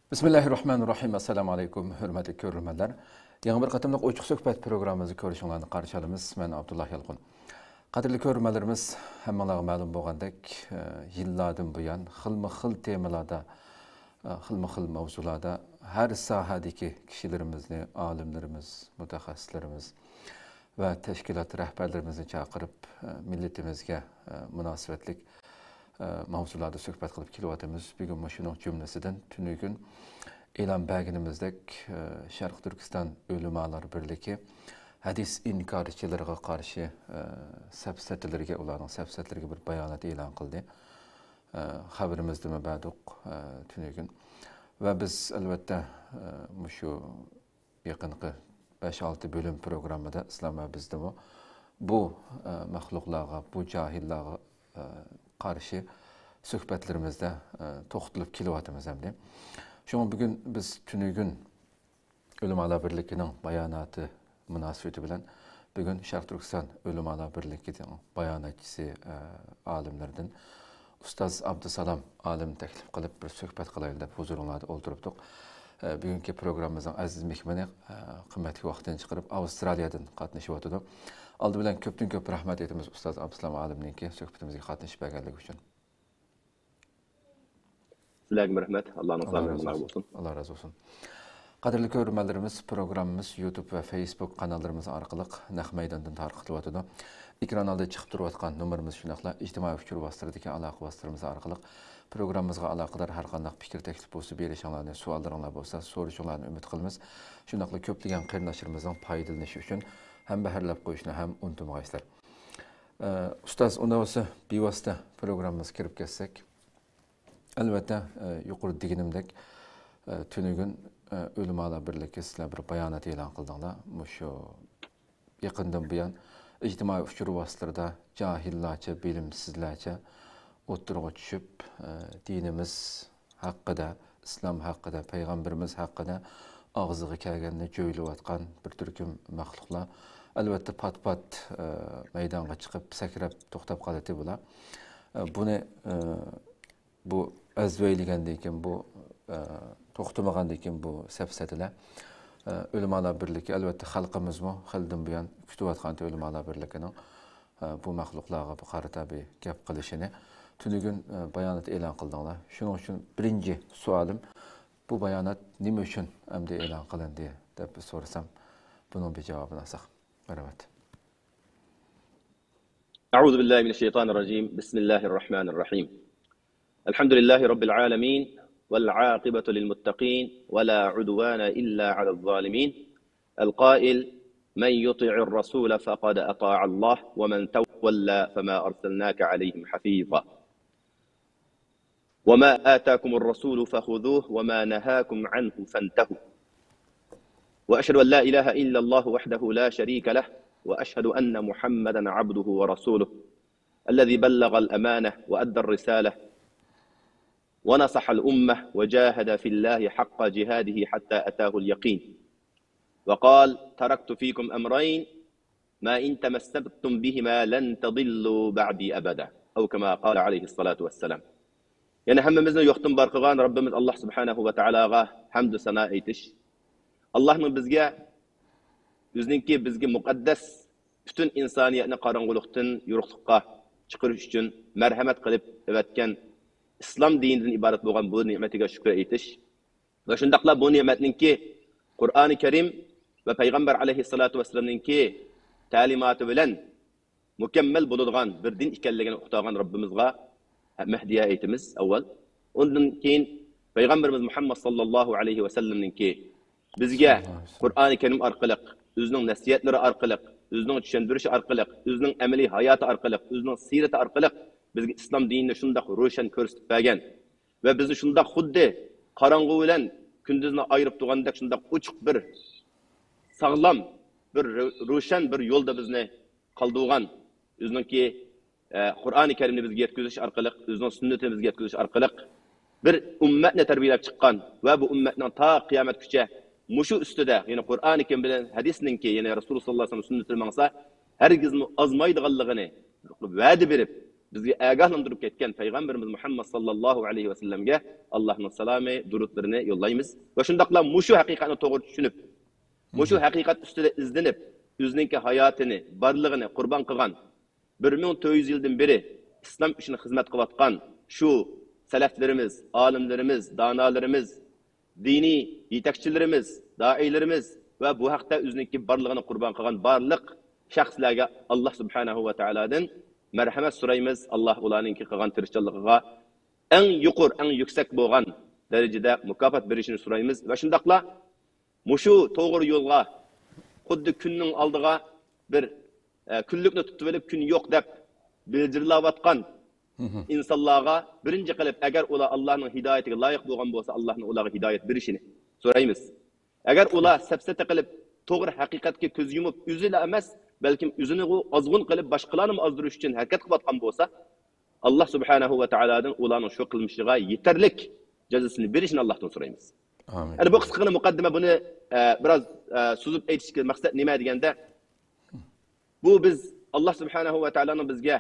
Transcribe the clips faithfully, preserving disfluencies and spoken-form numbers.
بىسمىللاھىررەھمانىررەھىم. ئەسسالامۇ ئەلەيكۇم، ھۆرمەتلىك كۆرۈرمەنلەر. يېڭى بىر قېتىملىق ئوچۇق سۆھبەت پروگراممىمىزدا كۆرۈشۈڭلارنى قارشى ئالىمىز. مەن ئابدۇللا يالقۇن. قەدىرلىك كۆرۈرمەنلىرىمىز، ھەممىڭلارغا مەلۇم بولغاندەك، ئە، يىللاردىن بۇيان خىلمۇ خىل تېمىلاردا، ئە، خىلمۇ خىل ماۋزۇلاردا ھەر ساھەدىكى كىشىلىرىمىزنى، ئالىملىرىمىز، مۇتەخەسسىسلىرىمىز، ۋە تەشكىلات رەھبەرلىرىمىزنى چاقىرىپ، ئە، مىللىتىمىزگە، ئە، مۇناسىۋەتلىك، ئە، ماۋزۇلاردا سۆھبەت قىلىپ كېلىۋاتىمىز. بۈگۈنمۇ شۇنىڭ جۈملىسىدىن تۈنۈگۈن ئېلان بەرگىنىمىزدەك، ئە، شەرقىي تۈركىستان ئۆلىمالار بىرلىكى ھەدىس ئىنكارچىلىرىغا قارشى، ئە، سەپسەتىلىرىگە، ئۇلارنىڭ سەپسەتىلىرىگە بىر بايانات ئېلان قىلدى. ئە، خەۋىرىمىزدىمۇ بەردۇق، ئە، تۈنۈگۈن. ۋە بىز، ئەلۋەتتە، ئە، مۇشۇ يېقىنقى بەش-ئالتە بۆلۈم پروگراممىدا ئىسلام ۋە بىزدىمۇ بۇ، ئە، مەخلۇقلارغا، بۇ جاھىللارغا، ئە، قارشى سۆھبەتلىرىمىزدە، ئە، توختىلىپ كېلىۋاتىمىز ئەمدى. شۇڭا بۈگۈن بىز تۈنۈگۈن ئۆلىمالار بىرلىكىنىڭ باياناتى مۇناسىۋىتى بىلەن بۈگۈن شەرقىي تۈركىستان ئۆلىمالار بىرلىكىنىڭ باياناتچىسى، ئە، ئالىملىرىدىن ئۇستاز ئابدۇسالام ئالىمنى تەكلىپ قىلىپ، بىر سۆھبەت قىلايلى دەپ ھۇزۇرۇڭلاردا ئولتۇرۇپتۇق. ئە، بۈگۈنكى پروگراممىمىزنىڭ ئەزىز مېھمىنى، ئە، قىممەتلىك ۋاقتىنى چىقىرىپ، ئاۋسترالىيەدىن قاتنىشىۋاتىدۇ. ئالدى بىلەن كۆپتىن كۆپ رەھمەت ئېيتىمىز ئۇستاز ئابدۇسالام ئالىمنىڭكى سۆھبىتىمىزگە قاتنىشىپ بەرگەنلىكى ئۈچۈن. سىلەرگىمۇ رەھمەت. ئاللانىڭ سالامى بىلەن بولسۇن. ئاللا رازى بولسۇن. قەدىرلىك كۆرۈرمەنلىرىمىز، پروگراممىمىز يۇتۇب ۋە فېيسبۇك قاناللىرىمىز ئارقىلىق نەق مەيداندىن تارقىتىلىۋاتىدۇ. ئېكران ئالدىدا چىقىپ تۇرۇۋاتقان نومۇرىمىز، شۇنداقلا ئىجتىمائىي ئۇچۇر ۋاسىتىلىرىدىكى ئالاقە ۋاسىتىلىرىمىز ئارقىلىق پروگراممىمىزغا ئالاقىدار ھەر قانداق پىكىر، تەكلىپ بولسا بېرىشىڭلارنى، سوئاللىرىڭلار بولسا سورىشىڭلارنى ئۈمىد قىلىمىز. شۇنداقلا كۆپلىگەن قېرىنداشلىرىمىزنىڭ پايدىلىنىشى ئۈچۈن ھەمبەھىرلەپ قويۇشنى ھەم ئۇنتۇمىغايسىلەر. ئە، ئۇستاز، ئۇنداق بولسا بىۋاسىتە پروگراممىمىزغا كىرىپ كەتسەك. ئەلۋەتتە، ئە، يۇقىرىدا دېگىنىمدەك، ئە، تۈنۈگۈن، ئە، ئۆلىمالار بىرلىكى سىلەر بىر بايانات ئېلان قىلدىڭلار. مۇشۇ يېقىندىن بۇيان ئىجتىمائىي ئۇچۇر ۋاسىتىلىرىدا جاھىللارچە، بىلىمسىزلەرچە ئوتتۇرىغا چۈشۈپ، ئە، دىنىمىز ھەققىدە، ئىسلام ھەققىدە، پەيغەمبىرىمىز ھەققىدە ئاغزىغا كەلگەننى جۆيلۈۋاتقان بىر تۈركۈم مەخلۇقلار، ئەلۋەتتە، پات-پات، ئە، مەيدانغا چىقىپ، سەكرەپ توختاپ قالاتتى بۇلار. ئە، بۇنى، ئە، بۇ ئەزۋەيلىگەندىن كېيىن، بۇ، ئە، توختىمىغاندىن كېيىن بۇ سەپسەتىلەر، ئە، ئۆلىمالار بىرلىكى، ئەلۋەتتە، خەلقىمىزمۇ خېلىدىن بۇيان كۈتۈۋاتقانتى ئۆلىمالار بىرلىكىنىڭ، ئە، بۇ مەخلۇقلارغا بۇ قارىتا بىر گەپ قىلىشىنى. تۈنۈگۈن، ئە، بايانات ئېلان قىلدىڭلار. شۇنىڭ ئۈچۈن بىرىنچى سوئالىم، بۇ بايانات نېمە ئۈچۈن ئەمدى ئېلان قىلىندى دەپ سورىسام، بۇنىڭ بىر جاۋابىنى ئالساق. رەھمەت. أعوذ بالله من الشيطان الرجيم. بسم الله الرحمن الرحيم. الحمد لله رب العالمين، والعاقبة للمتقين، ولا عدوان إلا على الظالمين. القائل: من يطع الرسول فقد أطاع الله، ومن تولى فما أرسلناك عليهم حفيظا. وما آتاكم الرسول فخذوه وما نهاكم عنه فانتهوا. وأشهد أن لا إله إلا الله وحده لا شريك له، وأشهد أن محمدا عبده ورسوله، الذي بلغ الأمانة وأدى الرسالة ونصح الأمة وجاهد في الله حق جهاده حتى أتاه اليقين. وقال: تركت فيكم أمرين ما إن تمسكتم بهما لن تضلوا بعدي أبدا. أو كما قال عليه الصلاة والسلام. يەنى ھەممىمىزنى يوقتىن بار قىلغان رەببىمىز ئاللا سۇبھانەھۇ ۋە تائالاغا ھەمدۇ سانا ئېيتىش. ئاللانىڭ بىزگە، ئۆزىنىڭكى بىزگە مۇقەددەس، پۈتۈن ئىنسانىيەتنى قاراڭغۇلۇقتىن يورۇقلۇققا چىقىرىش ئۈچۈن مەرھەمەت قىلىپ ئەۋەتكەن ئىسلام دىنىدىن ئىبارەت بولغان بۇ نېمىتىگە شۈكۈر ئېيتىش. ۋە شۇنداقلا بۇ نېمەتنىڭكى قۇرئانى كەرىم ۋە پەيغەمبەر ئەلەيھىسسالاتۇ ۋەسسالامنىڭكى تەلىماتى بىلەن مۇكەممەل بولىدىغان بىر دىن ئىكەنلىكىنى ئۇقتۇرغان رەببىمىزغا مەھدىيە ئېيتىمىز ئاۋۋال. ئۇندىن كېيىن پەيغەمبىرىمىز مۇھەممەد ساللاللاھۇ ئەلەيھى ۋەسەللەمنىڭكى بىزگە قۇرئانى كەرىم ئارقىلىق، ئۆزىنىڭ نەسىھەتلىرى ئارقىلىق، ئۆزىنىڭ چۈشەندۈرۈشى ئارقىلىق، ئۆزىنىڭ ئەمەلىي ھاياتى ئارقىلىق، ئۆزىنىڭ سىرىتى ئارقىلىق بىزگە ئىسلام دىنىنى شۇنداق روشەن كۆرسىتىپ بەرگەن ۋە بىزنى شۇنداق خۇددى قاراڭغۇ بىلەن كۈندۈزنى ئايرىپ تۇرغاندەك شۇنداق ئوچۇق بىر ساغلام بىر رو-، روشەن بىر يولدا بىزنى قالدۇرغان، ئۆزىنىڭكى، ئە، قۇرئانى كەرىمنى بىزگە يەتكۈزۈش ئارقىلىق، ئۆزىنىڭ سۈننىتىنى بىزگە يەتكۈزۈش ئارقىلىق بىر ئۈممەتنى تەربىيەلەپ چىققان ۋە بۇ ئۈممەتنىڭ تا قىيامەتكىچە مۇشۇ ئۈستىدە، يەنى قۇرئانى كەرىم بىلەن ھەدىسنىڭكى، يەنى رەسۇلى ساللاللاھۇ ئەلەيھى ۋەسەللەم سۈننىتىدە ماڭسا، ھەرگىزمۇ ئازمايدىغانلىقىنى ۋەدە بېرىپ، بىزگە ئاگاھلاندۇرۇپ كەتكەن پەيغەمبىرىمىز مۇھەممەد ساللاللاھۇ ئەلەيھى ۋەسەللەمگە ئاللاھنىڭ سالامى، دۇرۇتلىرىنى يوللايمىز. ۋە شۇنداقلا مۇشۇ ھەقىقەتنى توغرا چۈشىنىپ، مۇشۇ ھەقىقەت ئۈستىدە ئىزدىنىپ، ئۆزىنىڭكى ھاياتىنى، بارلىقىنى قۇربان قىلغان، بىر مىڭ تۆت يۈز يىلدىن بېرى ئىسلام ئۈچۈن خىزمەت قىلىۋاتقان شۇ سەلەفلىرىمىز، ئالىملىرىمىز، دانالىرىمىز، دىنىي يېتەكچىلىرىمىز، دائىيلىرىمىز ۋە بۇ ھەقتە ئۆزىنىڭكى بارلىقىنى قۇربان قىلغان بارلىق شەخسلەرگە ئاللاھ سۇبھانەھۇ ۋە تائالادىن مەرھەمەت سورايمىز. ئاللاھ ئۇلارنىڭكى قىلغان تىرىشچانلىقىغا ئەڭ يۇقىرى، ئەڭ يۈكسەك بولغان دەرىجىدە مۇكاپات بېرىشىنى سورايمىز. ۋە شۇنداقلا مۇشۇ توغرا يولغا خۇددى كۈننىڭ ئالدىغا بىر، ئە، كۈنلۈكنى تۇتۇۋېلىپ، كۈن يوق دەپ بىلجىرلاۋاتقان ئىنسانلارغا بىرىنچى قىلىپ، ئەگەر ئۇلار ئاللاھنىڭ ھىدايىتىگە لايىق بولغان بولسا، ئاللاھنىڭ ئۇلارغا ھىدايەت بېرىشىنى سورايمىز. ئەگەر ئۇلار سەپسەتە قىلىپ، توغرا ھەقىقەتكە كۆز يۇمۇپ، ئۆزىلا ئەمەس، بەلكىم ئۆزىنىغۇ ئازغۇن قىلىپ، باشقىلارنىمۇ ئازدۇرۇش ئۈچۈن ھەرىكەت قىلىۋاتقان بولسا، ئاللاھ سۇبھانەھۇ ۋە تائالادىن ئۇلارنىڭ شۇ قىلمىشىغا يېتەرلىك جازاسىنى بېرىشىنى ئاللاھتىن سورايمىز. ئامىن. يەنى بۇ قىسقىغىنە مۇقەددىمە، بۇنى، ئە، بىراز، ئە، سوزۇپ ئېيتىشتىكى مەقسەت نېمە دېگەندە، بۇ بىز ئاللاھ سۇبھانەھۇ ۋە تائالانىڭ بىزگە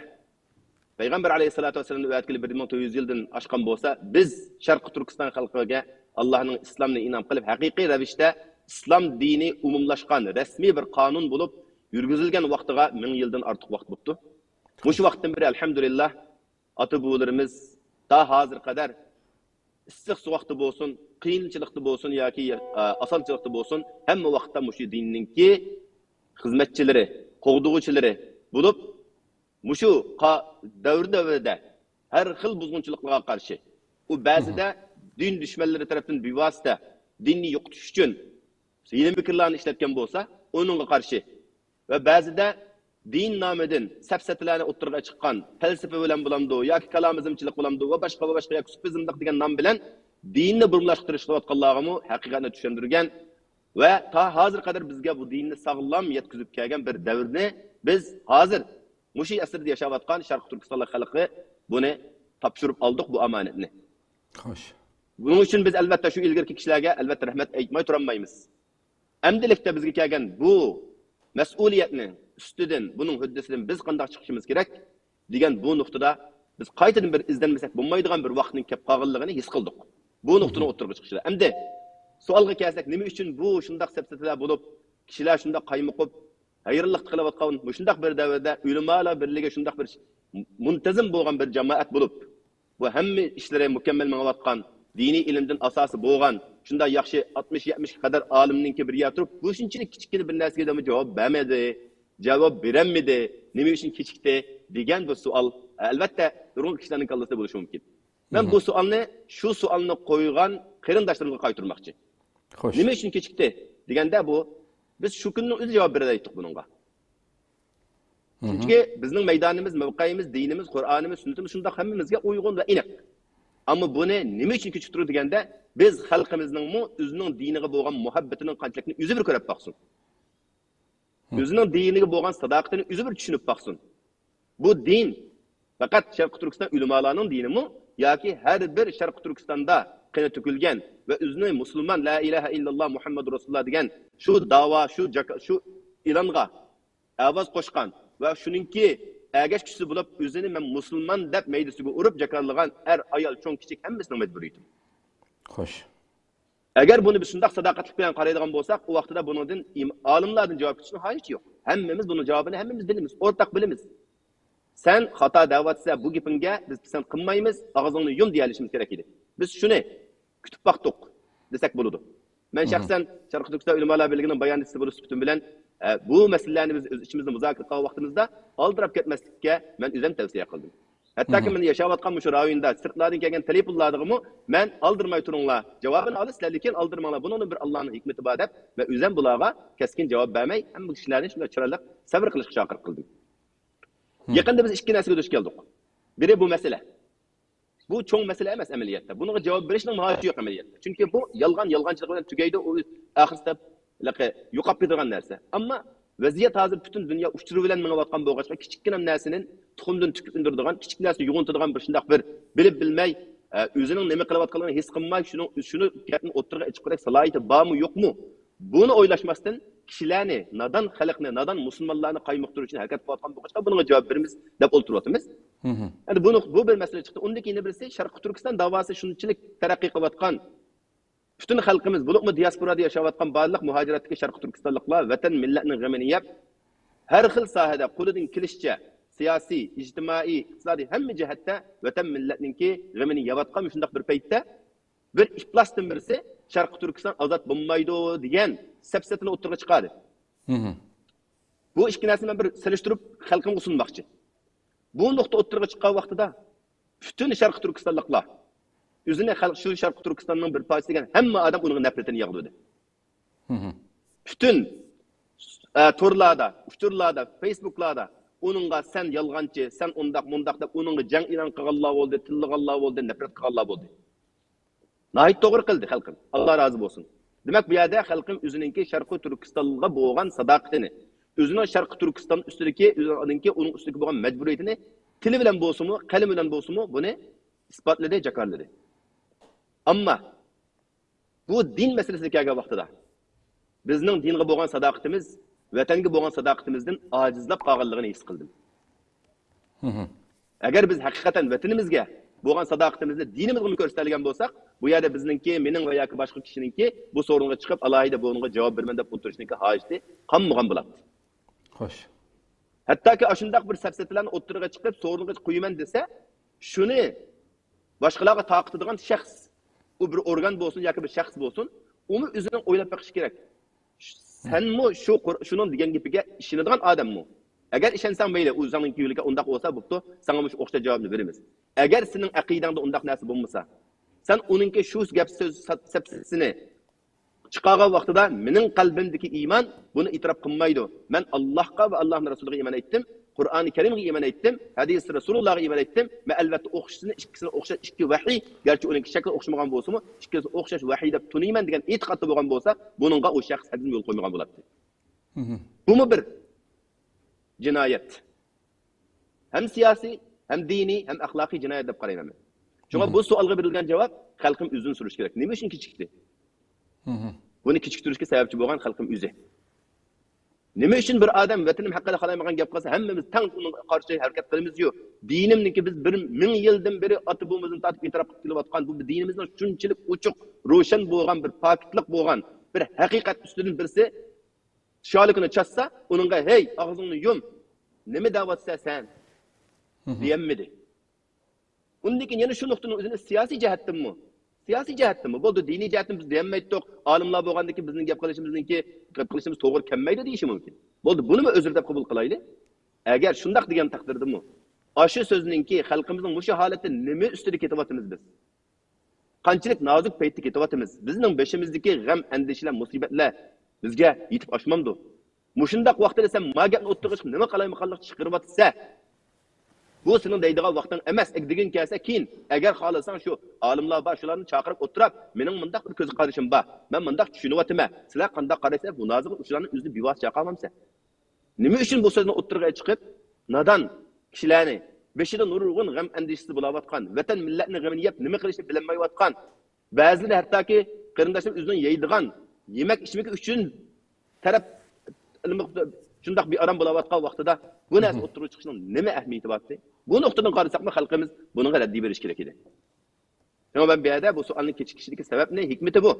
پەيغەمبەر ئەلەيھىسسالاتۇ ۋەسسالامنى ئەۋەتكىلى بىر مىڭ تۆت يۈز يىلدىن ئاشقان بولسا، بىز شەرقىي تۈركىستان خەلقىگە ئاللاھنىڭ ئىسلامنى ئىنئام قىلىپ، ھەقىقىي رەۋىشتە ئىسلام دىنى ئومۇملاشقان رەسمىي بىر قانۇن بولۇپ يۈرگۈزۈلگەن ۋاقتىغا مىڭ يىلدىن ئارتۇق ۋاقىت بوپتۇ. مۇشۇ ۋاقىتتىن بېرى، ئەلھەمدۇلىللاھ، ئاتا-بوۋىلىرىمىز تا ھازىر قەدەر ئىسسىق سوغۇقتا بولسۇن، قىيىنچىلىقتا بولسۇن ياكى، ئا، ئاسانچىلىقتا بولسۇن، ھەممە ۋاقىتتا مۇشۇ دىننىڭكى خىزمەتچىلىرى، قوغدىغۇچىلىرى بولۇپ، مۇشۇ قا-، دەۋر دەۋرىدە ھەر خىل بۇزغۇنچىلىقلارغا قارشى، ئۇ بەزىدە دىن دۈشمەنلىرى تەرەپتىن بىۋاسىتە دىننى يوقىتىش ئۈچۈن ھىيلە-مىكىرلارنى ئىشلەتكەن بولسا، ئۇنىڭغا قارشى ۋە بەزىدە دىن نامىدىن سەپسەتىلەرنى ئوتتۇرىغا چىققان، پەلسەپە بىلەن بولامدۇ ياكى كالامىزمچىلىق بولامدۇ ۋە باشقا ۋە باشقا ياكى سۇپىزملىق دېگەن نام بىلەن دىننى بۇرمىلاشقا تىرىشىۋاتقانلارغىمۇ ھەقىقەتنى چۈشەندۈرگەن ۋە تا ھازىر قەدەر بىزگە بۇ دىننى ساغلام يەتكۈزۈپ كەلگەن بىر دەۋرنى بىز ھازىر مۇشۇ ئەسىردە ياشاۋاتقان شەرقىي تۈركىستانلىق خەلقى بۇنى تاپشۇرۇپ ئالدۇق، بۇ ئامانەتنى. خوش. بۇنىڭ ئۈچۈن بىز، ئەلۋەتتە، شۇ ئىلگىرىكى كىشىلەرگە، ئەلۋەتتە، رەھمەت ئېيتماي تۇرالمايمىز. ئەمدىلىكتە بىزگە كەلگەن بۇ مەسئۇلىيەتنىڭ ئۈستىدىن، بۇنىڭ ھۆددىسىدىن بىز قانداق چىقىشىمىز كېرەك دېگەن بۇ نۇقتىدا بىز قايتىدىن بىر ئىزدەنمىسەك بولمايدىغان بىر ۋاقىتنىڭ كەپ قالغانلىقىنى ھېس قىلدۇق. بۇ نۇقتىنىڭ ئوتتۇرىغا چىقىشىدا. ئەمدى سوئالغا كەلسەك، نېمە ئۈچۈن بۇ شۇنداق سەپسەتىلەر بولۇپ، كىشىلەر شۇنداق قايمۇقۇپ، ھەيرانلىقتا قېلىۋاتقان مۇشۇنداق بىر دەۋردە ئۆلىمالار بىرلىكى شۇنداق بىر مۇنتەزىم بولغان بىر جامائەت بولۇپ، بۇ ھەممە ئىشلىرى مۇكەممەل مېڭىۋاتقان، دىنىي ئىلىمدىن ئاساسى بولغان، شۇنداق ياخشى ئاتمىش يەتمىشكە قەدەر ئالىمنىڭكى بىر يەر تۇرۇپ، بۇ شۇنچىلىك كىچىككىنە بىر نەرسىگە جاۋاب بەرمىدى، جاۋاب بېرەلمىدى، نېمە ئۈچۈن كېچىكتى دېگەن بۇ سوئال. ئەلۋەتتە، نۇرغۇن كىشىلەرنىڭ كاللىسىدا بولۇشى مۇمكىن. مەن بۇ سوئالنى، شۇ سوئالنى قويغان قېرىنداشلىرىمغا قايتۇرماقچى. خوش. نېمە ئۈچۈن كېچىكتى دېگەندە، بۇ، بىز شۇ كۈننىڭ ئۆزىدە جاۋاب بېرەلەيتتۇق بۇنىڭغا. چۈنكى بىزنىڭ مەيدانىمىز، مەۋقەيىمىز، دىنىمىز، قۇرئانىمىز، سۈننىتىمىز شۇنداق ھەممىمىزگە ئۇيغۇن ۋە ئېنىق. ئەمما بۇنى نېمە ئۈچۈن كېچىكتۈرۈۋاتىدۇ دېگەندە، بىز خەلقىمىزنىڭمۇ ئۆزىنىڭ دىنىغا بولغان مۇھەببىتىنىڭ قانچىلىكىنى ئۆزى بىر كۆرۈپ باقسۇن. ئۆزىنىڭ دىنىغا بولغان ساداقىتىنى ئۆزى بىر چۈشىنىپ باقسۇن. بۇ دىن پەقەت شەرقىي تۈركىستان ئۆلىمالارنىڭ دىنىمۇ ياكى ھەر بىر شەرقىي تۈركىستاندا قېنى تۆكۈلگەن ۋە ئۆزىنى مۇسۇلمان، لا ئىلاھە ئىللاللا مۇھەممەدۇر رەسۇلۇللا دېگەن شۇ داۋا، شۇ جاكا-، شۇ ئېلانغا ئاۋاز قوشقان ۋە شۇنىڭكى ئەگەشكۈچىسى بولۇپ، ئۆزىنى مەن مۇسۇلمان دەپ مەيدىسىگە ئۇرۇپ جاكارلىغان ئەر، ئايال، چوڭ، كىچىك ھەممىسىنىڭ مەجبۇرىيىتى. خوش. ئەگەر بۇنى بىز شۇنداق ساداقەتلىك بىلەن قارايدىغان بولساق، ئۇ ۋاقتىدا بۇنىڭدىن ئىم-، ئالىملاردىن جاۋاب كۈتۈشنىڭ ھاجىتى يوق. ھەممىمىز بۇنىڭ جاۋابىنى ھەممىمىز بىلىمىز، ئورتاق بىلىمىز. سەن خاتا دەۋاتىسەن، بۇ گېپىڭگە بىز پىسەنت قىلمايمىز، ئاغزىڭنى يۇم دېيەلىشىمىز كېرەك ئىدى. بىز شۇنى كۈتۈپ باقتۇق دېسەك بولىدۇ. مەن شەخسەن شەرقىي تۈركىستان ئۆلىمالار بىرلىكىنىڭ باياناتچىسى بولۇش سۈپىتىم بىلەن، ئە، بۇ مەسىلىلەرنى بىز ئۆز ئىچىمىزدە مۇزاكىرە قىلغان ۋاقتىمىزدا ئالدىراپ كەتمەسلىككە مەن ئۆزۈم تەۋسىيە قىلدىم. ھەتتاكى مەن ياشاۋاتقان مۇشۇ رايوندا سىرتلاردىن كەلگەن تېلېفونلاردىغىمۇ مەن ئالدىرىماي تۇرۇڭلار، جاۋابىنى ئالىسىلەر، لېكىن ئالدىرىماڭلار، بۇنىڭدا بىر ئاللانىڭ ھېكمىتى بار دەپ، مەن ئۆزۈم بۇلارغا كەسكىن جاۋاب بەرمەي، ھەممە كىشىلەرنى شۇنداق چىرايلىق سەۋر قىلىشقا چاقىرىق قىلدىم. يېقىندا بىز ئىككى نەرسىگە دۇچ كەلدۇق. بىرى بۇ مەسىلە. بۇ چوڭ مەسىلە ئەمەس ئەمەلىيەتتە. بۇنىڭغا جاۋاب بېرىشنىڭ ھاجىتى يوق ئەمەلىيەتتە. چۈنكى بۇ يالغان، يالغانچىلىق بىلەن تۈگەيدۇ، ئۇ ئاخىرسىدا ھېلىقى يوقاپ كېتىدىغان نەرسە. ئەمما ۋەزىيەت ھازىر پۈتۈن دۇنيا ئۇچۇر بىلەن مېڭىۋاتقان بولغاچقا، كىچىككىنە نەرسىنى تۇخۇمدىن تۈك ئۈندۈرىدىغان، كىچىك نەرسىنى يۇغۇنتىدىغان بىر شۇنداق بىر بىلىپ بىلمەي، ئە، ئۆزىنىڭ نېمە قىلىۋاتقانلىقىنى ھېس قىلماي، شۇنىڭ، شۇنى گەپنى ئوتتۇرىغا ئېچىققۇدەك سالاھىيىتى بارمۇ، يوقمۇ؟ بۇنى ئويلاشماستىن، كىشىلەرنى، نادان خەلقنى، نادان مۇسۇلمانلارنى قايمۇقتۇرۇش ئۈچۈن ھەرىكەت قىلىۋاتقان بولغاچقا، بۇنىڭغا جاۋاب بېرىمىز دەپ ئولتۇرۇۋاتىمىز. ئەمدى بۇ نۇق-، بۇ بىر مەسىلە چىقتى. ئۇندىن كېيىن يەنە بىرسى، شەرقىي تۈركىستان داۋاسى شۇنچىلىك تەرەققىي قىلىۋاتقان، پۈتۈن خەلقىمىز، بولۇپمۇ دىياسپورادا ياشاۋاتقان بارلىق مۇھاجىرەتتىكى شەرقىي تۈركىستانلىقلار ۋەتەن مىللەتنىڭ غېمىنى يەپ، ھەر خىل ساھەدە قولىدىن كېلىشىچە سىياسىي، ئىجتىمائىي، ئىقتىسادىي ھەممە جەھەتتە ۋەتەن مىللەتنىڭكى غېمىنى يەۋاتقان مۇشۇنداق بىر پەيتتە، بىر ئىپلاستىن بىرسى شەرقىي تۈركىستان ئازاد بولمايدۇ دېگەن سەپسەتىنى ئوتتۇرىغا چىقاردى. بۇ ئىككى نەرسىنى مەن بىر سېلىشتۇرۇپ خەلقىمگە سۇنماقچى. بۇ نۇقتا ئوتتۇرىغا چىققان ۋاقتىدا پۈتۈن شەرقىي تۈركىستانلىقلار، ئۆزىنى خەلق، شۇ شەرقىي تۈركىستاننىڭ بىر پارچىسى دېگەن ھەممە ئادەم ئۇنىڭغا نەپرىتىنى ياغدۇردى. پۈتۈن، ئە، تورلاردا، ئۇچۇرلاردا، فېيسبۇكلاردا ئۇنىڭغا «سەن يالغانچى، سەن ئۇنداق، مۇنداق» دەپ ئۇنىڭغا جەڭ ئېلان قىلغانلار بولدى، تىللىغانلار بولدى، نەپرەت قىلغانلار بولدى. ناھايىتى توغرا قىلدى خەلقىم. ئاللا رازى بولسۇن. دېمەك، بۇ يەردە خەلقىم ئۆزىنىڭكى شەرقىي تۈركىستانغا بولغان ساداقىتىنى، ئۆزىنىڭ شەرقىي تۈركىستان ئۈستىدىكى، ئۆزىنىڭكى، ئۇنىڭ ئۈستىدىكى بولغان مەجبۇرىيىتىنى تىلى بىلەن بولسىمۇ، قەلىمى بىلەن بولسىمۇ بۇنى ئىسپاتلىدى، جاكارلىدى. ئەمما بۇ دىن مەسىلىسىگە كەلگەن ۋاقتىدا بىزنىڭ دىنغا بولغان ساداقىتىمىز، ۋەتەنگە بولغان ساداقىتىمىزدىن ئاجىزلاپ قالغانلىقىنى ھېس قىلدىم. ئەگەر بىز ھەقىقەتەن ۋەتىنىمىزگە بولغان ساداقىتىمىزنى دىنىمىزغىمۇ كۆرسىتەلىگەن بولساق، بۇ يەردە بىزنىڭكى، مېنىڭ ۋە ياكى باشقا كىشىنىڭكى بۇ سورۇنغا چىقىپ، ئالاھىدە بۇنىڭغا جاۋاب بېرىمەن دەپ ئولتۇرۇشنىڭكى ھاجىتى قالمىغان بولاتتى. خوش. ھەتتاكى ئاشۇنداق بىر سەپسەتىلەرنى ئوتتۇرىغا چىقىپ، سورۇنغا قويىمەن دېسە، شۇنى باشقىلارغا تارقىتىدىغان شەخس، ئۇ بىر ئورگان بولسۇن ياكى بىر شەخس بولسۇن، ئۇمۇ ئۆزىنىڭ ئويلاپ بېقىشى كېرەك. سەنمۇ شۇ قۇر-، شۇنىڭ دېگەن گېپىگە ئىشىنىدىغان ئادەممۇ؟ ئەگەر ئىشەنسەڭ مەيلى، ئۇ سېنىڭكى يولىكى ئۇنداق بولسا بوپتۇ، ساڭا مۇشۇ ئوخشاش جاۋابنى بېرىمىز. ئەگەر سېنىڭ ئەقىدەڭدە ئۇنداق نەرسە بولمىسا، سەن ئۇنىڭكى شۇ گەپ سۆز سەپ-، سەپسەتىسىنى چىقارغان ۋاقتىدا مېنىڭ قەلبىمدىكى ئىمان بۇنى ئېتىراپ قىلمايدۇ. مەن ئاللاھقا ۋە ئاللاھنىڭ رەسۇلىغا ئىمان ئېيتتىم، قۇرئانى كەرىمگە ئىمان ئېيتتىم، ھەدىسى رەسۇلۇللاھقا ئىمان ئېيتتىم. مەن ئەلۋەتتە ئوخشىسىنى، ئىككىسىنى ئوخشاش ئىككى ۋەھىي، گەرچە ئۇنىڭكى شەكلى ئوخشىمىغان بولسىمۇ، ئىككىسى ئوخشاش ۋەھىي دەپ تونۇيمەن دېگەن ئېتىقادتا بولغان بولسا، بۇنىڭغا ئۇ شەخس ھەددىدىن يول قويمىغان بولاتتى. بۇمۇ بىر جىنايەت. ھەم سىياسىي، ھەم دىنىي، ھەم ئەخلاقىي جىنايەت دەپ قارايمەن مەن. شۇڭا بۇ سوئالغا بېرىلگەن جاۋاب، خەلقىم ئۆزىدىن سورىشى كېرەك. نېمە ئۈچۈن كېچىكتى؟ بۇنى كېچىكتۈرۈشكە سەۋەبچى بولغان خەلقىم ئۆزى. نېمە ئۈچۈن بىر ئادەم ۋەتىنىم ھەققىدە خالايمىغان گەپ قىلسا، ھەممىمىز تەڭ ئۇنىڭغا قارشى ھەرىكەت قىلىمىزيۇ؟ دىنىمنىڭكى، بىز بىر مىڭ يىلدىن بېرى ئاتا بوۋىمىزدىن تارتىپ ئېتىراپ قىلىپ كېلىۋاتقان بۇ دىنىمىزنىڭ شۇنچىلىك ئوچۇق، روشەن بولغان، بىر پاكىتلىق بولغان بىر ھەقىقەت ئۈستىدىن بىرسى شالىكىنى چاتسا، ئۇنىڭغا «ھەي، ئاغزىڭنى يۇم! نېمە دەۋاتىسەن سەن؟» دېيەلمىدى. ئۇندىن كېيىن يەنە شۇ نۇقتىنىڭ ئۆزىنى سىياسىي جەھەتتىنمۇ، سىياسىي جەھەتتىنمۇ، بولدى، دىنىي جەھەتتىن بىز دېيەلمەيتتۇق، ئالىملار بولغاندىن كېيىن بىزنىڭ گەپ قىلىشىمىزنىڭكى، گەپ قىلىشىمىز توغرا كەلمەيدۇ دېيىشى مۇمكىن. بولدى، بۇنىمۇ ئۆزرە دەپ قوبۇل قىلايلى. ئەگەر شۇنداق دېگەن تەقدىردىمۇ، ئاشۇ سۆزنىڭكى خەلقىمىزنىڭ مۇشۇ ھالەتتە نېمە ئۈستىدە كېتىۋاتىمىز بىز؟ قانچىلىك نازۇك پەيتتە كېتىۋاتىمىز. بىزنىڭ بېشىمىزدىكى غەم، ئەندىشىلەر، مۇسىبەتلەر بىزگە يېتىپ ئاشمامدۇ؟ مۇشۇنداق ۋاقتىدا سەن ما گەپنى ئوتتۇرىغا چىقىپ نېمە قالايمىقانلىق چىقىرىۋاتىسەن؟ بۇ سېنىڭ دەيدىغان ۋاقتىڭ ئەمەس. ئەگەر دېگۈڭ كەلسە كېيىن، ئەگەر خالىساڭ شۇ ئالىملار بار، شۇلارنى چاقىرىپ ئولتۇراپ، مېنىڭ مۇنداق بىر كۆز قارىشىم بار، مەن مۇنداق چۈشىنىۋاتىمەن، سىلەر قانداق قارايسىلەر، مۇنازىرىگە شۇلارنى ئۆزىنى بىۋاسىتە چاقىرالمامسەن؟ نېمە ئۈچۈن بۇ سۆزنى ئوتتۇرىغا چىقىپ، نادان كىشىلەرنى، بېشىدا نۇرغۇن غەم ئەندىشىسى بولاۋاتقان، ۋەتەن مىللەتنىڭ غېمىنى يەپ، نېمە قىلىشنى بىلەلمەيۋاتقان، بەزىلىرى ھەتتاكى قېرىنداشلىرىم ئۆزىنىڭ يەيدىغان يېمەك ئىچمىكى ئۈچۈن تەرەپ، شۇنداق بىئارام بولاۋاتقان ۋاقتىدا بۇ نەرسە ئوتتۇرىغا چىقىشنىڭ نېمە ئەھمىيىتى بار ئىدى؟ بۇ نۇقتىدىن قارىساقمۇ خەلقىمىز بۇنىڭغا رەددىيە بېرىشى كېرەك ئىدى. شۇڭا مەن بۇ يەردە بۇ سوئالنىڭ كېچىكىشىدىكى سەۋەبنى، ھېكمىتى بۇ.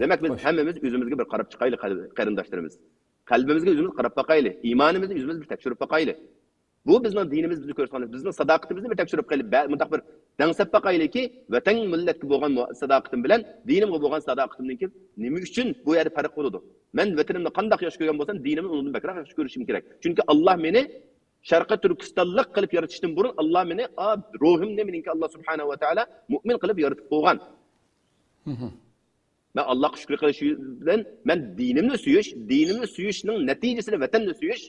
دېمەك، بىز ھەممىمىز ئۆزىمىزگە بىر قاراپ چىقايلى، قېرىنداشلىرىمىز. قەلبىمىزگە ئۆزىمىز قاراپ باقايلى. ئىمانىمىزنى ئۆزىمىز بىر تەكشۈرۈپ باقايلى. بۇ بىزنىڭ دىنىمىز بىزنى كۆرسىتىدىغان، بىزنىڭ ساداقىتىمىزنى بىر تەكشۈرۈپ باقايلى. بە-، مۇنداق بىر دەڭسەپ باقايلىكى، ۋەتەن مىللەتكە بولغان مۇ-، ساداقىتىم بىلەن دىنىمغا بولغان ساداقىتىمنىڭكى نېمە ئۈچۈن بۇ يەردە پەرق بولىدۇ؟ مەن ۋەتىنىمنى قانداق ياخشى كۆرگەن بولسام، دىنىمنى ئۇنىڭدىن بەكرەك ياخشى كۆرۈشۈم كېرەك. چۈنكى ئاللا مېنى شەرقىي تۈركىستانلىق قىلىپ يارىتىشتىن بۇرۇن، ئاللا مېنى، ئا، روھۇمنى مېنىڭكى ئاللا سۇبھانەھۇ ۋە تائالا مۇئمىن قىلىپ يارىتىپ قويغان. مەن ئاللاغا شۈكۈر قىلىش بىلەن مەن دىنىمنى سۆيۈش، دىنىمنى سۆيۈشنىڭ نەتىجىسىدە ۋەتەننى سۆيۈش،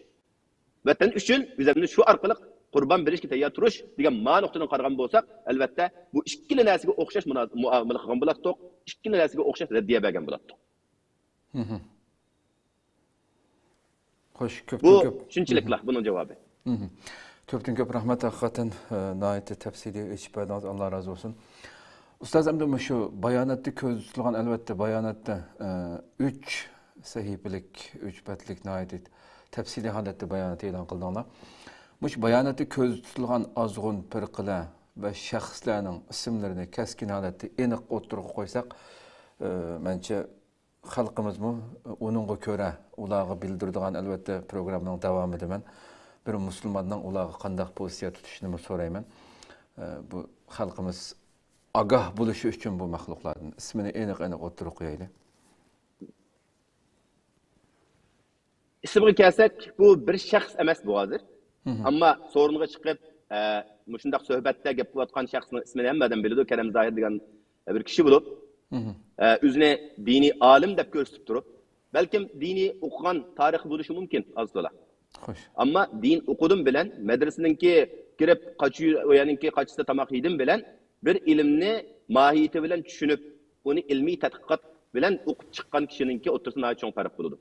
ۋەتەن ئۈچۈن ئۆزۈمنى شۇ ئارقىلىق قۇربان بېرىشكە تەييار تۇرۇش دېگەن ما نۇقتىدىن قارىغان بولساق، ئەلۋەتتە، بۇ ئىككىلا نەرسىگە ئوخشاش مۇنا-، مۇئامىلە قىلغان بولاتتۇق، ئىككىلا نەرسىگە ئوخشاش رەددىيە بەرگەن بولاتتۇق. خوش، بۇ كۆپتىن كۆپ. شۇنچىلىكلا بۇنىڭ جاۋابى. مھم. كۆپتىن كۆپ رەھمەت، ھەقىقەتەن، ئە، ناھايىتى تەپسىلىي ئېچىپ بەردىڭىز، ئاللا رازى بولسۇن. ئۇستاز، ئەمدى مۇشۇ باياناتتا كۆزدە تۇتۇلغان، ئەلۋەتتە، باياناتتا، ئە، ئۈچ سەھىپىلىك، ئۈچ بەتلىك ناھايىتى تەپسىلىي ھالەتتە بايانات ئېلان قىلدىڭلار. مۇشۇ باياناتتا كۆزدە تۇتۇلغان ئازغۇن پىرقىلەر ۋە شەخسلەرنىڭ ئىسىملىرىنى كەسكىن ھالەتتە ئېنىق ئوتتۇرىغا قويساق، ئە، مەنچە خەلقىمىزمۇ ئۇنىڭغا كۆرە ئۇلارغا بىلدۈرىدىغان، ئەلۋەتتە، پروگراممىنىڭ داۋامىدا مەن بىر مۇسۇلماننىڭ ئۇلارغا قانداق پوزىتسىيە تۇتۇشىنىمۇ سورايمەن. ئە، بۇ خەلقىمىز ئاگاھ بولۇشى ئۈچۈن بۇ مەخلۇقلاردىن ئىسمىنى ئېنىق-ئېنىق ئوتتۇرىغا قويايلى. ئىسىمغا كەلسەك، بۇ بىر شەخس ئەمەس بۇ ھازىر. مھم. ئەمما سورۇنغا چىقىپ، ئە، مۇشۇنداق سۆھبەتتە گەپ قىلىۋاتقان شەخسنىڭ ئىسمىنى ھەممە ئادەم بىلىدۇ، كەرەم زاھىر دېگەن بىر كىشى بولۇپ، مھم. ئە، ئۆزىنى دىنىي ئالىم دەپ كۆرسىتىپ تۇرۇپ، بەلكىم دىنىي ئوقۇغان تارىخى بولۇشى مۇمكىن ئاز تولا. خوش. ئەمما دىن ئوقۇدۇم بىلەن، مەدرىسىنىڭكى كىرىپ، قاچا-، يەنىڭكى قاچىسىدا تاماق يېدىم بىلەن، بىر ئىلىمنى ماھىيىتى بىلەن چۈشىنىپ، ئۇنى ئىلمىي تەتقىقات بىلەن ئوقۇپ چىققان كىشىنىڭكى ئوتتۇرىسىدا ناھايىتى چوڭ پەرق بولىدۇ.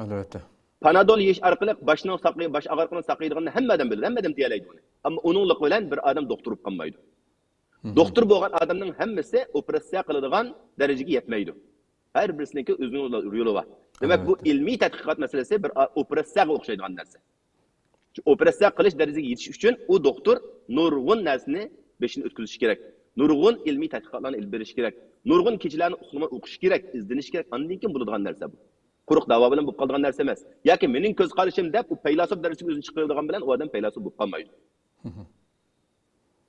ئەلۋەتتە. پانادول يېيىش ئارقىلىق باشنىڭ ساقىي-، باش ئاغرىقىنى ساقىيدىغىنىنى ھەممە ئادەم بىلىدۇ، ھەممە ئادەم دېيەلەيدۇ ئۇنى. ئەمما ئۇنىڭلىقى بىلەن بىر ئادەم دوختۇر بولۇپ قالمايدۇ. مھم. دوختۇر بولغان ئادەمنىڭ ھەممىسى ئوپېراتسىيە قىلىدىغان دەرىجىگە يەتمەيدۇ. ھەر بىرسىنىڭكى ئۆزىنىڭ يولى بار. دېمەك، بۇ ئەلۋەتتە. ئىلمىي تەتقىقات مەسىلىسى بىر ئا-، ئوپېراتسىيەگە ئوخشايدىغان نەرسە. شۇ ئوپېراتسىيە قىلىش دەرىجىسىگە يېتىش ئۈچۈن ئۇ دوختۇر نۇرغۇن نەرسىنى بېشىدىن ئۆتكۈزۈشى كېرەك. نۇرغۇن ئىلمىي تەتقىقاتلارنى ئېلىپ بېرىشى كېرەك. نۇرغۇن كېچىلەرنى ئۇخلىماي ئوقۇشى كېرەك، ئىزدىنىشى كېرەك، ئاندىن كېيىن بولىدىغان نەرسە بۇ. قۇرۇق داۋا بىلەن بولۇپ قالىدىغان نەرسە ئەمەس. ياكى مېنىڭ كۆز قارىشىم دەپ ئۇ پەيلاسوپ دەرىجىسىگە ئۆزىنى چىقىرىدىغان بىلەن ئۇ ئادەم پەيلاسوپ بولۇپ قالمايدۇ.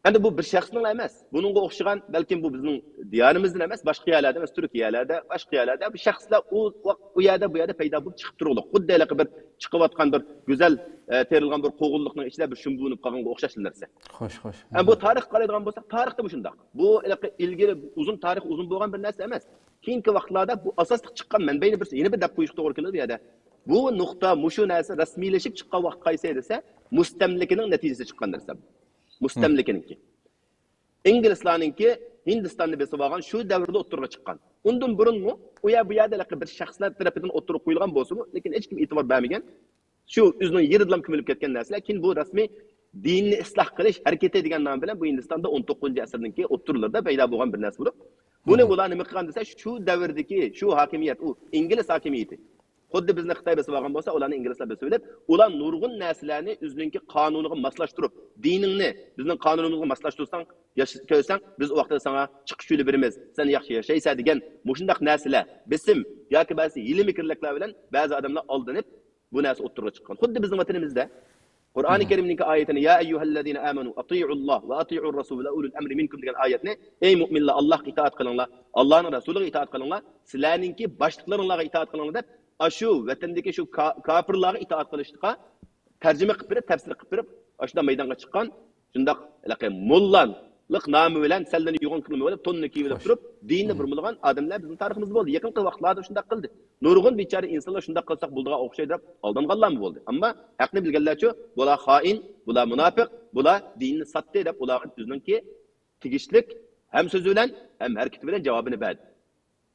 ئەمدى بۇ بىر شەخسنىڭلا ئەمەس. بۇنىڭغا ئوخشىغان، بەلكىم بۇ بىزنىڭ دىيارىمىزدىن ئەمەس، باشقا يەرلەردە ئەمەس، تۈركىيەلەردە، باشقا يەرلەردە بۇ شەخسلەر ئۇ، ئۇ يەردە، بۇ يەردە پەيدا بولۇپ چىقىپ تۇرۇۋاتىدۇ. خۇددى ھېلىقى بىر چىقىۋاتقان بىر گۈزەل، ئە، تېرىلغان بىر قوغۇنلۇقنىڭ ئىچىدە بىر شۇمبۇلىنىپ قالغانغا ئوخشاش نەرسە. خوش، خوش. ئەمما بۇ تارىخقا قارايدىغان بولساق، تارىختا مۇشۇنداق. بۇ ھېلىقى ئىلگىرى ئۇزۇن تارىخ ئۇزۇن بولغان بىر نەرسە ئەمەس. كېيىنكى ۋاقىتلاردا بۇ ئاساسلىق چىققان مەنبەينى بىرسى يەنە بىر دەپ قويۇشقا توغرا كېلىدۇ بۇ يەردە. بۇ نۇقتا، مۇشۇ نەرسە رەسمىيلىشىپ چىققان ۋاقىت قايسى دېسە، مۇستەملىكىنىڭ نەتىجىسى چىققان نەرسە بۇ. مۇستەملىكىنىڭكى. ئىنگلىزلارنىڭكى ھىندىستاننى بېسىپ ئالغان شۇ دەۋردە ئوتتۇرىغا چىققان. ئۇندىن بۇرۇنمۇ ئۇ يەر، بۇ يەردە ھېلىقى بىر شەخسلەر تەرىپىدىن ئوتتۇرىغا قويۇلغان بولسىمۇ، لېكىن ھېچكىم ئېتىبار بەرمىگەن. شۇ ئۆزىنىڭ يېرىدىلا كۆمۈلۈپ كەتكەن نەرسىلەر. كېيىن بۇ رەسمىي دىننى ئىسلاھ قىلىش ھەرىكىتى دېگەن نام بىلەن بۇ ھىندىستاندا ئون توققۇزىنچى ئەسىرنىڭكى ئوتتۇرىلىرىدا پەيدا بولغان بىر نەرسە بولۇپ، بۇنى ئۇلار نېمە قىلغان دېسە، شۇ دەۋردىكى شۇ ھاكىمىيەت، ئۇ ئىنگلىز ھاكىمىيىتى. خۇددى بىزنى خىتاي بېسىپ ئالغان بولسا، ئۇلارنى ئىنگلىزلار بېسىۋېلىپ، ئۇلار نۇرغۇن نەرسىلەرنى ئۆزىنىڭكى قانۇنىغا ماسلاشتۇرۇپ، دىنىڭنى بىزنىڭ قانۇنىمىزغا ماسلاشتۇرساڭ، ياش-، كەلسەڭ، بىز ئۇ ۋاقىتتا ساڭا چىقىش يولى بېرىمىز، سەن ياخشى ياشايسەن دېگەن مۇشۇنداق نەرسىلەر، بېسىم ياكى بەزى ھىيلە-مىكىرلىكلەر بىلەن بەزى ئادەملەر ئالدىنىپ، بۇ نەرسە ئوتتۇرىغا چىققان. خۇددى بىزنىڭ ۋەتىنىمىزدە قۇرئانى كەرىمنىڭكى ئايىتىنى، يا ئەييۇھەللەزىنە ئامەنۇ ئەتىئۇللاھ ۋە ئەتىئۇر رەسۇل ۋە ئۇلۇل ئەمرى مىنكۇم دېگەن ئايەتنى، ئەي مۇئمىنلار، ئاللاھقا ئىتائەت قىلىڭلار، ئاللاھنىڭ رەسۇلىغا ئىتائەت قىلىڭلار، سىلەرنىڭكى باشلىقلىرىڭلارغا ئىتائەت قىلىڭلار دەپ، ئاشۇ ۋەتەندىكى شۇ کا-، كاپىرلارغا ئىتائەت قىلىشقا تەرجىمە قىلىپ بېرىپ، تەپسىر قىلىپ بېرىپ، ئاشۇنداق مەيدانغا چىققان شۇنداق ھېلىقى موللالىق نامى بىلەن سەللىنى يوغان كىيىم بىلەن، توننى كىيىۋېلىپ تۇرۇپ، دىننى بۇرمىلىغان ئادەملەر بىزنىڭ تارىخىمىزدا بولدى. يېقىنقى ۋاقىتلاردا شۇنداق قىلدى. نۇرغۇن بىچارە ئىنسانلار شۇنداق قىلساق بولىدىغان ئوخشايدۇ دەپ ئالدانغانلارمۇ بولدى. ئەمما ھەقنى بىلگەنلەرچۇ، بۇلار خائىن، بۇلار مۇناپىق، بۇلار دىننى ساتتى دەپ ئۇلارغا ئۆزىنىڭكى تېگىشلىك ھەم سۆزى بىلەن، ھەم ھەرىكىتى بىلەن جاۋابىنى بەردى.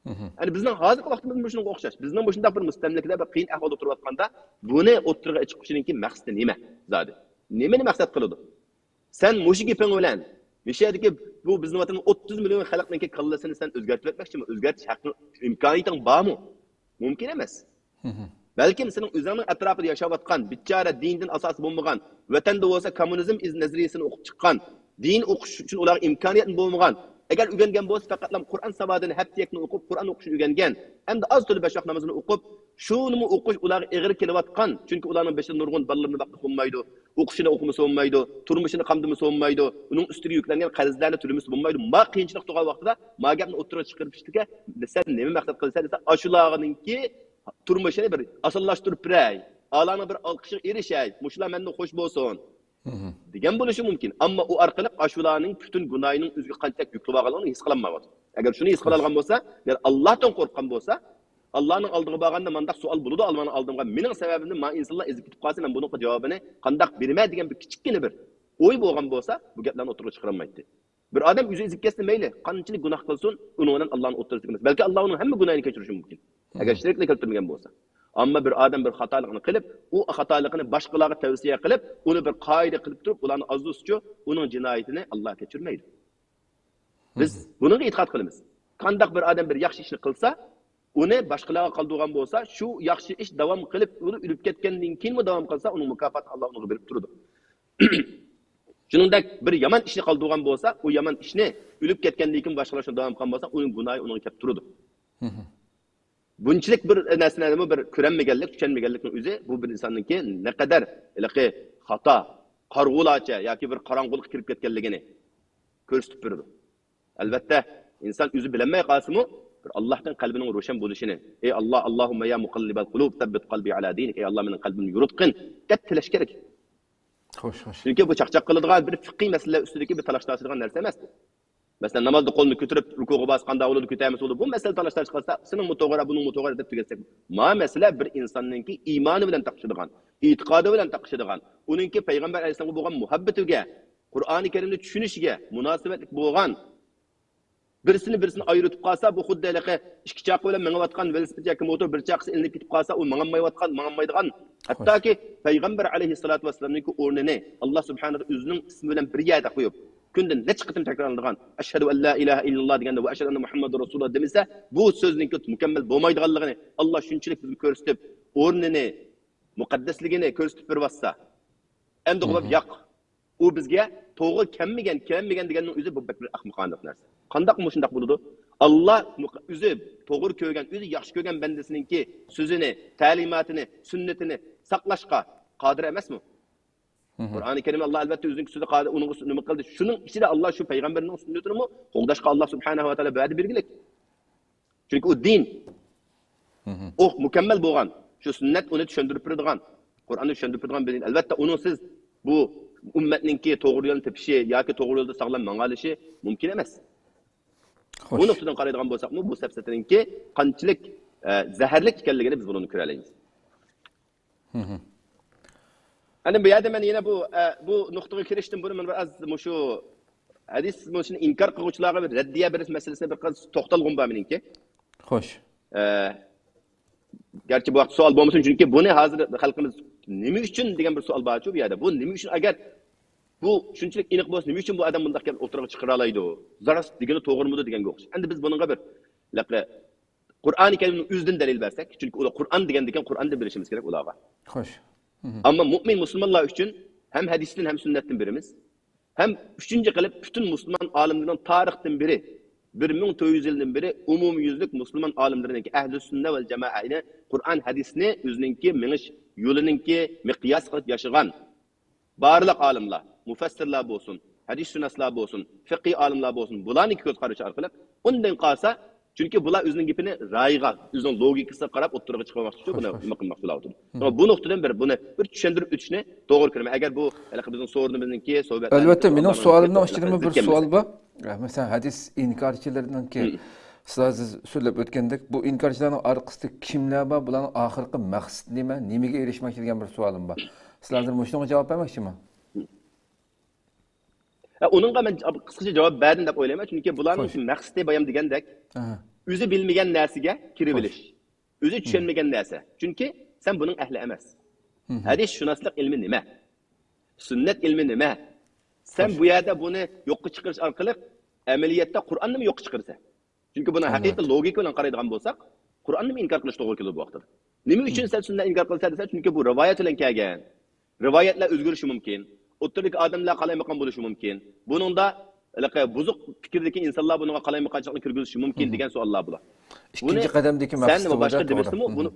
يەنى بىزنىڭ ھازىرقى ۋاقتىمىز مۇشۇنىڭغا ئوخشاش. بىزنىڭ مۇشۇنداق بىر مۇستەملىكىدە بىر قىيىن ئەھۋالدا تۇرۇۋاتقاندا، بۇنى ئوتتۇرىغا چىقىشىنىڭكى مەقسىتى نېمە زادى؟ نېمىنى مەقسەت قىلىدۇ؟ سەن مۇشۇ گېپىڭ بىلەن مۇشۇ يەردىكى بۇ بىزنىڭ ۋەتەننىڭ ئوتتۇز مىليون خەلقنىڭكى كاللىسىنى سەن ئۆزگەرتىۋەتمەكچىمۇ؟ ئۆزگەرتىش ھەققىڭ، ئىمكانىيىتىڭ بارمۇ؟ مۇمكىن ئەمەس. بەلكىم سېنىڭ ئۆزۈڭنىڭ ئەتراپىدا ياشاۋاتقان، بىچارە دىندىن ئاساسى بولمىغان، ۋەتەندە بولسا كوممۇنىزم ئىز نەزەرىيىسىنى ئوقۇپ چىققان، دىن ئوقۇش ئۈچۈن ئۇلارغا ئىمكانىيەتمۇ بولمىغان، ئەگەر ئۆگەنگەن بولسا پەقەتلا قۇرئان ساۋادىنى ھەپتە يەككىنى ئوقۇپ، قۇرئان ئوقۇشنى ئۆگەنگەن، ئەمدى ئاز تولا بەش ۋاق نامىزىنى ئوقۇپ، شۇنىمۇ ئوقۇش ئۇلارغا ئېغىر كېلىۋاتقان، چۈنكى ئۇلارنىڭ بېشىدا نۇرغۇن بالىلىرىنى باقمىسا بولمايدۇ، ئوقۇشىنى ئوقۇمىسا بولمايدۇ، تۇرمۇشىنى قامدىمىسا بولمايدۇ، ئۇنىڭ ئۈستىگە يۈكلەنگەن قەرزلەرنى تۆلىمىسە بولمايدۇ. ما قىيىنچىلىق تۇرغان ۋاقتىدا ما گەپنى ئوتتۇرىغا چىقىرىپ، سەن نېمە مەقسەت قىلىسەن دېسە، ئاشۇلارنىڭكى تۇرمۇشىنى بىر ئاسانلاشتۇرۇپ بېرەي، ئالارنىڭ بىر ئالقىشىغا ئېرىشەي، مۇشۇلار مەندىن خوش بولسۇن دېگەن بولۇشى مۇمكىن. ئەمما ئۇ ئارقىلىق ئاشۇلارنىڭ پۈتۈن گۇناھىنىڭ ئۆزىگە قانچىلىك يۈكلىۋالغانلىقىنى ھېس قىلالمايۋاتىدۇ. ئەگەر شۇنى ھېس قىلالىغان بولسا، يەنى ئاللاھتىن قورققان بولسا، ئاللانىڭ ئالدىغا بارغاندا مانداق سوئال بولىدۇ، ئاللانىڭ ئالدىغا، مېنىڭ سەۋەبىمدىن ما ئىنسانلار ئېزىپ كېتىپ قالسا، مەن بۇنىڭغا جاۋابىنى قانداق بېرىمەن دېگەن بىر كىچىككىنە بىر ئوي بولغان بولسا، بۇ گەپلەرنى ئوتتۇرىغا چىقىرالمايتتى. بىر ئادەم ئۆزى ئېزىپ كەتسە مەيلى، قانچىلىك گۇناھ قىلسۇن، ئۇنىڭ بىلەن ئاللانىڭ ئوتتۇرىسىدىكى مەسىلە. بەلكى ئاللا ئۇنىڭ ھەممە گۇناھىنى كەچۈرۈشى مۇمكىن. ئەگەر شېرىكلىك كەلتۈرمىگەن بولسا. ئەمما بىر ئادەم بىر خاتالىقنى قىلىپ، ئۇ خاتالىقىنى باشقىلارغا تەۋسىيە قىلىپ، ئۇنى بىر قائىدە قىلىپ تۇرۇپ، ئۇلارنى ئازدۇرسىچۇ، ئۇنىڭ جىنايىتىنى ئاللا كەچۈرمەيدۇ. بىز بۇنىڭغا ئېتىقاد قىلىمىز. قانداق بىر ئادەم بىر ياخشى ئىشنى قىلسا، ئۇنى باشقىلارغا قالدۇرغان بولسا، شۇ ياخشى ئىش داۋام قىلىپ، ئۇ ئۆلۈپ كەتكەندىن كېيىنمۇ داۋام قىلسا، ئۇنىڭ مۇكاپاتى ئاللا ئۇنىڭغا بېرىپ تۇرىدۇ. شۇنىڭدەك بىر يامان ئىشنى قالدۇرغان بولسا، ئۇ يامان ئىشنى ئۆلۈپ كەتكەندىن كېيىن باشقىلار شۇنى داۋام قىلغان بولسا، ئۇنىڭ گۇناھى ئۇنىڭغا كەپ تۇرىدۇ. بۇنچىلىك بىر نەرسىلەرنىمۇ بىر كۆرەلمىگەنلىك، چۈشەنمىگەنلىكنىڭ ئۆزى بۇ بىر ئىنساننىڭكى نەقەدەر ھېلىقى خاتا، قارىغۇلارچە ياكى بىر قاراڭغۇلۇققا كىرىپ كەتكەنلىكىنى كۆرسىتىپ بېرىدۇ. ئەلۋەتتە، ئىنسان ئۆزى بىلەلمەي قالسىمۇ، بىر ئاللاھتىن قەلبىنىڭ روشەن بولۇشىنى، ئەي ئاللا، اللهم يا مقلب القلوب ثبت قلبي على دينك، ئەي ئاللا، مېنىڭ قەلبىمنى يورۇتقىن، دەپ تىلەش كېرەك. خوش، خوش. چۈنكى بۇ چاقچاق قىلىدىغان بىر فىقھىي مەسىلىلەر ئۈستىدىكى بىر تالاش تارتىشىدىغان نەرسە ئەمەس بۇ. مەسىلەن، نامازدا قولنى كۆتۈرۈپ، رۇكۇغا بارسا قانداق بولىدۇ، كۆتەرمىسە بولىدۇ. بۇ مەسىلە تالاش تارتىش قىلسا، سېنىڭمۇ توغرا، بۇنىڭمۇ توغرا دەپ تۈگەتسەك. ما مەسىلە بىر ئىنساننىڭكى ئىمانى بىلەن تاقىشىدىغان، ئېتىقادى بىلەن تاقىشىدىغان، ئۇنىڭكى پەيغەمبەر ئەلەيھىسسالامغا بولغان مۇھەببىتىگە، قۇرئانى كەرىمنى چۈشىنىشىگە مۇناسىۋەتلىك بولغان، بىرسىنى بىرسىدىن ئايرىتىپ قالسا، بۇ خۇددى ھېلىقى ئىككى چاقا بىلەن مېڭىۋاتقان ۋېلىسىپىت ياكى موتور، بىر چاقىسى ئېلىنىپ كېتىپ قالسا، ئۇ ماڭالمايۋاتقان، ماڭالمايدىغان، ھەتتاكى پەيغەمبەر ئەلەيھىسسالاتۇ ۋەسسالامنىڭكى ئورنىنى ئاللا سۇبھانەھۇ ئۆزىنىڭ ئىسمى بىلەن بىر يەردە قويۇپ، كۈندە نەچچە قېتىم تەكرارلىنىدىغان، ئەشھەدۇ ئەللا ئىلاھە ئىللاللا دېگەندە ۋە ئەشھەدۇ ئەننە مۇھەممەدۇر رەسۇلۇللا دېمىسە، بۇ سۆزنىڭكى مۇكەممەل بولمايدىغانلىقىنى ئاللا شۇنچىلىك بىزگە كۆرسىتىپ، ئورنىنى، مۇقەددەسلىكىنى كۆرسىتىپ بېرىۋاتسا، ئەمدى ياق، ئۇ بىزگە توغرا كەلمىگەن، كەلمىگەن دېگەننىڭ ئۆزى بۇ بەك بىر ئەخمىقانە نەرسە. قانداقمۇ شۇنداق بولىدۇ؟ ئاللا مۇق-، ئۆزى توغرا كۆرگەن، ئۆزى ياخشى كۆرگەن بەندىسىنىڭكى سۆزىنى، تەلىماتىنى، سۈننىتىنى ساقلاشقا قادىر ئەمەسمۇ؟ قۇرئانى كەرىمنى ئاللا ئەلۋەتتە ئۆزىنىڭكى سۆزى قادىر، ئۇنىڭغا نېمە قىلدى؟ شۇنىڭ ئىچىدە ئاللا شۇ پەيغەمبەرنىڭ سۈننىتىنىمۇ قوغداشقا ئاللا سۇبھانەھۇ ۋە تائالا ۋەدە بەرگىلىك. چۈنكى ئۇ دىن. ئۇ مۇكەممەل بولغان، شۇ سۈننەت ئۇنى چۈشەندۈرۈپ بېرىدىغان، قۇرئاننى چۈشەندۈرۈپ بېرىدىغان بىر دىن. ئەلۋەتتە، ئۇنىڭسىز بۇ ئۈممەتنىڭكى توغرا يولنى تېپىشى ياكى توغرا يولدا ساغلام ماڭالىشى مۇمكىن ئەمەس. بۇ نۇقتىدىن قارايدىغان بولساقمۇ، بۇ سەپسەتىنىڭكى قانچىلىك، ئە، زەھەرلىك ئىكەنلىكىنى بىز بۇنىڭدىن كۆرەلەيمىز. ئەنە بۇ يەردە مەن يەنە بۇ، ئە، بۇ نۇقتىغا كىرىشتىن بۇرۇن مەن بىر ئاز مۇشۇ ھەدىس مۇشۇنى ئىنكار قىلغۇچىلارغا بىر رەددىيە بېرىش مەسىلىسىنى بىر قىز توختالغۇم بار مېنىڭكى. خوش. ئە، گەرچە بۇ ھەقتە سوئال بولمىسۇن، چۈنكى بۇنى ھازىر خەلقىمىز نېمە ئۈچۈن دېگەن بىر سوئال بارچۇ بۇ يەردە. بۇ نېمە ئۈچۈن، ئەگەر بۇ شۇنچىلىك ئېنىق بولسا، نېمە ئۈچۈن بۇ ئادەم بۇنداق گەپنى ئوتتۇرىغا چىقىرالايدۇ؟ زاراس دېگىنى توغرىمىدۇ دېگەنگە ئوخشاش. ئەمدى بىز بۇنىڭغا بىر، لەقە-، قۇرئانى كەرىمنىڭ ئۆزىدىن دەلىل بەرسەك، چۈنكى ئۇلار قۇرئان دېگەندىكىن قۇرئاندىن بىلىشىمىز كېرەك ئۇلارغا. خوش. ئەمما مۇئمىن مۇسۇلمانلار ئۈچۈن ھەم ھەدىستىن ھەم سۈننەتتىن بېرىمىز. ھەم ئۈچىنچى قىلىپ، پۈتۈن مۇسۇلمان ئالىملىرىنىڭ تارىختىن بېرى، بىر مىڭ تۆت يۈز يىلدىن بېرى ئومۇميۈزلۈك مۇسۇلمان ئالىملىرىنىڭكى ئەھلى سۈننە ۋەل جامائەنى قۇرئان ھەدىسنى ئۆزىنىڭكى مېڭىش يولىنىڭكى مىقياسى قىلىپ ياشىغان بارلىق ئالىملار، مۇفەسسىرلار بولسۇن، ھەدىسشۇناسلار بولسۇن، فىقھىي ئالىملار بولسۇن، بۇلارنىڭكى كۆز قارىشى ئارقىلىق ئۇندىن قالسا، چۈنكى بۇلار ئۆزىنىڭ گېپىنى رايىغا، ئۆزىنىڭ لوگىكىسىغا قاراپ ئوتتۇرىغا چىقارماقچى، بۇنى نېمە قىلماقچى بولۇۋاتىدۇ. شۇڭا بۇ نۇقتىدىن بىر بۇنى بىر چۈشەندۈرۈپ ئۆتۈشنى توغرا كۆرىمەن. ئەگەر بۇ ھېلىقى بىزنىڭ سورۇنىمىزنىڭكى سۆھبەتلەرنىڭكى ئەلۋەتتە، مېنىڭ سوئالىمنىڭ ئىچىدىمۇ بىر سوئال بار. مەسىلەن، ھەدىس ئىنكارچىلىرىنىڭكى، سىلەر سىز سۆزلەپ ئۆتكەندەك، بۇ ئىنكارچىلارنىڭ ئارقىسىدا كىملەر بار؟ بۇلارنىڭ ئاخىرقى مەقسىتى نېمە؟ نېمىگە ئېرىشمەكچى دېگەن بىر سوئالىم بار. سىلەر ھازىر مۇشۇنىڭغا جاۋاب بەرمەكچىمۇ؟ ئە، ئۇنىڭغا مەن قىسقىچە جاۋاب بەردىم دەپ ئويلايمەن، چۈنكى بۇلارنىڭ مەقسىتى بايام دېگەندەك، ئۆزى بىلمىگەن نەرسىگە كىرىۋېلىش، ئۆزى چۈشەنمىگەن نەرسە. چۈنكى سەن بۇنىڭ ئەھلى ئەمەس. ھەدىس شۇناسلىق ئىلمى نېمە؟ سۈننەت ئىلمى نېمە؟ سەن بۇ يەردە بۇنى يوققا چىقىرىش ئارقىلىق ئەمەلىيەتتە قۇرئاننىمۇ يوققا چىقىرىسەن. چۈنكى بۇنى ھەقىقىي لوگىكا بىلەن قارايدىغان بولساق، قۇرئاننىمۇ ئىنكار قىلىش توغرا كېلىدۇ بۇ ۋاقىتتا. نېمە ئۈچۈن سەن سۈننەت ئىنكار قىلىسەن دېسە، چۈنكى بۇ رىۋايەت بىلەن كەلگەن. رىۋايەتلەر ئۆزگىرىشى مۇمكىن. ئوتتۇرىدىكى ئادەملەر قالايمىقان بولۇشى مۇمكىن. بۇنىڭدا ھېلىقى بۇزۇق پىكىردىكى ئىنسانلار بۇنىڭغا قالايمىقانچىلىقنى كىرگۈزۈشى مۇمكىن دېگەن سوئاللار بۇلار. ئىككىنچى قەدەمدىكى مەقسىتى بۇ باشقا بىرسىمۇ بۇنى،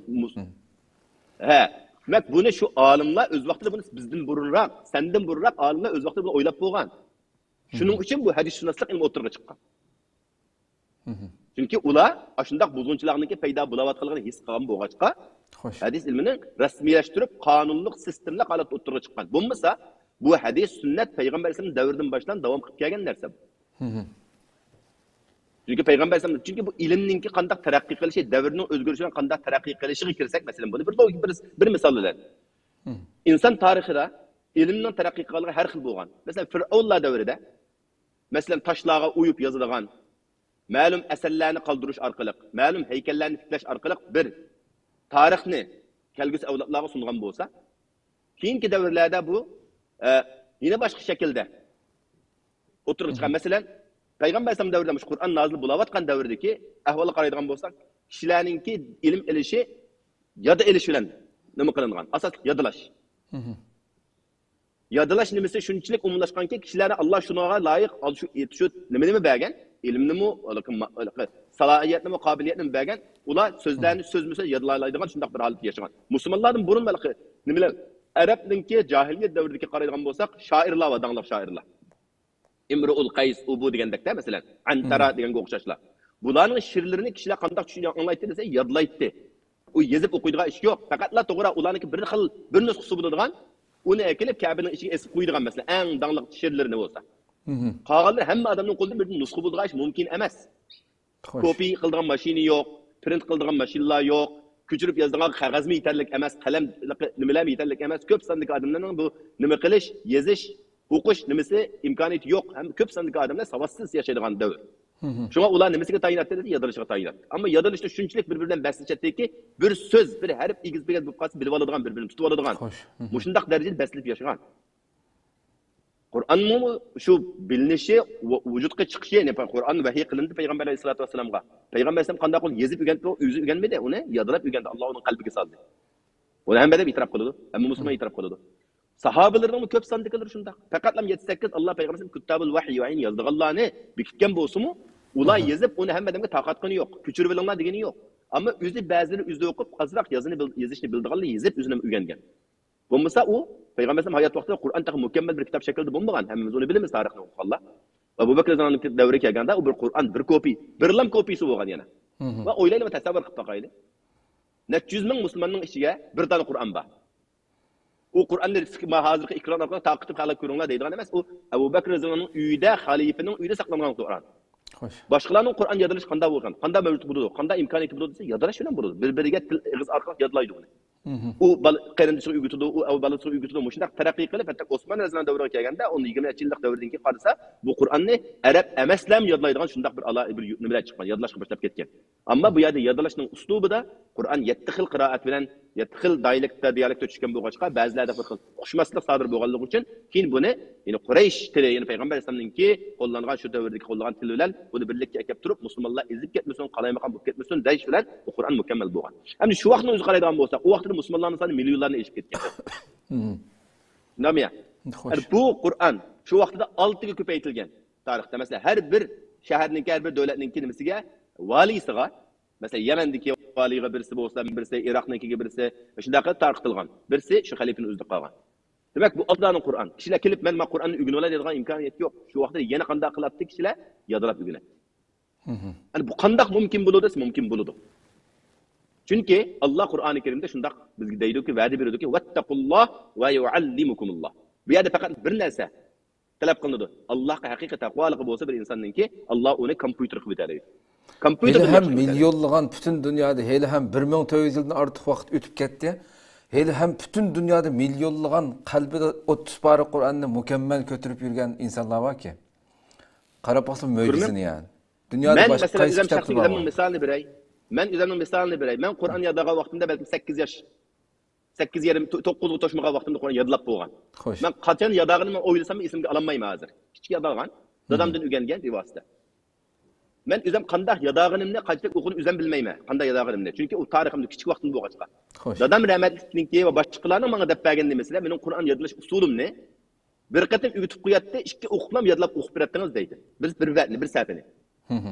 ھە، دېمەك، بۇنى شۇ ئالىملار ئۆز ۋاقتىدا بۇنى بىزدىن بۇرۇنراق، سەندىن بۇرۇنراق ئالىملار ئۆز ۋاقتىدا بۇنى ئويلاپ بولغان. شۇنىڭ ئۈچۈن بۇ ھەدىسشۇناسلىق ئىلمى ئوتتۇرىغا چىققان. چۈنكى ئۇلار ئاشۇنداق بۇزغۇنچىلارنىڭكى پەيدا بولاۋاتقانلىقىنى ھېس قىلغان بولغاچقا، ھەدىس ئىلمىنى رەسمىيلەشتۈرۈپ، قانۇنلۇق، سىستېمىلىق ھالەتتە ئوتتۇرىغا چىققان. بولمىسا، بۇ ھەدىس سۈننەت پەيغەمبەر ئەلەيھىسسالام دەۋرىدىن باشلاپ داۋام قىلىپ كەلگەن نەرسە بۇ. چۈنكى پەيغەمبەر ئەلەيھىسسالام، چۈنكى بۇ ئىلىمنىڭكى قانداق تەرەققىي قىلىشى، دەۋرنىڭ ئۆزگىرىشى بىلەن قانداق تەرەققىي قىلىشىغا كىرسەك، مەسىلەن، بۇنى بىر لوگىك، بىر، بىر مىسال بىلەن. ئىنسان تارىخىدا ئىلىمنىڭ تەرەققىي قىلغانلىقى ھەر خىل بولغان. مەسىلەن، فىرئەۋنلار دەۋرىدە، مەسىلەن، تاشلارغا ئويۇپ يازىدىغان، مەلۇم ئەسەرلەرنى قالدۇرۇش ئارقىلىق، مەلۇم ھەيكەللەرنى تىكلەش ئارقىلىق بىر تارىخنى كەلگۈسى ئەۋلادلارغا سۇنغان بولسا، كېيىنكى دەۋرلەردە بۇ، ئە، يەنە باشقا شەكىلدە ئوتتۇرىغا چىققان. مەسىلەن، پەيغەمبەر ئەلەيھىسسالام دەۋرىدە مۇشۇ قۇرئان نازىل بولاۋاتقان دەۋردىكى ئەھۋالغا قارايدىغان بولساق، كىشىلەرنىڭكى ئىلىم ئېلىشى يادا ئېلىش بىلەن نېمە قىلىنغان؟ ئاساسلىق يادىلاش. يادىلاش نېمىسى شۇنچىلىك ئومۇملاشقانكى، كىشىلەرنى ئاللا شۇنىڭغا لايىق، شۇ، شۇ نېمىنىمۇ بەرگەن، ئىلىمنىمۇ، سالاھىيەتنىمۇ، قابىلىيەتنىمۇ بەرگەن، ئۇلار سۆزلەرنى سۆزمۇسۆز يادلايدىغان شۇنداق بىر ھالەتتە ياشىغان. مۇسۇلمانلاردىن بۇرۇن ھېلىقى نېمىلەر، ئەرەبنىڭكى جاھىلىيەت دەۋرىدىكى قارايدىغان بولساق، شائىرلار بار، داڭلىق شائىرلار. ئىمرۇئۇل قەيس، ئۇ بۇ دېگەندەكتە، مەسىلەن، ئەنتەرا دېگەنگە ئوخشاشلار. بۇلارنىڭ شېئىرلىرىنى كىشىلەر قانداق چۈشىنىپ ئاڭلايتتى دېسە، يادلايتتى. ئۇ يېزىپ ئوقۇيدىغان ئىش يوق. پەقەتلا توغرا ئۇلارنىڭكى بىر خىل، بىر نۇسخىسى بولىدىغان، ئۇنى ئەكېلىپ كەبىنىڭ ئىچىگە ئېسىپ قويىدىغان، مەسىلەن، ئەڭ داڭلىق شېئىرلىرىنى بولسا. قالغانلىرى ھەممە ئادەمنىڭ قولىدا بىردىن نۇسخا بولىدىغان ئىش مۇمكىن ئەمەس. كوپى قىلىدىغان ماشىنا يوق، پرىنت قىلىدىغان ماشىنىلار يوق، كۆچۈرۈپ يازىدىغان قەغەزمۇ يېتەرلىك ئەمەس، قەلەم، نېمىلەرمۇ يېتەرلىك ئەمەس. كۆپ ساندىكى ئادەملەرنىڭ بۇ نېمە قىلىش، يېزىش، ئوقۇش نېمىسى، ئىمكانىيىتى يوق. ھەم كۆپ ساندىكى ئادەملەر ساۋاتسىز ياشايدىغان دەۋر. شۇڭا ئۇلار نېمىسىگە تايىناتتى دېسە، يادلىشىغا تايىناتتى. ئەمما يادلىشتا شۇنچىلىك بىر-بىرى بىلەن بەسلىشەتتىكى، بىر سۆز، بىر ھەرپ ئېگىز بېگىز بولۇپ قالسا، بىلىۋالىدىغان، بىر-بىرىنى تۇتۇۋالىدىغان. مۇشۇنداق دەرىجىدە بەسلىشىپ ياشىغان. قۇرئاننىڭ شۇ بىلىنىشى، ۋۇ-، ۋۇجۇدقا چىقىشى، يەنى قۇرئان ۋەھىي قىلىندى پەيغەمبەر ئەلەيھىسسالاتۇ ۋەسسالامغا. پەيغەمبەر ئەلەيھىسسالام قانداق قىلدى؟ يېزىپ ئۆگەندى، ئۆزى ئۆگەنمىدى، ئۇنى يادلاپ ئۆگەندى، ئاللا ئۇنىڭ قەلبىگە سالدى. ئۇنى ھەممە ئادەم ئېتىراپ قىلىدۇ، ھەممە مۇسۇلمان ئېتىراپ قىلىدۇ. ساھابىلىرىنىڭمۇ كۆپ ساندىكىلىرى شۇنداق. پەقەتلا يەتتە سەككىز ئاللا پەيغەمبەر كۇتتابۇل ۋەھىي، ۋەھىينى يازىدىغانلارنى بېكىتكەن بولسىمۇ، ئۇلار يېزىپ ئۇنى ھەممە ئادەمگە تارقاتقىنى يوق، كۆچۈرۈۋېلىڭلار دېگىنى يوق. ئەمما ئۆزى بەزىلىرى ئۆزى ئوقۇپ، ئازراق يازىنى بىل-، يېزىشنى بىلىدىغانلار يېزىپ ئۆزىنى ئۆگەنگەن. بولمىسا ئۇ پەيغەمبەر ئەلەيھىسسالام ھايات ۋاقتىدا قۇرئان تېخى مۇكەممەل بىر كىتاب شەكلىدە بولمىغان. ھەممىمىز ئۇنى بىلىمىز، تارىخنى ئوقۇغانلار. ئەبۇ بەكرى رەزىياللاھۇنىڭ دەۋرىگە كەلگەندە ئۇ بىر قۇرئان، بىر كوپى، بىرلام كوپىسى بولغان يەنە. ۋە ئويلايلى، تەسەۋۋۇر قىلىپ باقايلى. نەچچە يۈز مىڭ مۇسۇلماننىڭ ئىچىگە بىر دانە قۇرئان بار. ئۇ قۇرئاننى سىز ھازىرقى ئېكران ئارقىلىق تارقىتىپ خەلققە كۆرۈڭلار دەيدىغان ئەمەس. ئۇ ئەبۇ بەكرى رەزىياللاھۇنىڭ ئۆيىدە، خەلىپىنىڭ ئۆيىدە ساقلانغان قۇرئان. خوش. باشقىلارنىڭ قۇرئان يادلىشى قانداق بولغان، قانداق مەۋجۇت بولىدۇ، قانداق ئىمكانىيىتى بولىدۇ دېسە، يادلاش بىلەن بولىدۇ. بىر-بىرىگە تىل، ئېغىز ئارقىلىق يادلايدۇ ئۇنى. ئۇ بالا، قېرىندىشىغا ئۆگىتىدۇ، ئۇ ئەۋ-، بالىسىغا ئۆگىتىدۇ. مۇشۇنداق تەرەققىي قىلىپ، ھەتتا ئوسمان رەزىياللاھۇنىڭ دەۋرىگە كەلگەندە، ئۇنىڭ يىگىرمە نەچچە يىللىق دەۋرىدىن كېيىن قارىسا، بۇ قۇرئاننى ئەرەب ئەمەسلەرمۇ يادلايدىغان شۇنداق بىر ئالا-، بىر نېمىلەر چىققان، يادلاشقا باشلاپ كەتكەن. ئەمما بۇ يەردە يادلاشنىڭ ئۇسلۇبىدا قۇرئان يەتتە خىل قىرائەت بىلەن، يەتتە خىل دىيالېكت، دىيالېكتتا چۈشكەن بولغاچقا، بەزىلەردە بىر خىل ئۇقۇشماسلىق سادىر بولغانلىقى ئۈچۈن، كېيىن بۇنى، يەنى قۇرەيش تىلى، يەنى پەيغەمبەر ئەلەيھىسسالامنىڭكى قوللانغان، شۇ دەۋردىكى قوللانغان تىلى بىلەن بۇنى بىرلىككە ئەكەپ تۇرۇپ، مۇسۇلمانلار ئېزىلىپ كەتمىسۇن، قالايمىقان بولۇپ كەتمىسۇن دەش بىلەن بۇ قۇرئان مۇكەممەل بولغان. ئەمدى شۇ ۋاقىتنىڭ ئۆزىگە قارايدىغان بولساق، ئۇ ۋاقىتتا مۇسۇلمانلارنىڭ سانى مىليونلارنى ئېشىپ كەتكەن. شۇنداقمۇ يا؟ خوش. ئەمدى بۇ قۇرئان شۇ ۋاقىتتا ئالتىگە كۆپەيتىلگەن. تارىختا، مەسىلەن، ھەر بىر شەھەرنىڭكى، ھەر بىر دۆلەتنىڭكى نېمىسىگە، ۋالىيسىغا، مەسىلەن، يەمەندىكى ۋالىيغا بىرسى بولسا، بىرسى ئىراقنىڭكىگە بىرسى، شۇنداق قىلىپ تارقىتىلغان. بىرسى شۇ خەلىپىنىڭ ئۆزىدە قالغان. دېمەك، بۇ ئالتە دانە قۇرئان. كىشىلەر كېلىپ، مەن مانا قۇرئاننى ئۆگىنىۋالاي دەيدىغان ئىمكانىيەت يوق. شۇ ۋاقىتتا يەنە قانداق قىلاتتى كىشىلەر؟ يادلاپ ئۆگىنەتتى. يەنى بۇ قانداق مۇمكىن بولىدۇ دېسە، مۇمكىن بولىدۇ. چۈنكى ئاللا قۇرئانى كەرىمدە شۇنداق بىزگە دەيدۇكى، ۋەدە بېرىدۇكى، ۋەتتەقۇللاھ ۋە يۇئەللىمۇكۇمۇللاھ. بۇ يەردە پەقەت بىر نەرسە تەلەپ قىلىنىدۇ. ئاللاھقا ھەقىقىي تەقۋالىقى بولسا بىر ئىنساننىڭكى، ئاللا ئۇنى كومپيۇتېر قىلىۋېتەلەيدۇ. كومپيۇتېر ھېلىھەم مىليونلىغان پۈتۈن دۇنيادا، ھېلىھەم بىر مىڭ تۆت يۈز يىلدىن ئارتۇق ۋاقىت ئۆتۈپ كەتتى. ھېلىھەم پۈتۈن دۇنيادا مىليونلىغان قەلبىدە ئوتتۇز پارە قۇرئاننى مۇكەممەل كۆتۈرۈپ يۈرگەن ئىنسانلار باركى. قاراپ باقسا مۆجىزىنى يەنى. دۇنيادا باشقا مەن مەسىلەن قايسى ئۆزۈم كىتابتا شەخسىي بار ئۆزۈمنىڭ بۇ؟ مىسالىنى بېرەي. مەن ئۆزۈمنىڭ مىسالىنى بېرەي. مەن قۇرئان يادلىغان ۋاقتىمدا بەلكىم سەككىز ياش، سەككىز يېرىم، تو-، توققۇزغا توشمىغان ۋاقتىمدا قۇرئان يادلاپ بولغان. خوش. مەن قاچان يادلىغىنىمنى ئويلىساممۇ ئېسىمگە ئالالمايمەن ھازىر. كىچىك يادلىغان. دادامدىن ئۆگەنگەن بىۋاسىتە. مەن ئۆزۈم قانداق يادلىغىنىمنى، قانچىلىك ئوقۇغىنىمنى ئۆزۈم بىلمەيمەن. قانداق يادلىغىنىمنى. چۈنكى ئۇ تارىخىمدا كىچىك ۋاقتىم بولغاچقا. خوش. دادام رەھمەتلىكنىڭكى ۋە باشقىلارنىڭ ماڭا دەپ بەرگەن نېمىسىلەر، مېنىڭ قۇرئان يادلاش ئۇسۇلۇمنى بىر قېتىم ئۆگىتىپ قوياتتى، ئىككى ئوقۇپلام يادلاپ ئوقۇپ بېرەتتىڭىز دەيتتى. بىر، بىر بەتنى، بىر سەھىپىنى.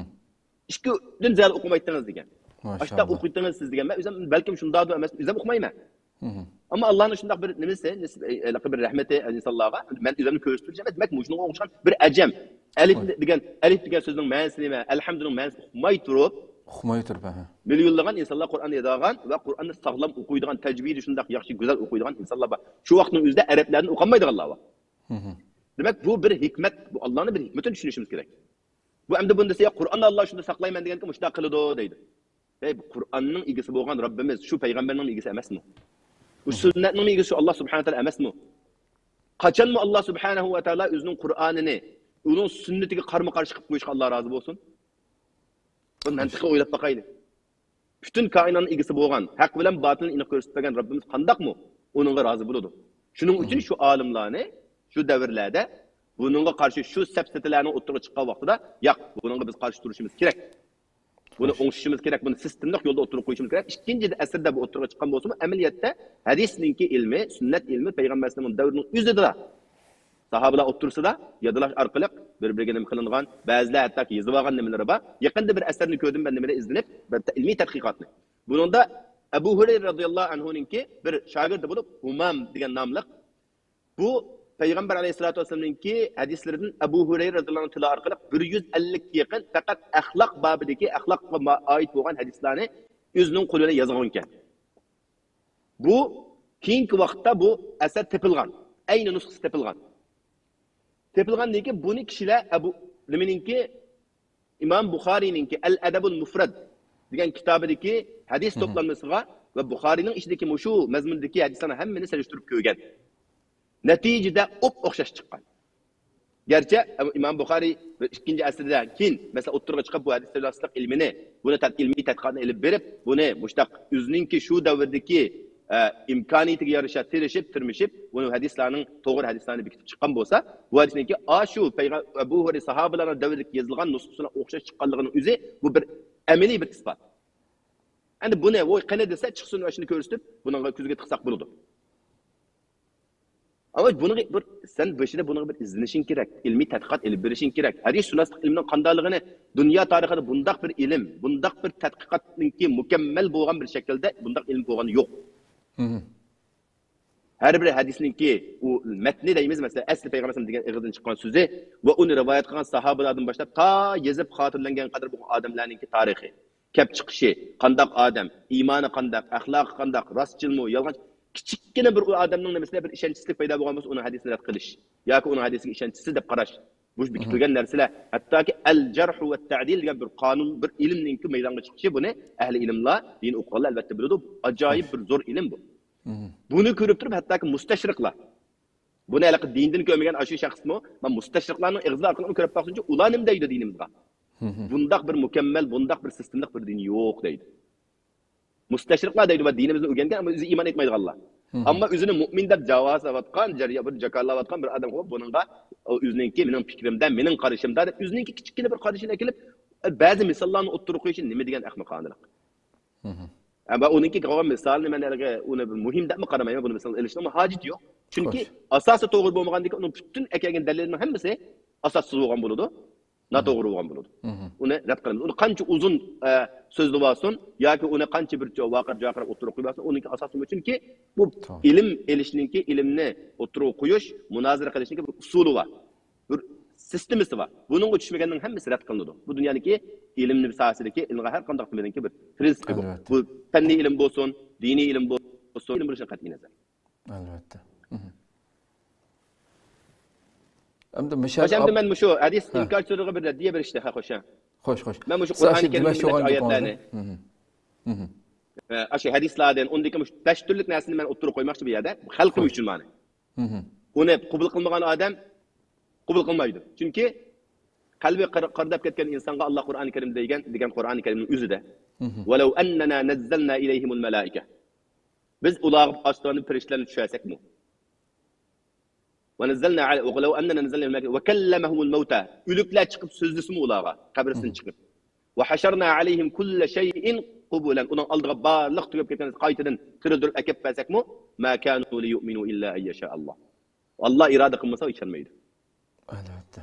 ئىككىدىن زىيادە ئوقۇمايتتىڭىز دېگەن. ئاشتا ئوقۇيتتىڭىز سىز دېگەن. مەن ئۆزۈم بەلكىم شۇنداقدۇ ئەمەس، ئۆزۈم ئوقۇمايمەن. ئەمما ئاللانىڭ شۇنداق بىر نېمىسى، نېسىپ، ئە، ھېلىقى بىر رەھمىتى ئىنسانلارغا، مەن ئۆزۈمنى كۆرسىتىپ بېرىمەن. دېمەك، مۇشۇنىڭغا ئوخشىغان بىر ئەجەم. ئەلىپ دېگەن، ئەلىپ دېگەن سۆزنىڭ مەنىسى نېمە؟ ئەلھەمدۇنىڭ مەنىسى ئۇقماي تۇرۇپ، ئۇقماي تۇرۇپ، ھە. مىليونلىغان ئىنسانلار قۇرئان يادلىغان ۋە قۇرئاننى ساغلام ئوقۇيدىغان، تەجۋىدى شۇنداق ياخشى، گۈزەل ئوقۇيدىغان ئىنسانلار بار. شۇ ۋاقىتنىڭ ئۆزىدە ئەرەبلەردىن ئوقالمايدىغانلار بار. دېمەك، بۇ بىر ھېكمەت، بۇ ئاللانىڭ بىر ھېكمىتىنى چۈشىنىشىمىز كېرەك. بۇ ئەمدى بۇنى دېسە، يا قۇرئاننى ئاللا شۇندا ساقلايمەن دېگەنكى مۇشۇنداق قىلىدۇ دەيدۇ. ھەي، بۇ قۇرئاننىڭ ئىگىسى بولغان رەببىمىز شۇ پەيغەمبەرنىڭ ئىگىسى ئەمەسمۇ؟ بۇ سۈننەتنىڭ ئىگىسى شۇ ئاللا سۇبھانەھۇ ۋە تائالا ئەمەسمۇ؟ قاچانمۇ ئاللا سۇبھانەھۇ ۋە تائالا ئۆزىنىڭ قۇرئانىنى ئۇنىڭ سۈننىتىگە قارىمۇ قارشى قىلىپ قويۇشقا ئاللا رازى بولسۇن؟ بۇنى مەنتىقىي ئويلاپ باقايلى. پۈتۈن كائىناتنىڭ ئىگىسى بولغان، ھەق بىلەن باتىلنى ئېنىق كۆرسىتىپ بەرگەن رەببىمىز قانداقمۇ ئۇنىڭغا رازى بولىدۇ؟ شۇنىڭ ئۈچۈن شۇ ئالىملارنى شۇ دەۋرلەردە بۇنىڭغا قارشى شۇ سەپسەتىلەرنىڭ ئوتتۇرىغا چىققان ۋاقتىدا، ياق، بۇنىڭغا بىز قارشى تۇرۇشىمىز كېرەك. بۇنى ئوڭشىشىمىز كېرەك، بۇنى سىستېمىلىق يولدا ئوتتۇرىغا قويۇشىمىز كېرەك. ئىككىنچى ئەسىردە بۇ ئوتتۇرىغا چىققان بولسىمۇ، ئەمەلىيەتتە ھەدىسنىڭكى ئىلمى، سۈننەت ئىلمى پەيغەمبەر ئەلەيھىسسالامنىڭ دەۋرىنىڭ ئۆزىدە ساھابىلار ئوتتۇرىسىدا يادلاش ئارقىلىق بىر-بىرىگە نېمە قىلىنغان، بەزىلەر ھەتتاكى يېزىۋالغان نېمىلىرى بار. يېقىندا بىر ئەسەرنى كۆردۈم مەن، نېمىنى ئىزدىنىپ، بىر ئىلمىي تەتقىقاتنى. بۇنىڭدا ئەبۇ ھۇرەيرە رەزىياللاھۇ ئەنھۇنىڭكى بىر شاگىرتى بولۇپ، ھۇمام دېگەن ناملىق، بۇ پەيغەمبەر ئەلەيھىسسالاتۇ ۋەسسالامنىڭكى ھەدىسلىرىدىن ئەبۇ ھۇرەيرە رەزىياللاھۇ ئەنھۇ تىلى ئارقىلىق بىر يۈز ئەللىككە يېقىن پەقەت ئەخلاق بابىدىكى، ئەخلاققا ما-، ئائىت بولغان ھەدىسلەرنى ئۆزىنىڭ قولى بىلەن يازغان ئىكەن. بۇ كېيىنكى ۋاقىتتا بۇ ئەسەر تېپىلغان. ئەينى نۇسخىسى تېپىلغان. تېپىلغاندىن كېيىن بۇنى كىشىلەر ئەبۇ، نېمىنىڭكى، ئىمام بۇخارىينىڭكى ئەل ئەدەبۇل مۇفرەد دېگەن كىتابىدىكى ھەدىس توپلامىسىغا ۋە بۇخارىينىڭ ئىچىدىكى مۇشۇ مەزمۇندىكى ھەدىسلەرنى ھەممىنى سېلىشتۇرۇپ كۆرگەن. نەتىجىدە ئوپئوخشاش چىققان. گەرچە ئىمام بۇخارىي بىر ئىككىنچى ئەسىردە كېيىن، مەسىلەن، ئوتتۇرىغا چىقىپ، بۇ ھەدىس راسلىق ئىلمىنى، بۇنى تەت-، ئىلمىي تەتقىقاتنى ئېلىپ بېرىپ، بۇنى مۇشتاق ئۆزىنىڭكى شۇ دەۋردىكى، ئە، ئىمكانىيىتىگە يارىشا تىرىشىپ، تىرمىشىپ، بۇنى ھەدىسلەرنىڭ، توغرا ھەدىسلەرنى بېكىتىپ چىققان بولسا، بۇ ھەدىسنىڭكى ئاشۇ پەيغەم-، ئەبۇ ھۇرەيرە ساھابىلەرنىڭ دەۋرىدىكى يېزىلغان نۇسخىسىنىڭ ئوخشاش چىققانلىقىنىڭ ئۆزى بۇ بىر ئەمەلىي بىر ئىسپات. ئەمدى بۇنى، ۋوي، قېنى دېسە، چىقسۇن ۋە شۇنى كۆرسىتىپ، بۇنىڭغا كۆزگە تىقساق بولىدۇ. ئەمما بۇنىڭغا بىر، سەن بېشىدا بۇنىڭغا بىر ئىزدىنىشىڭ كېرەك، ئىلمىي تەتقىقات ئېلىپ بېرىشىڭ كېرەك. ھەدىسشۇناسلىق ئىلمىنىڭ قانداقلىقىنى، دۇنيا تارىخىدا بۇنداق بىر ئىلىم، بۇنداق بىر تەتقىقاتنىڭكى مۇكەممەل بولغان بىر شەكىلدە بۇنداق ئىلىم بولغان يوق. مم. ھەر بىر ھەدىسنىڭكى ئۇ مەتنى دەيمىز، مەسىلەن، ئەسلى پەيغەمبەر دېگەن ئېغىزدىن چىققان سۆزى ۋە ئۇنى رىۋايەت قىلغان ساھابىلاردىن باشلاپ تا يېزىپ خاتىرىلەنگەن قەدەر بولغان ئادەملەرنىڭكى تارىخى، كەپ چىقىشى، قانداق ئادەم، ئىمانى قانداق، ئەخلاقى قانداق، راستچىلمۇ، يالغانچى، كىچىككىنە بىر ئۇ ئادەمنىڭ نېمىسىدە بىر ئىشەنچسىزلىك پەيدا بولغان بولسا، ئۇنىڭ ھەدىسىنى رەت قىلىش ياكى ئۇنىڭ ھەدىسىگە ئىشەنچسىز دەپ قاراش، بۇ بېكىتىلگەن نەرسىلەر. ھەتتاكى ئەل جەرھ ۋە تەدىل دېگەن بىر قانۇن، بىر ئىلىمنىڭكى مەيدانغا چىقىشى، بۇنى ئەھلى ئىلىملار، دىن ئوقۇغانلار ئەلۋەتتە بىلىدۇ. ئاجايىپ بىر زور ئىلىم بۇ. بۇنى كۆرۈپ تۇرۇپ، ھەتتاكى مۇستەشرىقلار، بۇنى ھېلىقى دىندىن كۆرمىگەن ئاشۇ شەخسمۇ، مانا مۇستەشرىقلارنىڭ ئېغىزى ئارقىلىق كۆرۈپ باقسۇنچۇ، ئۇلار نېمە دەيدۇ دىنىمىزغا؟ بۇنداق بىر مۇكەممەل، بۇنداق بىر سىستېمىلىق بىر دىن يوق دەيدۇ. مۇستەشرىقلار دەيدۇ، دىنىمىزنى ئۆگەنگەن، ئەمما ئۆزى ئىمان ئېيتمايدىغانلار. ئەمما ئۆزىنى مۇئمىن دەپ جاۋازلاۋاتقان، جەريا-، بىر جاكارلاۋاتقان بىر ئادەم، خو، بۇنىڭغا، ئۆزىنىڭكى، مېنىڭ پىكرىمدە، مېنىڭ قارىشىمدا دەپ، ئۆزىنىڭكى كىچىككىنە بىر قارىشىنى ئەكېلىپ، بەزى مىساللارنى ئوتتۇرىغا قويۇشى نېمە دېگەن ئەخمىقانىلىق. ھە، ۋە ئۇنىڭكى قىلغان مىسالىنى مەن ھېلىگە ئۇنى بىر مۇھىم دەپمۇ قارىمايمەن، بۇنى مىسال ئېلىشنىڭمۇ ھاجىتى يوق. چۈنكى ئاساسى توغرا بولمىغاندىكىن ئۇنىڭ پۈتۈن ئەكەلگەن دەلىلىنىڭ ھەممىسى ئاساسسىز بولغان بولىدۇ، ناتوغرا بولغان بولىدۇ. ئۇنى رەت قىلىمىز. ئۇنى قانچە ئۇزۇن، ئە، سۆزلىۋالسۇن ياكى ئۇنى قانچە بىر ۋاقىر جاقىراپ ئوتتۇرىغا قويۇۋالسۇن، ئۇنىڭكى ئاساسى، چۈنكى بۇ ئىلىم ئېلىشنىڭكى، ئىلىمنى ئوتتۇرىغا قويۇش، مۇنازىرە قىلىشنىڭكى بىر ئۇسۇلى بار. بىر سىستېمىسى بار. بۇنىڭغا چۈشمىگەننىڭ ھەممىسى رەت قىلىنىدۇ. بۇ دۇنيانىڭكى ئىلىم ساھەسىدىكى، ئىلىمغا ھەر قانداق نېمىنىڭكى بىر پرىنسىپى بۇ. ئەلۋەتتە. بۇ پەننىي ئىلىم بولسۇن، دىنىي ئىلىم بولسۇن، ئىلىم بولۇشىدىن قەتئىي نەزەر. ئەلۋەتتە. ئەمدى مىشەل خوش، ئەمدى مەن مۇشۇ ھەدىس ئىنكارچىلىرىغا بىر رەددىيە بېرىشتە، ھە، خوش، ھە. خوش، خوش. مەن مۇشۇ قۇرئان كەرىمدىكى بىر نەچچە ئايەتلەرنى. ئاشۇ ھەدىسلاردىن، ئۇندىكى مۇشۇ بەش تۈرلۈك نەرسىنى مەن ئوتتۇرىغا قويماقچى بۇ يەردە. خەلقىم ئۈچۈن مانا. ئۇنى قوبۇل قىلمىغان ئادەم قوبۇل قىلمايدۇ. چۈنكى قەلبى قىر-، قىرداپ كەتكەن ئىنسانغا ئاللا قۇرئانى كەرىم دېگەن، دېگەن قۇرئانى كەرىمنىڭ ئۆزىدە. ۋەلەۋ ئەننەنا نەززەلنا ئىلەيھىمۇل مەلائىكە. بىز ئۇلارغا ئاسماندىن پەرىشتىلەرنى چۈشۈرسەكمۇ. ۋە نەززەلنا ئەلە-، ۋەلەۋ ئەننەنا نەززەلنا ئىلەيھىمۇل مەلائىكە ۋە كەللەمەھۇمۇل مەۋتە. ئۆلۈكلەر چىقىپ سۆزلىسىمۇ ئۇلارغا، قەبرىسىدىن چىقىپ. ۋە ھەشەرنا ئەلەيھىم كۇللە شەيئىن قۇبۇلەن. ئۇنىڭ ئالدىغا بارلىق تۈگەپ كەتكەن قايتىدىن تىرىلدۈرۈپ ئەكەپ بەرسەكمۇ، ما كانۇ لىيۇئمىنۇ ئىللا ئەن يەشائاللا. ئاللا ئىرادە قىلمىسا ئىشەنمەيدۇ. ئەلۋەتتە.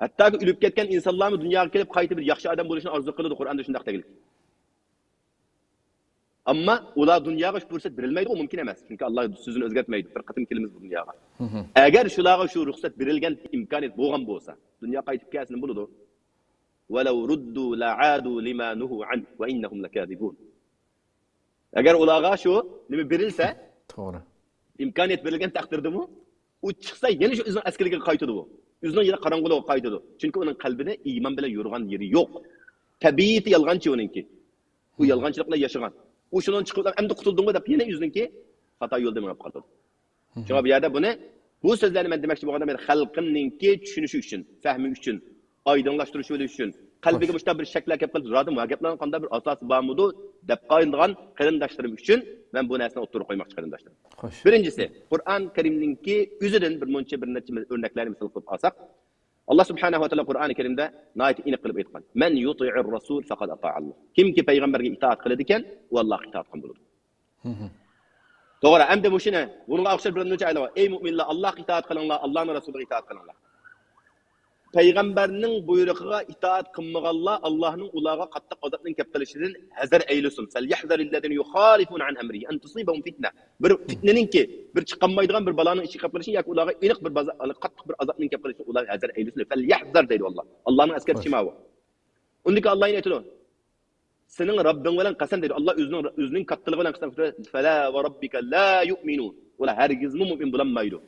ھەتتاكى ئۆلۈپ كەتكەن ئىنسانلارمۇ دۇنياغا كېلىپ قايتا بىر ياخشى ئادەم بولۇشنى ئارزۇ قىلىدۇ، قۇرئاندا شۇنداق دەگلىك. ئەمما ئۇلار دۇنياغا شۇ پۇرسەت بېرىلمەيدۇ، مۇمكىن ئەمەس. چۈنكى ئاللا سۆزىنى ئۆزگەرتمەيدۇ. بىر قېتىم كېلىمىز بۇ دۇنياغا. ئەگەر شۇلارغا شۇ رۇخسەت بېرىلگەن ئىمكانىيەت بولغان بولسا، دۇنياغا قايتىپ كەلسىمۇ بولىدۇ. ۋەلەۋ رۇددۇ لەئادۇ لىما نۇھۇ ئەنھ ۋە ئىننەھۇم لەكازىبۇن. ئەگەر ئۇلارغا شۇ نېمە بېرىلسە، توغرا، ئىمكانىيەت بېرىلگەن تەقدىردىمۇ، ئۇ چىقسا يەنە شۇ ئۆزىنىڭ ئەسكىلىكىگە قايتىدۇ ئۇ. ئۆزىنىڭ يەنە قاراڭغۇلۇقىغا قايتىدۇ. چۈنكى ئۇنىڭ قەلبىدە ئىمان بىلەن يورۇغان يېرى يوق. تەبىئىتى يالغانچى ئۇنىڭكى. ئۇ يالغانچىلىق بىلەن ياشىغان. ئۇ شۇنىڭدىن چىقىپ ئەمدى قۇتۇلدۇڭغۇ دەپ يەنە ئۆزىنىڭكى خاتا يولىدا مېڭىپ قالىدۇ. شۇڭا بۇ يەردە بۇنى، بۇ سۆزلەرنى مەن دېمەكچى بولغاندا، مەن خەلقىمنىڭكى چۈشىنىشى ئۈچۈن، پەھمى ئۈچۈن، ئايدىڭلاشتۇرۇشى ئۈچۈن، قەلبىگە مۇشۇنداق بىر شەكلەر كەپ قېلىپ، زادى مۇ گەپلەرنىڭ قانداق بىر ئاساسى بارمىدۇ دەپ قايىلىدىغان قېرىنداشلىرىم ئۈچۈن مەن بۇ نەرسىنى ئوتتۇرىغا قويماقچى، قېرىنداشلار. بىرىنچىسى، قۇرئان كەرىمنىڭكى ئۆزىدىن بىر مۇنچە، بىر نەچچە ئۆرنەكلەرنى مىسال قىلىپ ئالساق، ئاللا سۇبھانەھۇ ۋە تائالا قۇرئانى كەرىمدە ناھايىتى ئېنىق قىلىپ ئېيتقان، مەن يۇتىئىر رەسۇل فەقەد ئاتائەللا. كىمكى پەيغەمبەرگە ئىتائەت قىلىدىكەن، ئۇ ئاللاغا ئىتائەت قىلغان بولىدۇ. توغرا، ئەمدى مۇشۇنى، بۇنىڭغا ئوخشاش بىر نەچچە ئايەت بار. ئەي مۆمىنلەر، ئاللاغا ئىتائەت قىلىڭلار، ئاللانىڭ رەسۇلىغا ئىتائەت قىلىڭلار. پەيغەمبەرنىڭ بۇيرۇقىغا ئىتائەت قىلمىغانلار ئاللانىڭ ئۇلارغا قاتتىق ئازابنىڭ كەپ قېلىشىدىن ھەزەر ئەيلىسۇن. فەليەھزەرىللەزىنە يۇخالىفۇنە ئەن ئەمرىھى ئەن تۇسىبەھۇم فىتنە. بىر فىتنىنىڭكى، بىر چىقالمايدىغان بىر بالانىڭ ئىچىگە كەپ قېلىشى ياكى ئۇلارغا ئېنىق بىر بازا-، قاتتىق بىر ئازابنىڭ كەپ قېلىشىدىن ئۇلار ھەزەر ئەيلىسۇن. فەليەھزەر دەيدۇ ئاللا. ئاللانىڭ ئەسكەرتىشى ماۋۇ. ئۇندىكى ئاللا يەنە ئېيتىدۇ. سېنىڭ رەببىڭ بىلەن قەسەم دەيدۇ. ئاللا ئۆزىنىڭ، ئۆزىنىڭ كاتتىلىقى بىلەن قەسەم قىلىدۇ. فەلا ۋە رەببىكە لا يۇئمىنۇن. ئۇلار ھەرگىزمۇ مۆمىن بولالمايدۇ.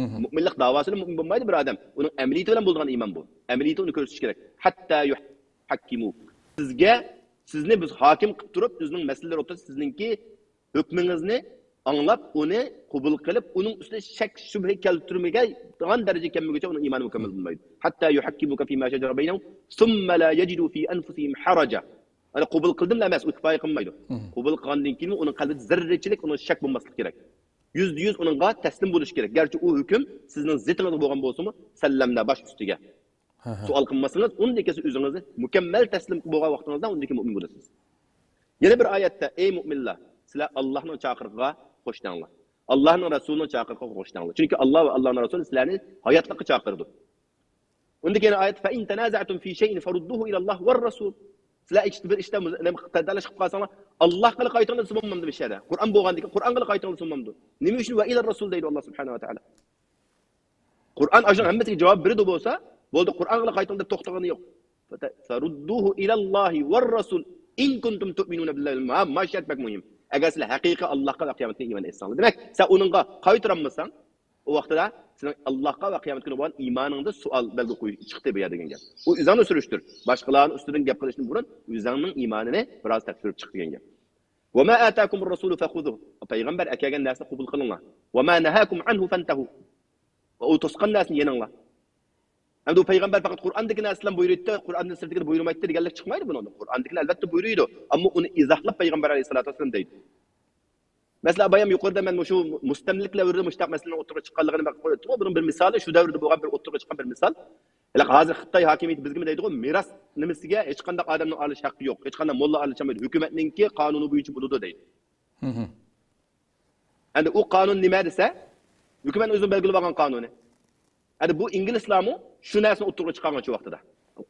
مۆمىنلىق داۋاسى بىلەن مۆمىن بولمايدۇ بىر ئادەم. ئۇنىڭ ئەمەلىيىتى بىلەن بولىدىغان ئىمان بۇ. ئەمەلىيىتى ئۇنى كۆرسىتىشى كېرەك. ھەتتا يۇھەككىمۇك. سىزگە، سىزنى بىز ھاكىم قىلىپ تۇرۇپ، ئۆزىنىڭ مەسىلىلىرى ئوتتۇرىسىدا سىزنىڭكى ھۆكمىڭىزنى ئاڭلاپ، ئۇنى قوبۇل قىلىپ، ئۇنىڭ ئۈستىدە شەك شۈبھە كەلتۈرمىگەن دەرىجىگە كەلمىگۈچە ئۇنىڭ ئىمانى مۇكەممەل بولمايدۇ. ھەتتا يۇھەككىمۇكە فىما شەجەرە بەينەھۇم ثۇممە لا يەجىدۇ فى ئەنفۇسىھىم ھەرەجە. ئەنە قوبۇل قىلدىملا ئەمەس، ئۇ كۇپايە قىلمايدۇ. قوبۇل قىلغاندىن كېيىنمۇ ئۇنىڭ قەلبىدە زەررىچىلىك ئۇنىڭ شەك بولماسلىقى كېرەك. يۈزدە يۈز ئۇنىڭغا تەسلىم بولۇشى كېرەك. گەرچە ئۇ ھۆكۈم سىزنىڭ زېتىڭىزدا بولغان بولسىمۇ، سەللەمدە باش ئۈستىگە. سوئال قىلمىسىڭىز، ئۇندىن كېيىن سىز ئۆزىڭىزنى مۇكەممەل تەسلىم بولغان ۋاقتىڭىزدا ئۇندىن كېيىن مۆمىن بولىسىز. يەنە بىر ئايەتتە، ئەي مۆمىنلەر، سىلەر ئاللاھنىڭ چاقىرىقىغا قوش دەڭلار. ئاللاھنىڭ رەسۇلىنىڭ چاقىرىقىغا قوش دەڭلار. چۈنكى ئاللا ۋە ئاللاھنىڭ رەسۇلى سىلەرنى ھاياتلىققا چاقىرىدۇ. ئۇندىن كېيىن ئايەت، فەئىن تەنازەتۇم فى شەيئىن فەردۇھۇ ئىلەللاھ ۋەر رەسۇل. سىلەر ئىككى بىر ئىشتا مۇز-، نېمە، تەلەش قىلىپ قالساڭلار، ئاللاھقىلا قايتۇرۇڭلار دېسە بولمامدۇ بۇ شەھەردە؟ قۇرئان بولغاندىكىن قۇرئانغىلا قايتۇرۇڭلار دېسە بولمامدۇ؟ نېمە ئۈچۈن ۋە ئىلەر رەسۇل دەيدۇ ئاللا سۇبھانەھۇ ۋە تائالا؟ قۇرئان ئاشۇنىڭ ھەممىسىگە جاۋاب بېرىدۇ بولسا، بولدى، قۇرئانغىلا قايتىڭ دەپ توختىغىنى يوق. فەردۇھۇ ئىلەللاھى ۋەر رەسۇل ئىن كۇنتۇم تۇئمىنۇنە بىللاھى. ما، ما شەرت بەك مۇھىم. ئەگەر سىلەر ھەقىقىي ئاللاھقا ۋە قىيامەتكە ئىمان ئېيتساڭلار. دېمەك، سەن ئۇنىڭغا قايتۇرالمىساڭ، ئۇ ۋاقتىدا سېنىڭ ئاللاھقا ۋە قىيامەت كۈنىگە بولغان ئىمانىڭدا سوئال بەلگە قويۇش چىقتى بۇ يەردە دېگەن گەپ. ئۇ ئۆزۈڭنى سۈرۈشتۈر. باشقىلارنى ئۈستىدىن گەپ قىلىشتىن بۇرۇن ئۆزۈڭنىڭ ئىمانىنى بىراز تەكشۈرۈپ چىق دېگەن گەپ. ۋە ما ئاتاكۇمۇر رەسۇلۇ فەخۇزۇھ. پەيغەمبەر ئەكەلگەن نەرسىنى قوبۇل قىلىڭلار. ۋە ما نەھاكۇم ئەنھۇ فەنتەھۇ. ۋە ئۇ توسقان نەرسىنى يېنىڭلار. ئەمدى ئۇ پەيغەمبەر پەقەت قۇرئاندىكى نەرسىلەرنى بۇيرۇيتتى، قۇرئاندىن سىرتىدىكىنى بۇيرۇمايتتى دېگەنلىك چىقمايدۇ بۇنىڭدىن. قۇرئاندىكىنى ئەلۋەتتە بۇيرۇيدۇ. ئەمما ئۇنى ئىزاھلاپ پەيغەمبەر ئەلەيھىسسالاتۇ ۋەسسالام دەيدۇ. مەسىلەن، بايام يۇقىرىدا مەن مۇشۇ مۇستەملىكە دەۋرىدە مۇشۇنداق مەسىلىنىڭ ئوتتۇرىغا چىققانلىقىنى قويۇپتىمغۇ. بۇنىڭ بىر مىسالى، شۇ دەۋردە بولغان بىر ئوتتۇرىغا چىققان بىر مىسال. ھېلىقى ھازىر خىتاي ھاكىمىيىتى بىزگىمۇ دەيدىغۇ، مىراس نېمىسىگە ھېچقانداق ئادەمنىڭ ئارىلىشىش ھەققى يوق، ھېچقانداق موللا ئارىلىشالمايدۇ، ھۆكۈمەتنىڭكى قانۇنى بويىچە بولىدۇ دەيدۇ. ئەمدى ئۇ قانۇن نېمە دېسە، ھۆكۈمەت ئۆزىنىڭ بەلگىلەپ ئالغان قانۇنى. ئەمدى بۇ ئىنگلىزلارمۇ شۇ نەرسىنى ئوتتۇرىغا چىقارغان شۇ ۋاقتىدا.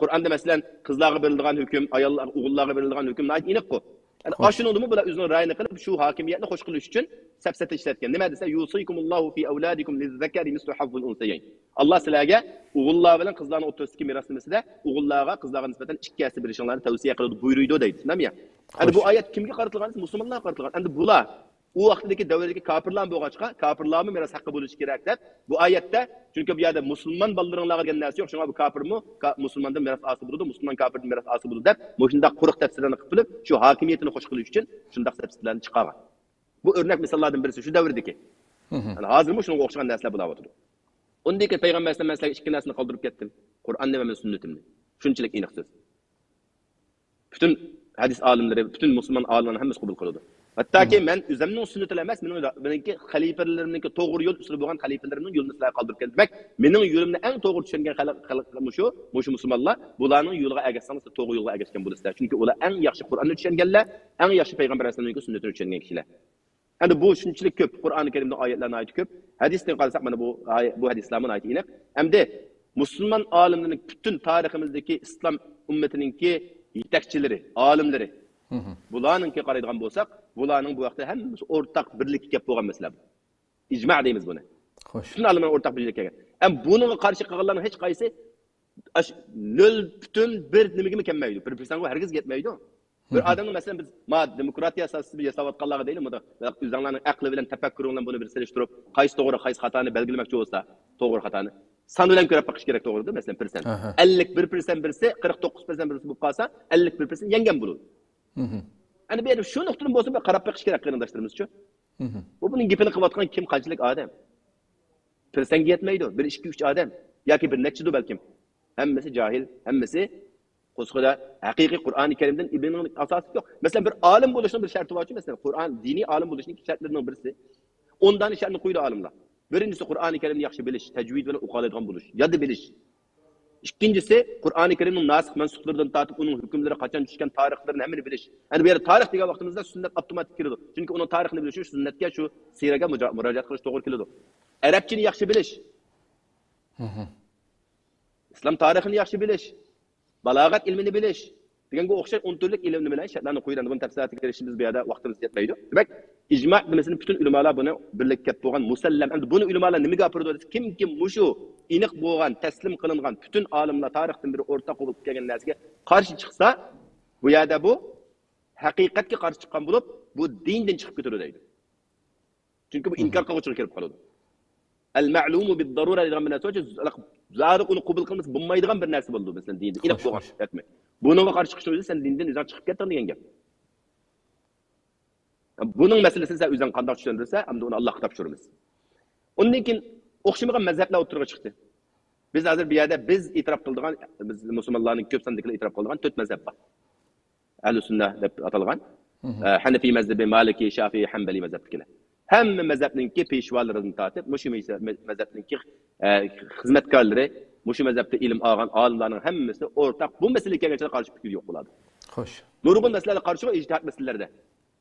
قۇرئاندا، مەسىلەن، قىزلارغا بېرىلىدىغان ھۆكۈم، ئاياللار، ئوغۇللارغا بېرىلىدىغان ھۆكۈم ناھايىتى ئېنىققۇ. يەنى ئاشۇنىڭدىمۇ بۇلار ئۆزىنىڭ رايىنى قىلىپ، شۇ ھاكىمىيەتنى خوش قىلىش ئۈچۈن سەپسەتە ئىشلەتكەن. نېمە دېسە، يۇسىكۇمۇللاھۇ فى ئەۋلادىكۇم لىززەكەرى مىسلۇ ھەززىل ئۇنسەيەين. ئاللا سىلەرگە ئوغۇللار بىلەن قىزلارنىڭ ئوتتۇرىسىدىكى مىراس نېمىسىدە ئوغۇللارغا قىزلارغا نىسبەتەن ئىككى ھەسسە بېرىشىڭلارنى تەۋسىيە قىلىدۇ، بۇيرۇيدۇ دەيدۇ. شۇنداقمۇ يا؟ ئەمدى بۇ ئايەت كىمگە قارىتىلغان دېسە، مۇسۇلمانلارغا قارىتىلغان. ئەمدى بۇلار ئۇ ۋاقتىدىكى دەۋردىكى كاپىرلار بولغاچقا، كاپىرلارمۇ مىراس ھەققى بولۇشى كېرەك دەپ، بۇ ئايەتتە، چۈنكى بۇ يەردە مۇسۇلمان بالىلىرىڭلارغا دېگەن نەرسە يوق، شۇڭا بۇ كاپىرمۇ كا-، مۇسۇلماندىن مىراس ھاسىل بولىدۇ، مۇسۇلمان كاپىردىن مىراس ھاسىل بولىدۇ دەپ، مۇشۇنداق قۇرۇق تەپسىرلەرنى قىلىپ تۇرۇپ، شۇ ھاكىمىيىتىنى خوش قىلىش ئۈچۈن شۇنداق تەپسىرلەرنى چىقارغان. بۇ ئۆرنەك مىساللاردىن بىرسى شۇ دەۋردىكى. ئەنە ھازىرمۇ شۇنىڭغا ئوخشىغان نەرسىلەر بولاۋاتىدۇ. ئۇندىن كېيىن پەيغەمبەر ئەلەيھىسسالام، مەن سىلەرگە ئىككى نەرسىنى قالدۇرۇپ كەتتىم، قۇرئاننى ۋە مېنىڭ سۈننىتىمنى. شۇنچىلىك ئېنىق سۆز. پۈتۈن ھەدىس ئالىملىرى، پۈتۈن مۇسۇلمان ئالىملارنىڭ ھەممىسى قوبۇل قىلىدۇ. ھەتتاكى مەن ئۆزۈمنىڭ سۈننىتى ئەمەس، مېنىڭ، مېنىڭكى خەلىپىلىرىمنىڭكى توغرا يول ئۈستىدە بولغان خەلىپىلىرىمنىڭ يولىنى سىلەرگە قالدۇرۇپ كەلدىم. دېمەك، مېنىڭ يولۇمنى ئەڭ توغرا چۈشەنگەن خەلق، خەلق مۇشۇ، مۇشۇ مۇسۇلمانلار. بۇلارنىڭ يولىغا ئەگەشسەڭلار، سىلەر توغرا يولغا ئەگەشكەن بولىسىلەر. چۈنكى ئۇلار ئەڭ ياخشى قۇرئاننى چۈشەنگەنلەر، ئەڭ ياخشى پەيغەمبەر ئەلەيھىسسالامنىڭكى سۈننىتىنى چۈشەنگەن كىشىلەر. ئەمدى بۇ شۇنچىلىك كۆپ، قۇرئانى كەرىمدە ئايەتلەر ناھايىتى كۆپ. ھەدىستىن قارىساق، مانا بۇ ئاي-، بۇ ھەدىسلەرمۇ ناھايىتى ئېنىق. ئەمدى مۇسۇلمان ئالىملىرىنىڭ پۈتۈن تارىخىمىزدىكى ئىسلام ئۈممىتىنىڭكى يېتەكچىلىرى، ئالىملىرى، بۇلارنىڭكىگە قارايدىغان بولساق، بۇلارنىڭ بۇ ھەقتە ھەممىسى ئورتاق بىرلىككە كەپ بولغان مەسىلە بۇ. ئىجما دەيمىز بۇنى. پۈتۈن ئالىملار ئورتاق بىرلىككە كەلگەن. ئەمما بۇنىڭغا قارشى قىلغانلارنىڭ ھېچ قايسى ئاشۇ نۆل پۈتۈن بىر نېمىگىمۇ كەلمەيدۇ. بىر پىرسەنتكە ھەرگىز يەتمەيدۇ. بىر ئادەمنىڭ، مەسىلەن، بىز، ما، دېموكراتىيە سىستېمىسى ياساۋاتقانلارغا دەيلى، مۇنداق، ئۆزۈڭلارنىڭ ئەقلى بىلەن تەپەككۇرۇڭلار بۇنى بىر سېلىشتۇرۇپ، قايسى توغرا، قايسى خاتانى بەلگىلىمەكچى بولسا، توغرا خاتانى سان بىلەن كۆرۈپ بېقىش كېرەك، توغرىدۇ، مەسىلەن، پىرسەنت. ئەللىك بىر پىرسەنت بىرسى، قىرىق توققۇز پىرسەنت بىرسى بولۇپ قالسا، ئەللىك بىر پىرسەنت يەڭگەن بولىدۇ. ئەنە بۇ يەردە شۇ نۇقتىدىن بولسا بىر قاراپ بېقىش كېرەك، قېرىنداشلىرىمىزچۇ؟ بۇ، بۇنىڭ گېپىنى قىلىۋاتقان كىم، قانچىلىك ئادەم؟ پىرسەنتكە يەتمەيدۇ، بىر، ئىككى، ئۈچ ئادەم ياكى بىر نەچچىدۇ بەلكىم. ھەممىسى جاھىل، ھەممىسى قوسقىدا ھەقىقىي قۇرئانى كەرىمدىن ئىلىمنىڭ ئاساسى يوق. مەسىلەن، بىر ئالىم بولۇشنىڭ بىر شەرتى بارچۇ، مەسىلەن، قۇرئان، دىنىي ئالىم بولۇشنىڭ شەرتلىرىنىڭ بىرسى، ئون دانە شەرتنى قويىدۇ ئالىملار. بىرىنچىسى، قۇرئانى كەرىمنى ياخشى بىلىش، تەجۋىد بىلەن ئوقۇيالايدىغان بولۇش، ياد بىلىش. ئىككىنچىسى، قۇرئانى كەرىمنىڭ ناسىخ مەنسۇخلىرىدىن تارتىپ، ئۇنىڭ ھۆكۈملىرى قاچان چۈشكەن، تارىخلىرىنى ھەممىنى بىلىش. ئەمدى بۇ يەردە تارىخ دېگەن ۋاقتىمىزدا سۈننەت ئاپتوماتىك كىرىدۇ. چۈنكى ئۇنىڭ تارىخىنى بىلىش ئۈچۈن سۈننەتكە، شۇ سىيرەگە مۇجا-، مۇراجىئەت قىلىش توغرا كېلىدۇ. ئەرەبچىنى ياخشى بىلىش، ئىسلام تارىخىنى ياخشى بىلىش، بالاغەت ئىلمىنى بىلىش دېگەنگە ئوخشاش ئون تۈرلۈك ئىلىم بىلەن شەرتلەرنى قويىدۇ. ئەمدى بۇنى تەپسىلاتىغا كىرىشىمىز بۇ يەردە ۋاقتىمىز يەتمەيدۇ. دېمەك، ئىجما مەسىلىسىنى پۈتۈن ئۆلىمالار بۇنى بىرلىككە كەپ بولغان مۇسەللەم. ئەمدى بۇنى ئۆلىمالار نېمىگە ئاپىرىدۇ دېسە، كىمكى مۇشۇ ئېنىق بولغان، تەسلىم قىلىنغان، پۈتۈن ئالىملار تارىختىن بېرى ئورتاق بولۇپ كەلگەن نەرسىگە قارشى چىقسا، بۇ يەردە بۇ ھەقىقەتكە قارشى چىققان بولۇپ، بۇ دىندىن چىقىپ كېتىدۇ دەيدۇ. چۈنكى بۇ ئىنكار قىلغۇچىغا كىرىپ قالىدۇ. ئەل مەلۇمۇ بىددارۇرە دېگەن بىر نەرسە بار، زادى ئۇنى قوبۇل قىلمىسا بولمايدىغان بىر نەرسە بولىدۇ، مەسىلەن، دىندا ئېنىق بولغان ھۆكمى. بۇنىڭغا قارشى چىقىشنىڭ ئۆزى سەن دىندىن ئۆزۈڭ چىقىپ كەتتىڭ دېگەن گەپ. بۇنىڭ مەسىلىسىنى سەن ئۆزۈڭ قانداق چۈشەندۈرسە، ئەمدى ئۇنى ئاللاھقا تاپشۇرىمىز. ئۇندىن كېيىن ئوخشىمىغان مەزھەپلەر ئوتتۇرىغا چىقتى. بىز ھازىر بۇ يەردە بىز ئېتىراپ قىلىدىغان، بىز مۇسۇلمانلارنىڭ كۆپ ساندىكىلەر ئېتىراپ قىلىدىغان تۆت مەزھەپ بار. ئەھلى سۈننە دەپ ئاتالغان، ئە، ھەنەفىي مەزھىپى، مالىكىي، شافىئىي، ھەمبەلىي مەزھەپتىكىلەر. ھەممە مەزھەپنىڭكى پېشۋالىرىدىن تارتىپ، مۇشۇ مەزھەپ-، مەزھەپنىڭكى، ئە، خىزمەتكارلىرى، مۇشۇ مەزھەپتە ئىلىم ئالغان ئالىملارنىڭ ھەممىسى ئورتاق بۇ مەسىلىگە كەلگەنچە قارشى پىكىر يوق بولىدۇ. خوش. نۇرغۇن مەسىلىلەردە قارشى ئىجتىھاد مەسىلىلەردە.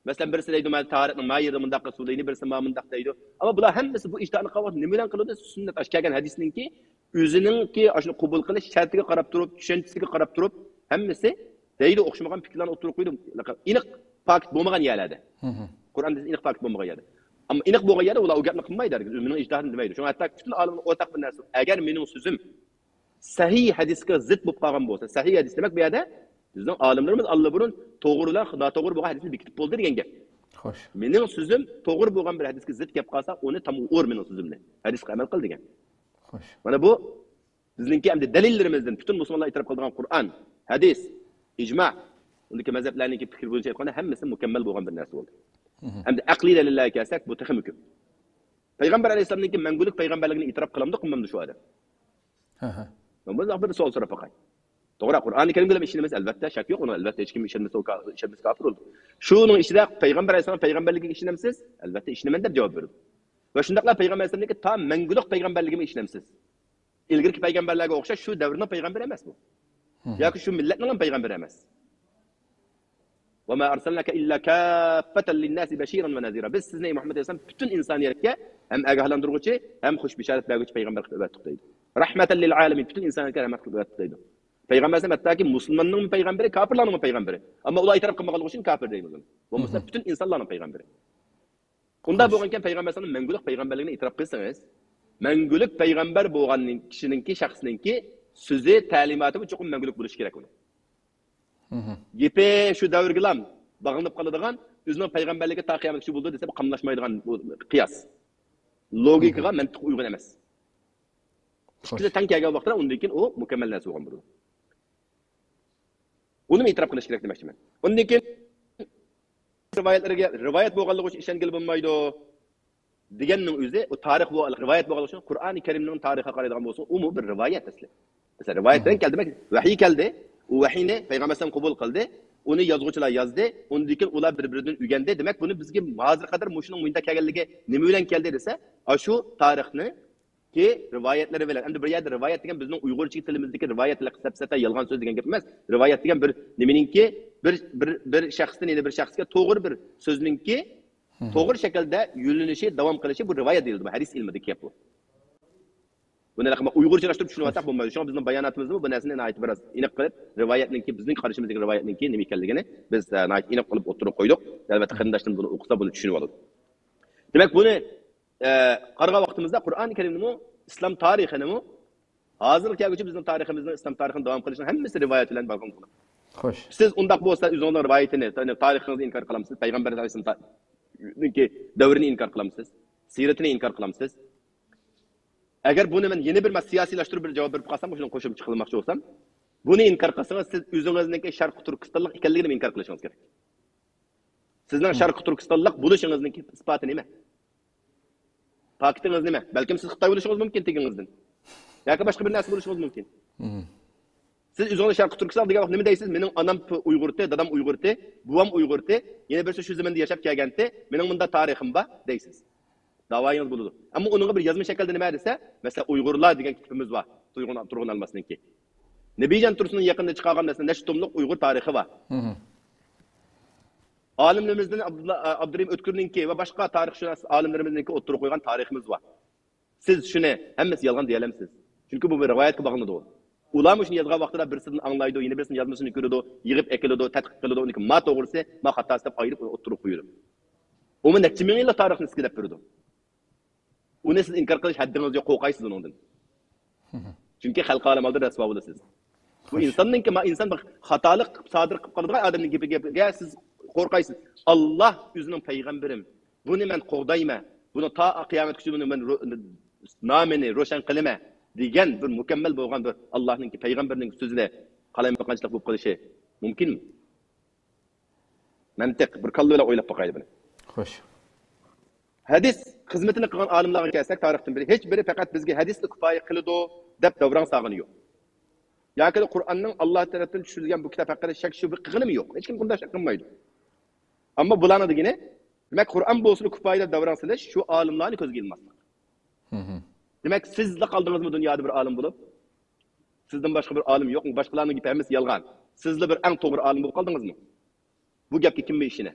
مەسىلەن، بىرسى دەيدۇ، مەن تاھارەتنىڭ ما يېرىدە مۇنداق قىلسا بولىدۇ، يەنە بىرسى ما مۇنداق دەيدۇ. ئەمما بۇلار ھەممىسى بۇ ئىجتىھادنى قىلغان ۋاقىت نېمە بىلەن قىلىدۇ؟ سۈننەت، ئاشۇ كەلگەن ھەدىسنىڭكى ئۆزىنىڭكى ئاشۇنى قوبۇل قىلىش شەرتىگە قاراپ تۇرۇپ، چۈشەنچىسىگە قاراپ تۇرۇپ، ھەممىسى دەيدۇ، ئوخشىمىغان پىكىرلەرنى ئوتتۇرىغا قويىدۇ. ئېنىق پاكىت بولمىغان يەرلەردە. قۇرئان ھەدىس ئېنىق پاكىت بولمىغان يەردە. ئەمما ئېنىق بولغان يەردە ئۇلار ئۇ گەپنى قىلمايدۇ، ھەرگىز مېنىڭ ئىجتىھادىم دېمەيدۇ. شۇڭا ھەتتا پۈتۈن ئالىمنىڭ ئورتاق بىر نەرسە، ئەگەر مېنىڭ سۆزۈم سەھىھ ھەدىسكە زىت بولۇپ قالغان بولسا، سەھىھ ھەدىس دېمەك بۇ يەردە بىزنىڭ ئالىملىرىمىز ئاللىبۇرۇن توغرا بىلەن ناتوغرا بولغان ھەدىسنى بېكىتىپ بولدى دېگەن گەپ. خوش. مېنىڭ سۆزۈم توغرا بولغان بىر ھەدىسكە زىت كەپ قالسا، ئۇنى تامغا ئۇر مېنىڭ سۆزۈمنى. ھەدىسكە ئەمەل قىل دېگەن. خوش. مانا بۇ بىزنىڭكى ئەمدى دەلىللىرىمىزدىن پۈتۈن مۇسۇلمانلار ئېتىراپ قىلىدىغان قۇرئان، ھەدىس، ئىجما، ئۇندىكى مەزھەپلەرنىڭكى پىكرى بويىچە ئېيتقاندا ھەممىسى مۇكەممەل بولغان بىر نەرسە بولدى. ئەمدى ئەقلىي دەلىللەرگە كەلسەك، بۇ تېخىمۇ كۆپ. پەيغەمبەر ئەلەيھىسسالامنىڭكى مەڭگۈلۈك پەيغەمبەرلىكىنى ئېتىراپ قىلامدۇ، قىلمامدۇ شۇ ئادەم؟ مەن بۇنداق بىر سوئال سوراپ باقاي. توغرا، قۇرئانى كەرىمگىلا ئىشىنىمىز، ئەلۋەتتە، شەك يوق ئۇنىڭ، ئەلۋەتتە، ھېچكىم ئىشەنمىسە، ئۇ كا-، ئىشەنمىسە كاپىر بولىدۇ. شۇنىڭ ئىچىدە پەيغەمبەر ئەلەيھىسسالام پەيغەمبەرلىكىگە ئىشىنەمسىز؟ ئەلۋەتتە ئىشىنىمەن دەپ جاۋاب بېرىدۇ. ۋە شۇنداقلا پەيغەمبەر ئەلەيھىسسالامنىڭكى تا مەڭگۈلۈك پەيغەمبەرلىكىگە ئىشىنەمسىز؟ ئىلگىرىكى پەيغەمبەرلەرگە ئوخشاش شۇ دەۋرنىڭ پەيغەمبىرى ئەمەس بۇ. ياكى شۇ مىللەتنىڭ پەيغەمبىرى ئەمەس. وما أرسلناك إلا كافة للناس بشيرا ونذيرا. بىز سىزنى، ئەي مۇھەممەد ئەلەيھىسسالام، پۈتۈن ئىنسانىيەتكە ھەم ئاگاھلاندۇرغۇچى، ھەم خۇش بېشارەت بەرگۈچى پەيغەمبەر قىلىپ ئەۋەتتۇق دەيدۇ. رحمة للعالمين، پۈتۈن ئىنسانىيەتكە رەھمەت قىلىپ ئەۋەتتۇق دەيدۇ. پەيغەمبەر ئەلەيھىسسالام ھەتتاكى مۇسۇلماننىڭمۇ پەيغەمبىرى، كاپىرلارنىڭمۇ پەيغەمبىرى. ئەمما ئۇلار ئېتىراپ قىلمىغانلىقى ئۈچۈن كاپىر دەيمىز ئۇنى. بولمىسا پۈتۈن ئىنسانلارنىڭ پەيغەمبىرى. ئۇنداق بولغانكەن، پەيغەمبەر ئەلەيھىسسالامنىڭ مەڭگۈلۈك پەيغەمبەرلىكىنى ئېتىراپ قىلسىڭىز، مەڭگۈلۈك پەيغەمبەر بولغان كىشىنىڭكى، شەخسنىڭكى سۆزى، تەلىماتى چوقۇم مەڭگۈلۈك بولۇشى كېرەك ئۇنىڭ. گېپى شۇ دەۋرگىلا باغلىنىپ قالىدىغان، ئۆزىنىڭ پەيغەمبەرلىكى تا قىيامەتكىچە بولىدۇ دېسە، بۇ قاملاشمايدىغان بۇ قىياس. لوگىكىغا، مەنتىققا ئۇيغۇن ئەمەس. ئىككىسى تەڭ كەلگەن ۋاقىتتا ئۇندىن كېيىن ئۇ مۇكەممەل نەرسە بولغان بولىدۇ. ئۇنىمۇ ئېتىراپ قىلىش كېرەك دېمەكچىمەن. ئۇندىن كېيىن رىۋايەتلەرگە، رىۋايەت بولغانلىقى ئۈچۈن ئىشەنگىلى بولمايدۇ دېگەننىڭ ئۆزى، ئۇ تارىخ بۇ رىۋايەت بولغانلىقى ئۈچۈن، قۇرئانى كەرىمنىڭ تارىخىغا قارايدىغان بولسا، ئۇمۇ بىر رىۋايەت ئەسلى. مەسىلەن، رىۋايەت دېگەن كەلدى، دېمەك، ۋەھىي كەلدى. ئۇ ۋەھىينى پەيغەمبەر ئەلەيھىسسالام قوبۇل قىلدى. ئۇنى يازغۇچىلار يازدى. ئۇندىن كېيىن ئۇلار بىر-بىرىدىن ئۆگەندى. دېمەك، بۇنى بىزگە ھازىرغا قەدەر مۇشۇنىڭ مۇنداق كەلگەنلىكى نېمە بىلەن كەلدى دېسە، ئاشۇ تارىخنى كى رىۋايەتلىرى بىلەن. ئەمدى بۇ يەردە رىۋايەت دېگەن بىزنىڭ ئۇيغۇرچە تىلىمىزدىكى رىۋايەت، سەپسەتە، يالغان سۆز دېگەن گەپ ئەمەس. رىۋايەت دېگەن بىر نېمىنىڭكى، بىر، بىر، بىر شەخستىن يەنە بىر شەخسكە توغرا بىر سۆزنىڭكى توغرا شەكىلدە يۆنىلىشى، داۋام قىلىشى، بۇ رىۋايەت دېيىلىدۇ. بۇ ھەدىس ئىلمىدىكى گەپ بۇ. بۇنى ئۇيغۇرچىلاشتۇرۇپ چۈشىنىۋاتساق بولمايدۇ. شۇڭا بىزنىڭ باياناتىمىزمۇ بۇ نەرسىنى ناھايىتى بىراز ئېنىق قىلىپ، رىۋايەتنىڭكى، بىزنىڭ قارىشىمىزدىكى رىۋايەتنىڭكى نېمە ئىكەنلىكىنى بىز، ئە، ناھايىتى ئېنىق قىلىپ ئوتتۇرىغا قويدۇق. ئەلۋەتتە، قېرىنداشلىرىمىز بۇنى ئوقۇسا، بۇنى چۈشىنىۋالىدۇ. دېمەك، بۇنى، ئە، قارىغان ۋاقتىمىزدا قۇرئانى كەرىمنىمۇ، ئىسلام تارىخىنىمۇ، ھازىرغا كەلگۈچە بىزنىڭ تارىخىمىزنىڭ، ئىسلام تارىخىنىڭ داۋام قىلىشىنىڭ ھەممىسى رىۋايەت بىلەن باغلىنىپ قالغان. خوش. سىز ئۇنداق بولسا، ئۆزىڭىزنىڭ رىۋايىتىنى، يەنى تارىخىڭىزنى ئىنكار قىلامسىز؟ پەيغەمبەر ئەلەيھىسسالامنىڭكى دەۋرىنى ئىنكار قىلامسىز؟ سىرىتىنى ئىنكار قىلامسىز؟ ئەگەر بۇنى مەن يەنە بىر سىياسىيلاشتۇرۇپ بىر جاۋاب بېرىپ قالسام، مۇشۇنى قوشۇمچە قىلماقچى بولسام، بۇنى ئىنكار قىلسىڭىز، سىز ئۆزىڭىزنىڭكى شەرقىي تۈركىستانلىق ئىكەنلىكىنى ئىنكار قىلىشىڭىز كېرەك. سىزنىڭ شەرقىي تۈركىستانلىق بولۇشىڭىزنىڭكى ئىسپاتى نېمە؟ پاكىتىڭىز نېمە؟ بەلكىم سىز خىتاي بولۇشىڭىز مۇمكىن تېگىڭىزدىن. ياكى باشقا بىر نەرسە بولۇشىڭىز مۇمكىن. سىز ئۆزىڭىزنى شەرقىي تۈركىستان دېگەن ۋاقىتتا نېمە دەيسىز؟ مېنىڭ ئانام ئۇيغۇرتى، دادام ئۇيغۇرتى، بوۋام ئۇيغۇرتى، يەنە بىرسى شۇ زېمىندا ياشاپ كەلگەنتى، مېنىڭ مۇنداق تارىخىم بار دەيسىز. داۋايىڭىز بولىدۇ. ئەمما ئۇنىڭغا بىر يازما شەكىلدە نېمە دېسە، مەسىلەن، ئۇيغۇرلار دېگەن كىتابىمىز بار. تۇرغۇن، تۇرغۇن ئالماسنىڭكى. نەبىجان تۇرسۇننىڭ يېقىندا چىقارغان، مەسىلەن، نەچچە توملۇق ئۇيغۇر تارىخى بار. ئالىملىرىمىزدىن ئابدۇللا، ئابدۇرېھىم ئۆتكۈرنىڭكى ۋە باشقا تارىخشۇناس ئالىملىرىمىزنىڭكى ئوتتۇرىغا قويغان تارىخىمىز بار. سىز شۇنى ھەممىسى يالغان دېيەلەمسىز؟ چۈنكى بۇ بىر رىۋايەتكە باغلىنىدۇ. ئۇلارمۇ شۇنى يازغان ۋاقتىدا بىرسىدىن ئاڭلايدۇ، يەنە بىرسىنىڭ يازمىسىنى كۆرىدۇ، يىغىپ ئەكېلىدۇ، تەتقىق قىلىدۇ، ئۇنىڭكى ما توغرىسى، ما خاتاسى دەپ ئايرىپ ئوتتۇرىغا قويىدۇ. ئۇمۇ نەچچە مىڭ يىللىق تارىخنى سىزگە دەپ بېرىدۇ. ئۇنى سىز ئىنكار قىلىش ھەددىڭىز يوق، قورقايسىز ئۇنىڭدىن. چۈنكى خەلق ئالەم ئالدىدا رەسۋا بولىسىز. بۇ ئىنساننىڭكى، ما ئىنسان بىر خاتالىق سادىر قىلىپ قالىدىغان ئادەمنىڭ گېپىگە سىز قورقايسىز. ئاللا ئۆزىنىڭ پەيغەمبىرىم، بۇنى مەن قوغدايمەن، بۇنى تا قىيامەتكىچە بۇنى مەن رو-، نامىنى روشەن قىلىمەن دېگەن بىر مۇكەممەل بولغان بىر ئاللانىڭكى پەيغەمبىرىنىڭ سۆزىنى قالايمىقانچىلىق بولۇپ قېلىشى مۇمكىنمۇ؟ مەنتىق، بىر كاللا بىلەن ئويلاپ باقايلى بۇنى. خوش. ھەدىس خىزمىتىنى قىلغان ئالىملارغا كەلسەك، تارىختىن بىرى، ھېچ بىرى پەقەت بىزگە ھەدىسلا كۇپايە قىلىدۇ دەپ داۋراڭ سالغىنى يوق. ياكى قۇرئاننىڭ ئاللا تەرەپتىن چۈشۈرۈلگەن بۇ كىتاب ھەققىدە شەك شۈبھە قىلغىنىمۇ يوق. ھېچكىم بۇنداق شەك قىلمايدۇ. ئەمما بۇلارنىڭ دېگىنى، دېمەك، قۇرئان بولسىلا كۇپايە دەپ داۋراڭ سېلىش، شۇ ئالىملارنى كۆزگە ئىلماسلىق. دېمەك، سىزلا قالدىڭىزمۇ دۇنيادا بىر ئالىم بولۇپ؟ سىزدىن باشقا بىر ئالىم يوقمۇ؟ باشقىلارنىڭ گېپى ھەممىسى يالغان. سىزلا بىر ئەڭ توغرا ئالىم بولۇپ قالدىڭىزمۇ؟ بۇ گەپكە كىممۇ ئىشىنە؟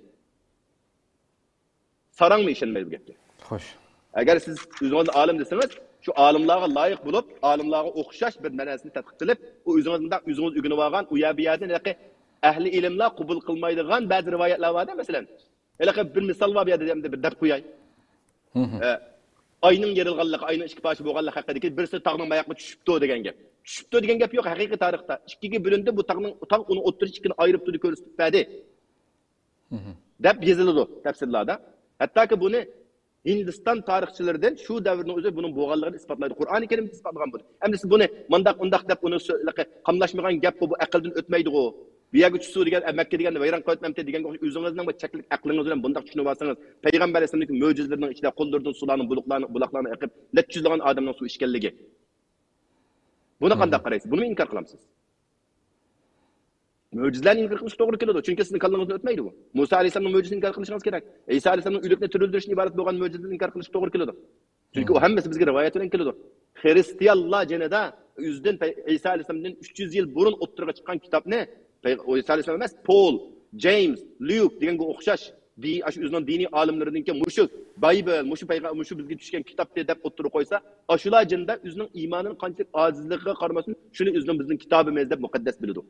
ساراڭمۇ ئىشەنمەيدۇ بۇ گەپكە. خوش. ئەگەر سىز ئۆزىڭىزنى ئالىم دېسىڭىز، شۇ ئالىملارغا لايىق بولۇپ، ئالىملارغا ئوخشاش بىر مەنىسىنى تەتقىق قىلىپ، ئۇ ئۆزىڭىز مۇنداق ئۆزىڭىز ئۆگىنىۋالغان، ئۇ يەر بۇ يەردىن ھېلىقى ئەھلى ئىلىملار قوبۇل قىلمايدىغان بەزى رىۋايەتلەر بار-دە، مەسىلەن. ھېلىقى بىر مىسال بار بۇ يەردە، ئەمدى بىر دەپ قوياي. ئە، ئاينىڭ يېرىلغانلىقى، ئاينىڭ ئىككى پارچە بولغانلىقى ھەققىدىكى، بىرسى تاغنىڭ ماياققا چۈشۈپتۇ دېگەن گەپ. چۈشۈپتۇ دېگەن گەپ يوق ھەقىقىي تارىختا. ئىككىگە بۆلۈندى، بۇ تاغنىڭ، تاغ ئۇنى ئوتتۇرىچە ئىككىنى ئايرىپ تۇردى، كۆرسىتىپ بەردى. دەپ يېزىلىدۇ تەپسىرلاردا. ھەتتاكى بۇنى ھىندىستان تارىخچىلىرىدىن شۇ دەۋرنىڭ ئۆزى بۇنىڭ بولغانلىقىنى ئىسپاتلايدۇ. قۇرئانى كەرىمدە ئىسپاتلىغان بۇنى. ئەمدى سىز بۇنى مانداق، ئۇنداق دەپ ئۇنى سۆ-، قاملاشمىغان گەپ بۇ، بۇ ئەقىلدىن ئۆتمەيدىغۇ. بۇ يەرگە چۈشسۇ دېگەن، مەككە دېگەننى ۋەيران قىلىۋەتمەمتى دېگەنگە ئوخشاش ئۆزىڭىزنىڭ بىر چەكلىك ئەقلىڭىز بىلەن بۇنداق چۈشىنىۋالسىڭىز، پەيغەمبەر ئەلەيھىسسالامنىڭكى مۆجىزىلىرىنىڭ ئىچىدە قوللىرىدىن سۇلارنىڭ بۇلۇقلارنى، بۇلاقلارنى ئېقىپ، نەچچە يۈزلىگەن ئادەمنىڭ سۇ ئىچكەنلىكى. بۇنى قانداق قارايسىز؟ بۇنىمۇ ئىنكار قىلامسىز؟ مۆجىزىلەرنى ئىنكار قىلىش توغرا كېلىدۇ. چۈنكى سىزنىڭ كاللىڭىزدىن ئۆتمەيدۇ بۇ. مۇسا ئەلەيھىسسالامنىڭ مۆجىزىسىنى ئىنكار قىلىشىڭىز كېرەك. ئەيسا ئەلەيھىسسالامنىڭ ئۆلۈكنى تىرىلدۈرۈشتىن ئىبارەت بولغان مۆجىزىنى ئىنكار قىلىش توغرا كېلىدۇ. چۈنكى ئۇ ھەممىسى بىزگە رىۋايەت بىلەن كېلىدۇ. خرىستىيانلار جېنىدا ئۆزىدىن پەي-، ئەيسا ئەلەيھىسسالامدىن ئۈچ يۈز يىل بۇرۇن ئوتتۇرىغا چىققان كىتابنى، پەي-، ئەيسا ئەلەيھىسسالام ئەمەس، پول، جېيمس، ليۇك دېگەنگە ئوخشاش دى-، ئاشۇ ئۆزىنىڭ دىنىي ئالىملىرىنىڭكى مۇشۇ بايبل، مۇشۇ پەيغە-، مۇشۇ بىزگە چۈشكەن كىتابتى دەپ ئوتتۇرىغا قويسا، ئاشۇلار جېنىدا ئۆزىنىڭ ئىمانىنىڭ قانچىلىك ئاجىزلىقىغا قارىماستىن، شۇنى ئۆزىنىڭ بىزنىڭ كىتابىمىز دەپ مۇقەددەس بىلىدۇ.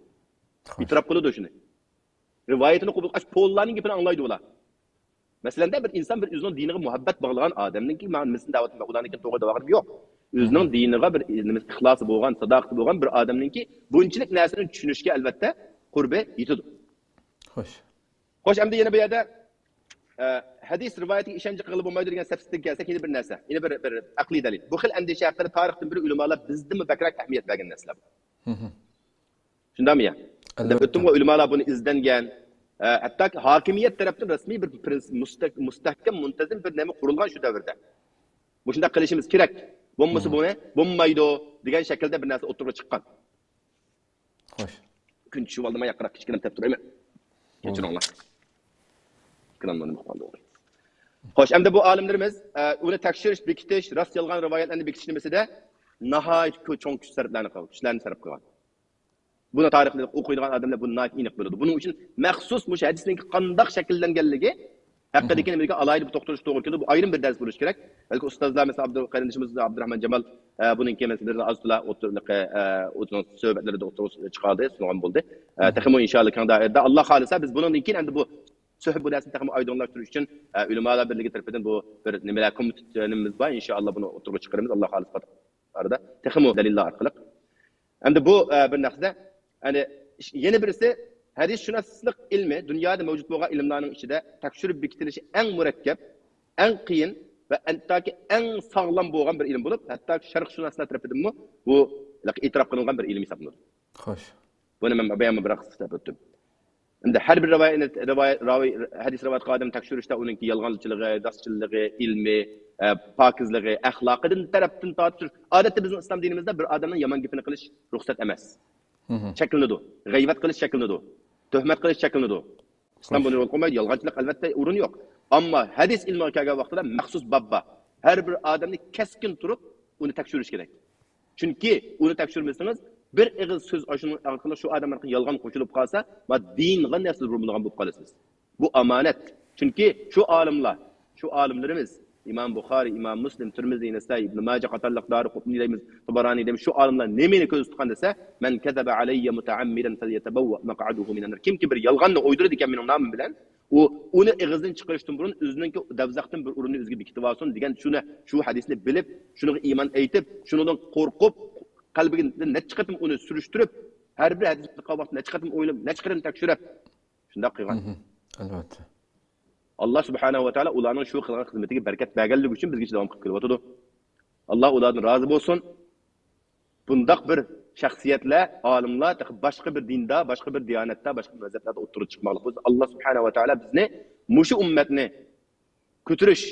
خوش. ئېتىراپ قىلىدۇ شۇنى. رىۋايىتىنى قوبۇل، ئاشۇ پوللارنىڭ گېپىنى ئاڭلايدۇ ئۇلار. مەسىلەندە، بىر ئىنسان بىر ئۆزىنىڭ دىنىغا مۇھەببەت باغلىغان ئادەمنىڭكى، مەن مىسىلنى دەۋاتىمەن، ئۇلارنىڭكىنى توغرا دەۋاتقىنىم يوق. ئۆزىنىڭ دىنىغا بىر نېمە، ئىخلاسى بولغان، ساداقىتى بولغان بىر ئادەمنىڭكى بۇنچىلىك نەرسىنى چۈشىنىشكە، ئەلۋەتتە، قۇربى يېتىدۇ. خوش. خوش، ئەمدى يەنە بۇ يەردە، ئە، ھەدىس رىۋايىتىگە ئىشەنچ قىلغىلى بولمايدۇ دېگەن سەپسىزلىككە كەلسەك، يەنە بىر نەرسە، يەنە بىر، بىر ئەقلىي دەلىل. بۇ خىل ئەندىشە ھەققىدە تارىختىن بېرى ئۆلىمالار بىزدىنمۇ بەكرەك ئەھمىيەت بەرگەن نەرسىلەر بۇ. شۇنداقمۇ يا؟ دەپ ئۆتتۈمغۇ، ئۆلىمالار بۇنى ئىزدەنگەن. ئە، ھەتتاكى ھاكىمىيەت تەرەپتىن رەسمىي بىر پرىنسىپ، مۇستەك-، مۇستەھكەم، مۇنتەزىم بىر نېمە قۇرۇلغان شۇ دەۋردە. مۇشۇنداق قىلىشىمىز كېرەك. بولمىسا بۇنى بولمايدۇ دېگەن شەكىلدە بىر نەرسە ئوتتۇرىغا چىققان. خوش. كۈن چۈشۈۋالدىم، ياقراق كىچىككىنە دەپ تۇرايمەن. كەچۈرۈڭلار. ئېكراندا نېمە قىلىپ قالدى؟ خوش، ئەمدى بۇ ئالىملىرىمىز، ئە، ئۇنى تەكشۈرۈش، بېكىتىش، راست يالغان رىۋايەتلەرنى بېكىتىش نېمىسىدە ناھايىتى كۆ-، چوڭ كۈچ سەرپلەرنى قىل-، كۈچلەرنى سەرپ قىلغان. بۇنى تارىخنى ئوقۇيدىغان ئادەملەر بۇنى ناھايىتى ئېنىق بىلىدۇ. بۇنىڭ ئۈچۈن مەخسۇس مۇشۇ ھەدىسنىڭ قانداق شەكىللەنگەنلىكى ھەققىدىكى نېمىگە ئالاھىدە بىر توختىلىش توغرا كېلىدۇ. بۇ ئايرىم بىر دەرس بولۇشى كېرەك. بەلكى ئۇستازلار، مەسىلەن، ئابدۇ-، قېرىندىشىمىز ئابدۇرەھمان جامال، ئە، بۇنىڭكى مەسىلىلىرىنى ئاز تولا ئوتتۇرىلىقى، ئە، ئۆزىنىڭ سۆھبەتلىرىدە ئوتتۇرىغا چىقاردى، سۇنغان بولدى. ئە، تېخىمۇ ئىنشائاللا كەڭ دائىرىدە، ئاللا خالىسا، بىز بۇنىڭدىن كېيىن ئەمدى بۇ سۆھبەت، بۇ نەرسىنى تېخىمۇ ئايدىڭلاشتۇرۇش ئۈچۈن، ئە، ئۆلىمالار بىرلىكى تەرىپىدىن بۇ بىر نېمىلەر، كومىتېت نېمىمىز بار، ئىنشائاللا بۇنى ئوتتۇرىغا چىقىرىمىز، ئاللا خالىسا. ئارىدا تېخىمۇ دەلىللەر ئارقىلىق. ئەمدى بۇ، ئە، بىر نەرسىدە، يەنى، يەنە بىرسى، ھەدىسشۇناسلىق ئىلمى دۇنيادا مەۋجۇت بولغان ئىلىملارنىڭ ئىچىدە تەكشۈرۈپ بېكىتىلىشى ئەڭ مۇرەككەپ، ئەڭ قىيىن ۋە ھەتتاكى ئەڭ ساغلام بولغان بىر ئىلىم بولۇپ، ھەتتاكى شەرقشۇناسلار تەرىپىدىنمۇ بۇ ئېتىراپ قىلىنغان بىر ئىلىم ھېسابلىنىدۇ. خوش. بۇنى مەن بايام بىراق سۆزلەپ ئۆتتۈم. ئەمدى ھەر بىر رىۋايەتنى، رىۋايە-، راۋى، ھەدىس رىۋايەت قىلغان ئادەم تەكشۈرۈشتە ئۇنىڭكى يالغانچىلىقى، راستچىللىقى، ئىلمى، ئە، پاكىزلىقى، ئەخلاقىدىن تەرەپتىن تارتىپ، ئادەتتە بىزنىڭ ئىسلام دىنىمىزدا بىر ئادەمنىڭ يامان گېپىنى قىلىش رۇخسەت ئەمەس. شەكىللىنىدۇ. غەيۋەت قىلىش شەكىللىنىدۇ. تۆھمەت قىلىش شەكىللىنىدۇ. ئىسلام بۇنى يول قويمايدۇ. يالغانچىلىق، ئەلۋەتتە، ئورۇن يوق. ئەمما ھەدىس ئىلمىغا كەلگەن ۋاقتىدا مەخسۇس باب بار. ھەر بىر ئادەمنى كەسكىن تۇرۇپ، ئۇنى تەكشۈرۈش كېرەك. چۈنكى ئۇنى تەكشۈرمىسىڭىز، بىر ئېغىز سۆز ئاشۇنىڭ ئارقىلىق شۇ ئادەم ئارقىلىق يالغان قوشۇلۇپ قالسا، ما دىنغا نەرسە بۇرمىلىغان بولۇپ قالىسىز. بۇ ئامانەت. چۈنكى شۇ ئالىملار، شۇ ئالىملىرىمىز، ئىمام بۇخارىي، ئىمام مۇسلىم، تىرمىزى، نەسائىي، ئىبن ماجە قاتارلىق، دارىقۇتنى دەيمىز، تۇبرانى دەيمىز، شۇ ئالىملار نېمىنى كۆزدە تۇتقان دېسە، مەن كەزەبە ئەلەييە مۇتەئەممىدەن فەليەتەبەۋۋە مەقئەدەھۇ مىنەننار. كىمكى بىر يالغاننى ئويدۇرىدىكەن مېنىڭ نامىم بىلەن، ئۇ، ئۇنى ئېغىزدىن چىقىرىشتىن بۇرۇن ئۆزىنىڭكى دوزاختىن بىر ئورۇننى ئۆزىگە بېكىتىۋالسۇن دېگەن شۇنى، شۇ ھەدىسنى بىلىپ، شۇنىڭغا ئىمان ئېيتىپ، شۇنىڭدىن قورقۇپ، قەلبىگە نەچچە قېتىم ئۇنى سۈرۈشتۈرۈپ، ھەر بىر ھەدىس قىلغان ۋاقىتتا نەچچە قېتىم ئويلاپ، نەچچە قېتىم تەكشۈرۈپ، شۇنداق قىلغان. ئەلۋەتتە. ئاللا سۇبھانەھۇ ۋە تائالا ئۇلارنىڭ شۇ قىلغان خىزمىتىگە بەرىكەت بەرگەنلىكى ئۈچۈن بىزگىچە داۋام قىلىپ كېلىۋاتىدۇ. ئاللا ئۇلاردىن رازى بولسۇن. بۇنداق بىر شەخسىيەتلەر، ئالىملار تېخى باشقا بىر دىندا، باشقا بىر دىيانەتتە، باشقا بىر مەزھەپلەردە ئوتتۇرىغا چىقماقلىق بولسا، ئاللا سۇبھانەھۇ ۋە تائالا بىزنى مۇشۇ ئۈممەتنى كۆتۈرۈش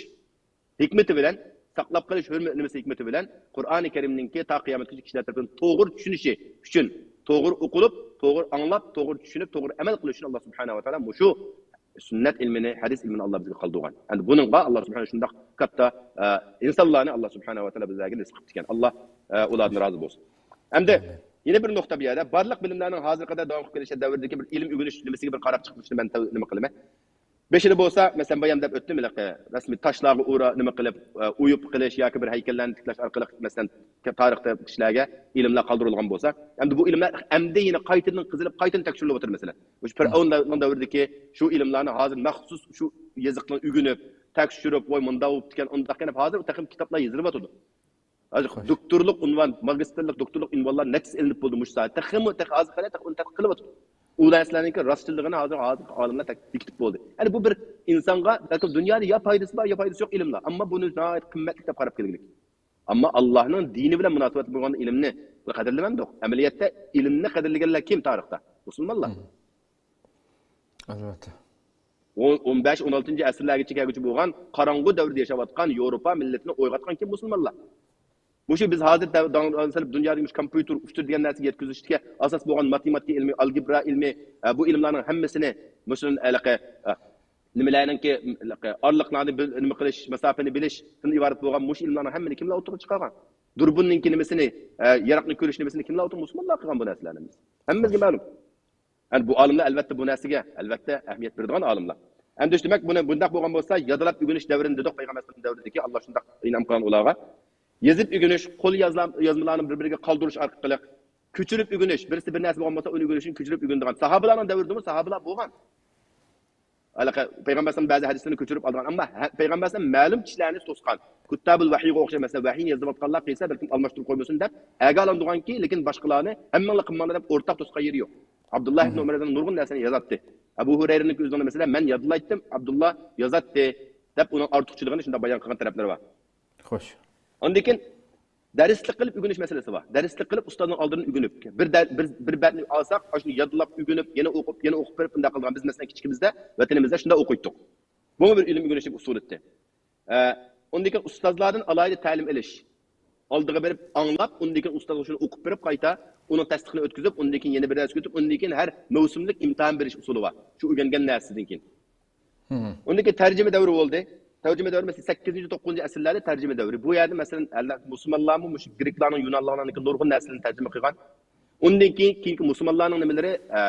ھېكمىتى بىلەن، ساقلاپ قېلىش ھۆرمىتى ھېكمىتى بىلەن قۇرئانى كەرىمنىڭكى تا قىيامەتكىچە كىشىلەر تەرىپىدىن توغرا چۈشىنىشى ئۈچۈن، توغرا ئوقۇلۇپ، توغرا ئاڭلاپ، توغرا چۈشىنىپ، توغرا ئەمەل قىلىش ئۈچۈن ئاللا سۇبھانەھۇ ۋە تائالا مۇشۇ سۈننەت ئىلمىنى، ھەدىس ئىلمىنى ئاللا بىزگە قالدۇرغان. ئەمدى بۇنىڭغا ئاللا سۇبھانەھۇ شۇنداق كاتتا، ئە، ئىنسانلارنى ئاللا سۇبھانەھۇ ۋە تائالا بىزلەرگە نېسىپ قىپتىكەن. ئاللا، ئە، ئۇلاردىن رازى بولسۇن. ئەمدى يەنە بىر نۇقتا بۇ يەردە. بارلىق بىلىملەرنىڭ ھازىرقى قەدەر داۋام قىلىپ كېلىشى دەۋرىدىكى بىر ئىلىم ئۆگىنىش نېمىسىگە بىر قاراپ چىقىپ، شۇنى مەن تەۋ-، نېمە قىلىمەن. بېشىدا بولسا، مەسىلەن، بايام دەپ ئۆتتۈم، ھېلىقى رەسمىي تاشلارغا ئۇرا، نېمە قىلىپ، ئە، ئويۇپ قىلىش ياكى بىر ھەيكەللەرنى تىكلەش ئارقىلىق، مەسىلەن، تارىختا كىشىلەرگە ئىلىملار قالدۇرۇلغان بولسا، ئەمدى بۇ ئىلىملار ئەمدى يەنە قايتىدىن قېزىلىپ، قايتىدىن تەكشۈرۈلۈپ ئولتۇر، مەسىلەن. مۇشۇ پىرئەۋننىڭ دەۋرىدىكى شۇ ئىلىملارنى ھازىر مەخسۇس شۇ يېزىقنى ئۆگىنىپ، تەكشۈرۈپ، ۋاي، مۇنداق بولۇپتىكەن، ئۇنداق ئەپ، ھازىر تېخىمۇ كىتابلار يېزىلىۋاتىدۇ. ھازىر دوكتورلۇق ئۇنۋان، ماگىستىرلىق، دوكتورلۇق ئۇنۋانلار نەچچىسى ئېلىنىپ بولدى مۇشۇ ساھەدە. تېخىمۇ، تېخى ھازىر قەدەر تېخى ئۇنى تەتقىق قىلىۋاتىدۇ. ئۇ نەرسىلەرنىڭكى راستچىللىقىنى ھازىر، ھازىر ئالىملار تەك-، بېكىتىپ بولدى. يەنى بۇ بىر ئىنسانغا بەلكىم دۇنيادا يا پايدىسى بار، يا پايدىسى يوق ئىلىملار. ئەمما بۇنى ناھايىتى قىممەتلىك دەپ قاراپ كەلگىلىك. ئەمما ئاللانىڭ دىنى بىلەن مۇناسىۋەتلىك بولغان ئىلىمنى بىر قەدىرلىمەمدۇق. ئەمەلىيەتتە ئىلىمنى قەدىرلىگەنلەر كىم تارىختا؟ مۇسۇلمانلار. ئەلۋەتتە. ئون، ئون بەش، ئون ئالتىنچى ئەسىرلەرگىچە كەلگۈچە بولغان قاراڭغۇ دەۋردە ياشاۋاتقان ياۋروپا مىللىتىنى ئويغاتقان كىم؟ مۇسۇلمانلار. مۇشۇ بىز ھازىر دەۋ-، داڭ-، سېلىپ دۇنيادىكى مۇشۇ كومپيۇتېر ئۇچۇر دېگەن نەرسىگە يەتكۈزۈشتىكى ئاساس بولغان ماتېماتىكا ئىلمى، ئالگېبرا ئىلمى، ئە، بۇ ئىلىملارنىڭ ھەممىسىنى، مۇشۇ ھېلىقى، ئە، نېمىلەرنىڭكى، ھېلىقى ئارىلىقلارنى بىل-، نېمە قىلىش، ماساپىنى بىلىشتىن ئىبارەت بولغان مۇشۇ ئىلىملارنىڭ ھەممىنى كىملەر ئوتتۇرىغا چىقارغان؟ دۇربۇننىڭكى نېمىسىنى، ئە، يىراقنى كۆرۈش نېمىسىنى كىملەر ئوتتۇرىغا؟ مۇسۇلمانلار قىلغان بۇ نەرسىلەرنى. ھەممىمىزگە مەلۇم. يەنى بۇ ئالىملار ئەلۋەتتە بۇ نەرسىگە، ئەلۋەتتە، ئەھمىيەت بېرىدىغان ئالىملار. ئەمدى دېمەك، بۇنى بۇنداق بولغان بولسا، يادلاپ ئۆگىنىش دەۋرىنى دېدۇق، پەيغەمبەر ئەلەيھىسسالام دەۋرىدىكى ئاللا شۇنداق ئىنئام قىلغان ئۇلارغا. يېزىپ ئۆگىنىش، قول يازلا-، يازمىلارنى بىر-بىرىگە قالدۇرۇش ئارقىلىق، كۆچۈرۈپ ئۆگىنىش، بىرسى بىر نەرسە بولغان بولسا، ئۇنى ئۆگىنىشنى كۆچۈرۈپ ئۆگىنىدىغان. ساھابىلارنىڭ دەۋرىدىمۇ ساھابىلار بولغان. ھېلىقى پەيغەمبەر ئەلەيھىسسالام بەزى ھەدىسلەرنى كۆچۈرۈپ ئالغان، ئەمما ھە-، پەيغەمبەر ئەلەيھىسسالام مەلۇم كىشىلەرنى توسقان. كۇتتابۇل ۋەھىيغا ئوخشاش، مەسىلەن، ۋەھىينى يېزىۋاتقانلار قىلسا، بەلكىم ئالماشتۇرۇپ قويمىسۇن دەپ، ئەگە ئالىندۇرغانكى، لېكىن باشقىلارنى، ھەممىڭلار قىلماڭلار دەپ ئورتاق توسقان يېرى يوق. ئابدۇللا ئىبن ئۆمەردىن نۇرغۇن نەرسىنى يازاتتى. ئەبۇ ھۇرەيرىنىڭكى ئۆزىنىڭ، مەسىلەن، مەن يادلايتتىم، ئابدۇللا يازاتتى، دەپ ئۇنىڭ ئارتۇقچىلىقىنى شۇنداق بايان قىلغان تەرەپلىرى بار. خوش. ئاندىن كېيىن دەرسلىك قىلىپ ئۆگىنىش مەسىلىسى بار. دەرسلىك قىلىپ ئۇستازنىڭ ئالدىدىن ئۆگىنىپ، بىر دە-، بىر، بىر بەتنى ئالساق، ئاشۇنى يادلاپ ئۆگىنىپ، يەنە ئوقۇپ، يەنە ئوقۇپ بېرىپ، بۇنداق قىلغان. بىز، مەسىلەن، كىچىكىمىزدە، ۋەتىنىمىزدە شۇنداق ئوقۇيتتۇق. بۇمۇ بىر ئىلىم ئۆگىنىشنىڭ ئۇسۇلى ئىدى. ئە، ئۇندىن كېيىن ئۇستازلاردىن ئالاھىدە تەلىم ئېلىش. ئالدىغا بېرىپ ئاڭلاپ، ئۇندىن كېيىن ئۇستازغا شۇنى ئوقۇپ بېرىپ قايتا، ئۇنىڭ تەستىقىنى ئۆتكۈزۈپ، ئۇندىن كېيىن يەنە بىر دەرس ئۆتۈپ، ئۇندىن كېيىن ھەر مەۋسۇملۇق ئىمتىھان بېرىش ئۇسۇلى بار. شۇ ئۆگەنگەن نەرسىدىن كېيىن. ئۇندىن كېيىن تەرجىمە دەۋرى بولدى. تەرجىمە دەۋرى، مەسىلەن، سەككىزىنچى، توققۇزىنچى ئەسىرلەردە تەرجىمە دەۋرى. بۇ يەردە، مەسىلەن، ئەللەر، مۇسۇلمانلارمۇ مۇشۇ گرېكلارنىڭ، يۇنانلارنىڭكى نۇرغۇن نەرسىلىرىنى تەرجىمە قىلغان. ئۇندىن كېيىن، كېيىنكى مۇسۇلمانلارنىڭ نېمىلىرى، ئە،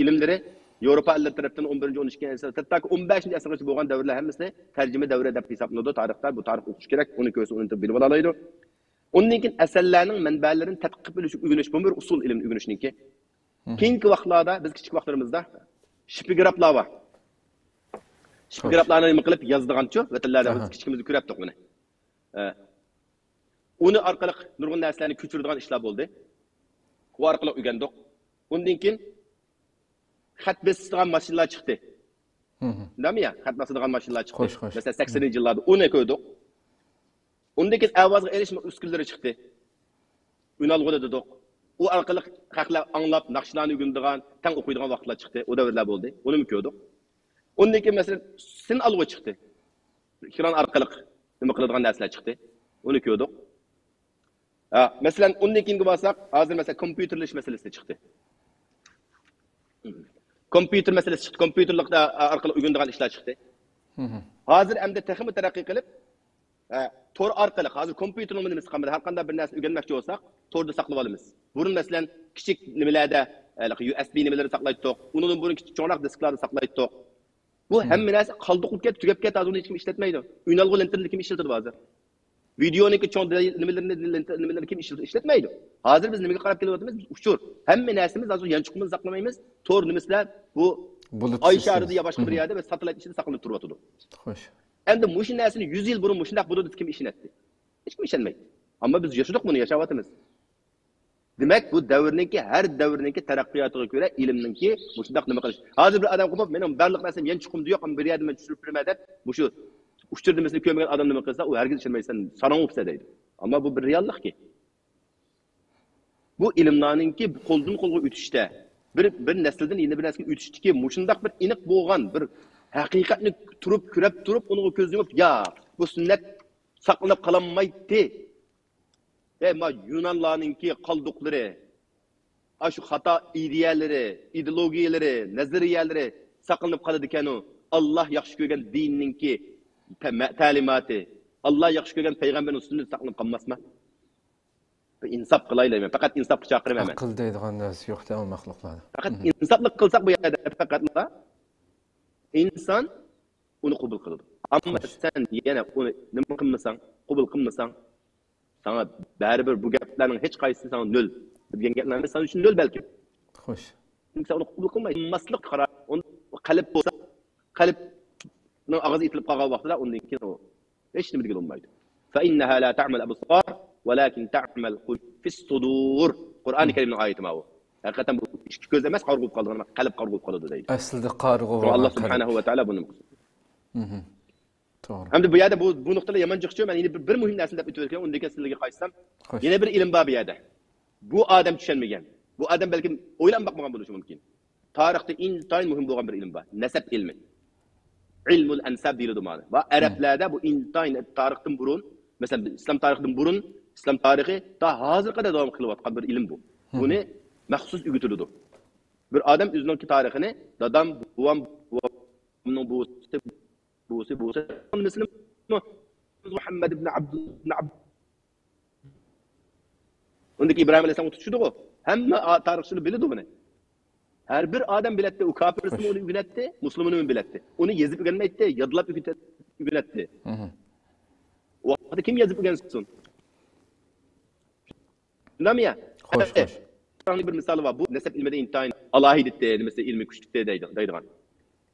ئىلىملىرى ياۋروپا ئەللىرى تەرەپتىن ئون بىرىنچى، ئون ئىككىنچى ئەسىر، ھەتتاكى ئون بەشىنچى ئەسىرگىچە بولغان دەۋرلەر ھەممىسىنى تەرجىمە دەۋرى دەپ ھېسابلىنىدۇ تارىختا. بۇ تارىخ ئوقۇش كېرەك، ئۇنى كۆرسە، ئۇنى بىلىپ ئالالايدۇ. ئۇندىن كېيىن ئەسەرلەرنىڭ مەنبەلىرىنى تەتقىق قىلىپ بىلىش، ئۆگىنىش، بۇمۇ بىر ئۇسۇل ئىلىمنى ئۆگىنىشنىڭكى. كېيىنكى ۋاقىتلاردا، بىز كىچىك ۋاقىتلىرىمىزدا شپىگرافلار بار. شپىگرافلارنى نېمە قىلىپ يازىدىغانچۇ؟ ۋەتەنلەردە بىز كىچىكىمىزدە كۆرەتتۇق بۇنى. ئە، ئۇنى ئارقىلىق نۇرغۇن نەرسىلەرنى كۆچۈرىدىغان ئىشلار بولدى. ئۇ ئارقىلىق ئۆگەندۇق. ئۇندىن كېيىن خەت بېسىدىغان ماشىنىلار چىقتى. شۇنداقمۇ يا؟ خەت باسىدىغان ماشىنىلار چىقتى. خوش، خوش. مەسىلەن، سەكسىنىنچى يىللاردا ئۇنى كۆردۇق. ئۇندىن كېيىن ئاۋازغا ئېلىش ئۈسكۈنىلىرى چىقتى. ئۈنئالغۇدا دېدۇق. ئۇ ئارقىلىق خەقلەر ئاڭلاپ، ناخشىلارنى ئۆگىنىدىغان، تەڭ ئوقۇيدىغان ۋاقىتلار چىقتى. ئۇ دەۋرلەر بولدى. ئۇنىمۇ كۆردۇق. ئۇندىن كېيىن، مەسىلەن، سىنئالغۇ چىقتى. ئېكران ئارقىلىق نېمە قىلىدىغان نەرسىلەر چىقتى. ئۇنى كۆردۇق. ھە، مەسىلەن، ئۇندىن كېيىنگە بارساق، ھازىر مەسىلەن، كومپيۇتېرلىشىش مەسىلىسى چىقتى. كومپيۇتېر مەسىلىسى چىقتى. كومپيۇتېرلىق ئارقىلىق ئۆگىنىدىغان ئىشلار چىقتى. ھازىر ئەمدى تېخىمۇ تەرەققىي قىلىپ، ھە، تور ئارقىلىق، ھازىر كومپيۇتېرنىڭ نېمىسى قالمىدى. ھەر قانداق بىر نەرسىنى ئۆگەنمەكچى بولساق، توردا ساقلاپ ئالىمىز. بۇرۇن، مەسىلەن، كىچىك نېمىلەردە، ھېلىقى يۇ ئېس بى نېمىلىرىدە ساقلايتتۇق. ئۇنىڭدىن بۇرۇن كىچىك، چوڭراق دىسكىلاردا ساقلايتتۇق. بۇ ھەممە نەرسە قالدۇق بولۇپ كەتتى، تۈگەپ كەتتى، ھازىر ئۇنى ھېچكىم ئىشلەتمەيدۇ. ئۈنئالغۇ لېنتىلىرىنى كىم ئىشلىتىدۇ ھازىر؟ ۋىدېئونىڭكى چوڭ دېتال-، نېمىلىرىنى، لېنتە نېمىلىرىنى كىم ئىشلىتىدۇ؟ ئىشلەتمەيدۇ. ھازىر بىز نېمىگە قاراپ كېلىۋاتىمىز؟ ئۇچۇر. ھەممە نەرسىمىز ھازىر يانچۇقىمىزدا ساقلىمايمىز. تور نېمىسىدە بۇ بۇلۇت ئاي شارىدا يا باشقا بىر يەردە بىر ساتېلايت ئىچىدە ساقلىنىپ تۇرۇۋاتىدۇ. خوش. ئەمدى مۇشۇ نەرسىنى يۈز يىل بۇرۇن مۇشۇنداق بولىدۇ دېسە كىم ئىشىنەتتى؟ ھېچكىم ئىشەنمەيدۇ. ئەمما بىز ياشىدۇق بۇنى، ياشاۋاتىمىز. دېمەك، بۇ دەۋرنىڭكى، ھەر دەۋرنىڭكى تەرەققىياتىغا كۆرە ئىلىمنىڭكى مۇشۇنداق نېمە قىلىش. ھازىر بىر ئادەم قوپۇپ، مېنىڭ بارلىق نەرسەم يانچۇقۇمدا يوق، ئەمما بىر يەردىن مەن چۈشۈرۈپ بېرىمەن دەپ، مۇشۇ ئۇچۇر نېمىسىنى كۆرمىگەن ئادەم نېمە قىلسا، ئۇ ھەرگىز ئىشەنمەيسەن، ساراڭ بوپسەن دەيدۇ. ئەمما بۇ بىر رېئاللىقكى. بۇ ئىلىملارنىڭكى قولدىن قولغا ئۆتۈشتە، بىر، بىر نەسىلدىن يەنە بىر نەسىلگە ئۆتۈشتىكى مۇشۇنداق بىر ئېنىق بولغان بىر ھەقىقەتنى تۇرۇپ، كۆرۈپ تۇرۇپ، ئۇنىڭغا كۆز يۇمۇپ، يا، بۇ سۈننەت ساقلىنىپ قالالمايتتى. ئەي، ما يۇنانلارنىڭكى قالدۇقلىرى، ئاشۇ خاتا ئىدىيەلىرى، ئىدېئولوگىيەلىرى، نەزەرىيەلىرى ساقلىنىپ قالىدىكەنۇ، ئاللا ياخشى كۆرگەن دىننىڭكى تە-، مە-، تەلىماتى، ئاللا ياخشى كۆرگەن پەيغەمبەرنىڭ سۈننىتى ساقلىنىپ قالماسمۇ؟ بىر ئىنساپ قىلايلى، مەن پەقەت ئىنساپقا چاقىرىمەن مەن. ئەقىل دەيدىغان نەرسە يوق دە مەخلۇقلاردا. پەقەت ئىنساپلىق قىلساق بۇ يەردە پەقەتلا ئىنسان ئۇنى قوبۇل قىلىدۇ. ئەمما سەن يەنە ئۇنى نېمە قىلمىساڭ، قوبۇل قىلمىساڭ، ساڭا بەرىبىر بۇ گەپلەرنىڭ ھېچ قايسىسى ساڭا نۆل. دېگەن گەپلەر ئەمەس، سەن ئۈچۈن نۆل بەلكىم. خوش. چۈنكى سەن ئۇنى قوبۇل قىلمايسەن. قىلماسلىق قارار. ئۇنى قەلب بولسا، قەلبنىڭ ئاغزى ئېتىلىپ قالغان ۋاقتىدا ئۇندىن كېيىن ئۇ ھېچ نېمە دېگىلى بولمايدۇ. فإنها لا تعمى الأبصار ولكن تعمى القلوب في الصدور. قۇرئانى كەرىمنىڭ ئايىتى ماۋۇ. ھەقىقەتەن بۇ ئىككى كۆز ئەمەس قارىغۇ بولۇپ قالىدىغان، قەلب قارىغۇ بولۇپ قالىدۇ دەيدۇ. ئەسلىدە قارىغۇ شۇڭا بولغان ئاللا سۇبھانەھۇ ۋە تائالا بۇنى قىلسۇن. توغرا. ھەمدە بۇ يەردە بۇ، بۇ نۇقتىدا يامان جىقچۇ، مەن يەنە بىر، بىر مۇھىم نەرسىنى دەپ ئۆتۈۋەتكەن، ئۇندىن كېيىن سىلەرگە قايتسام، خوش. يەنە بىر ئىلىم بار بۇ يەردە. بۇ ئادەم چۈشەنمىگەن. بۇ ئادەم بەلكىم ئويلاپ باقمىغان بولۇشى مۇمكىن. تارىختا ئىنتايىن مۇھىم بولغان بىر ئىلىم بار. نەسەب ئىلمى. ئىلمۇل ئەنساب دېيىلىدۇ مانا. ۋە ئەرەبلەردە بۇ ئىنتايىن تارىختىن بۇرۇن، مەسىلەن، ئىسلام تارىخىدىن بۇرۇن، ئىسلام تارىخى تا ھازىرغا قەدەر داۋام قىلىۋاتقان بىر ئىلىم بۇ. بۇنى مەخسۇس ئۆگىتىلىدۇ. بىر ئادەم ئۆزىنىڭكى تارىخىنى، دادام، بوۋام، بوۋامنىڭ بوۋىسى، بوۋىسى، بوۋىسى، مۇھەممەد ئىبن ئابدۇ، ئىبن ئابدۇ ئۇندىكى ئىبراھىم ئەلەيھىسسالامغا تۇتۇشىدىغۇ. ھەممە ئا-، تارىخچىلار بىلىدۇ بۇنى. ھەر بىر ئادەم بىلەتتى، ئۇ كاپىرسىمۇ ئۇنى ئۆگىنەتتى، مۇسۇلمىنىمۇ بىلەتتى. ئۇنى يېزىپ ئۆگەنمەيتتى، يادلاپ ئۆگىتە-، ئۆگىنەتتى. ئۇ ۋاقىتتا كىم يېزىپ ئۆگەنسۇن؟ شۇنداقمۇ يا؟ خوش، خوش. بىر مىسالى بار. بۇ نەسەب ئىلمىدە ئىنتايىن ئالاھىدىتى، نېمىسى ئىلمى كۈچلۈكتى دەيدۇ، دەيدىغان.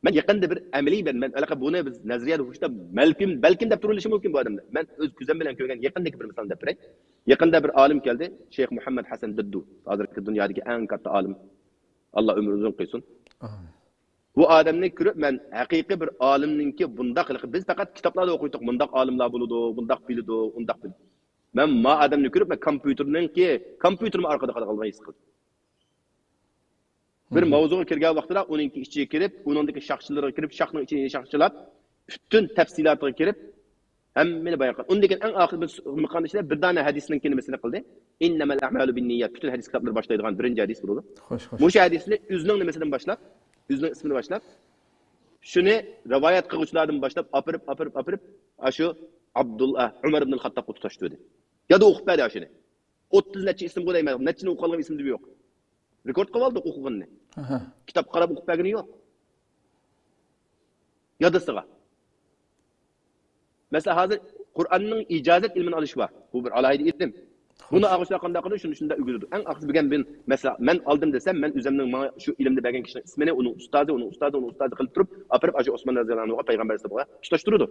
مەن يېقىندا بىر ئەمەلىي بىر، مەن ھېلىقى بۇنى بىز نەزەرىيەدە ھوشتا بەلكىم، بەلكىم دەپ تۇرۇۋېلىشى مۇمكىن بۇ ئادەملەر. مەن ئۆز كۆزۈم بىلەن كۆرگەن يېقىندىكى بىر مىسالنى دەپ بېرەي. يېقىندا بىر ئالىم كەلدى، شەيخ مۇھەممەد ھەسەن دىددۇ. ھازىرقى دۇنيادىكى ئەڭ كاتتا ئالىم. ئاللا ئۆمرى ئۇزۇن قىلسۇن. ئامىن. بۇ ئادەمنى كۆرۈپ مەن ھەقىقىي بىر ئالىمنىڭكى بۇنداق ھېلىقى، بىز پەقەت كىتابلاردا ئوقۇيتتۇق، مۇنداق ئالىملار بولىدۇ، بۇنداق بىلىدۇ، ئۇنداق بىلىدۇ. مەن ما ئادەمنى كۆرۈپ مەن كومپيۇتېرنىڭكى، كومپيۇتېرمۇ ئارقىدا قالغانلىقىنى ھېس قىلدىم. بىر ماۋزۇغا كىرگەن ۋاقتىدا ئۇنىڭكى ئىچىگە كىرىپ، ئۇنىڭدىكى شاخچىلىرىغا كىرىپ، شاخنىڭ ئىچىنى شاخچىلاپ، پۈتۈن تەپسىلاتىغا كىرىپ، ھەممىنى بايان قىلدى. ئۇندىن كېيىن ئەڭ ئاخىرىدا بىر سو-، مۇقام ئىچىدە بىر دانە ھەدىسنىڭكى نېمىسىنى قىلدى. إنما الأعمال بالنيات. پۈتۈن ھەدىس كىتابلىرى باشلايدىغان بىرىنچى ھەدىس بولىدۇ. خوش، خوش. مۇشۇ ھەدىسنى ئۆزىنىڭ نېمىسىدىن باشلاپ، ئۆزىنىڭ ئىسمىنى باشلاپ، شۇنى رىۋايەت قىلغۇچىلاردىن باشلاپ ئاپىرىپ، ئاپىرىپ، ئاپىرىپ، ئاشۇ ئابدۇللا، ئۇمەر ئىبنۇل خاتتابقا تۇتاشتۇردى. يادا ئوقۇپ بەردى ئاشۇنى. ئوتتۇز نەچچە ئىسىمغۇ دەيمەن، نەچچىنى ئوقۇغانلىقىم ئېسىمدە يوق. رېكورد قىلىۋالدى ئوقۇغىنىنى. ئاھا. كىتاب قاراپ ئوقۇپ بەرگىنى يوق. يادىسىغا. مەسىلەن، ھازىر قۇرئاننىڭ ئىجازەت ئىلمىنى ئالىشى بار. بۇ بىر ئالاھىدە ئىلىم. بۇنى ئالغۇچىلار قانداق قىلىدۇ؟ شۇنى شۇنداق ئۆگىنىدۇ. ئەڭ ئاخىرىدا بۈگۈن بىر مەسىلەن، مەن ئالدىم دېسەم، مەن ئۆزۈمنىڭ ماڭا شۇ ئىلىمنى بەرگەن كىشىنىڭ ئىسمىنى، ئۇنىڭ ئۇستازى، ئۇنىڭ ئۇستازى، ئۇنىڭ ئۇستازى قىلىپ تۇرۇپ، ئاپىرىپ، ئاشۇ ئوسمان رەزىياللاھۇ ئەنھۇغا، پەيغەمبەر ئەلەيھىسسالامغا تۇتاشتۇرىدۇ.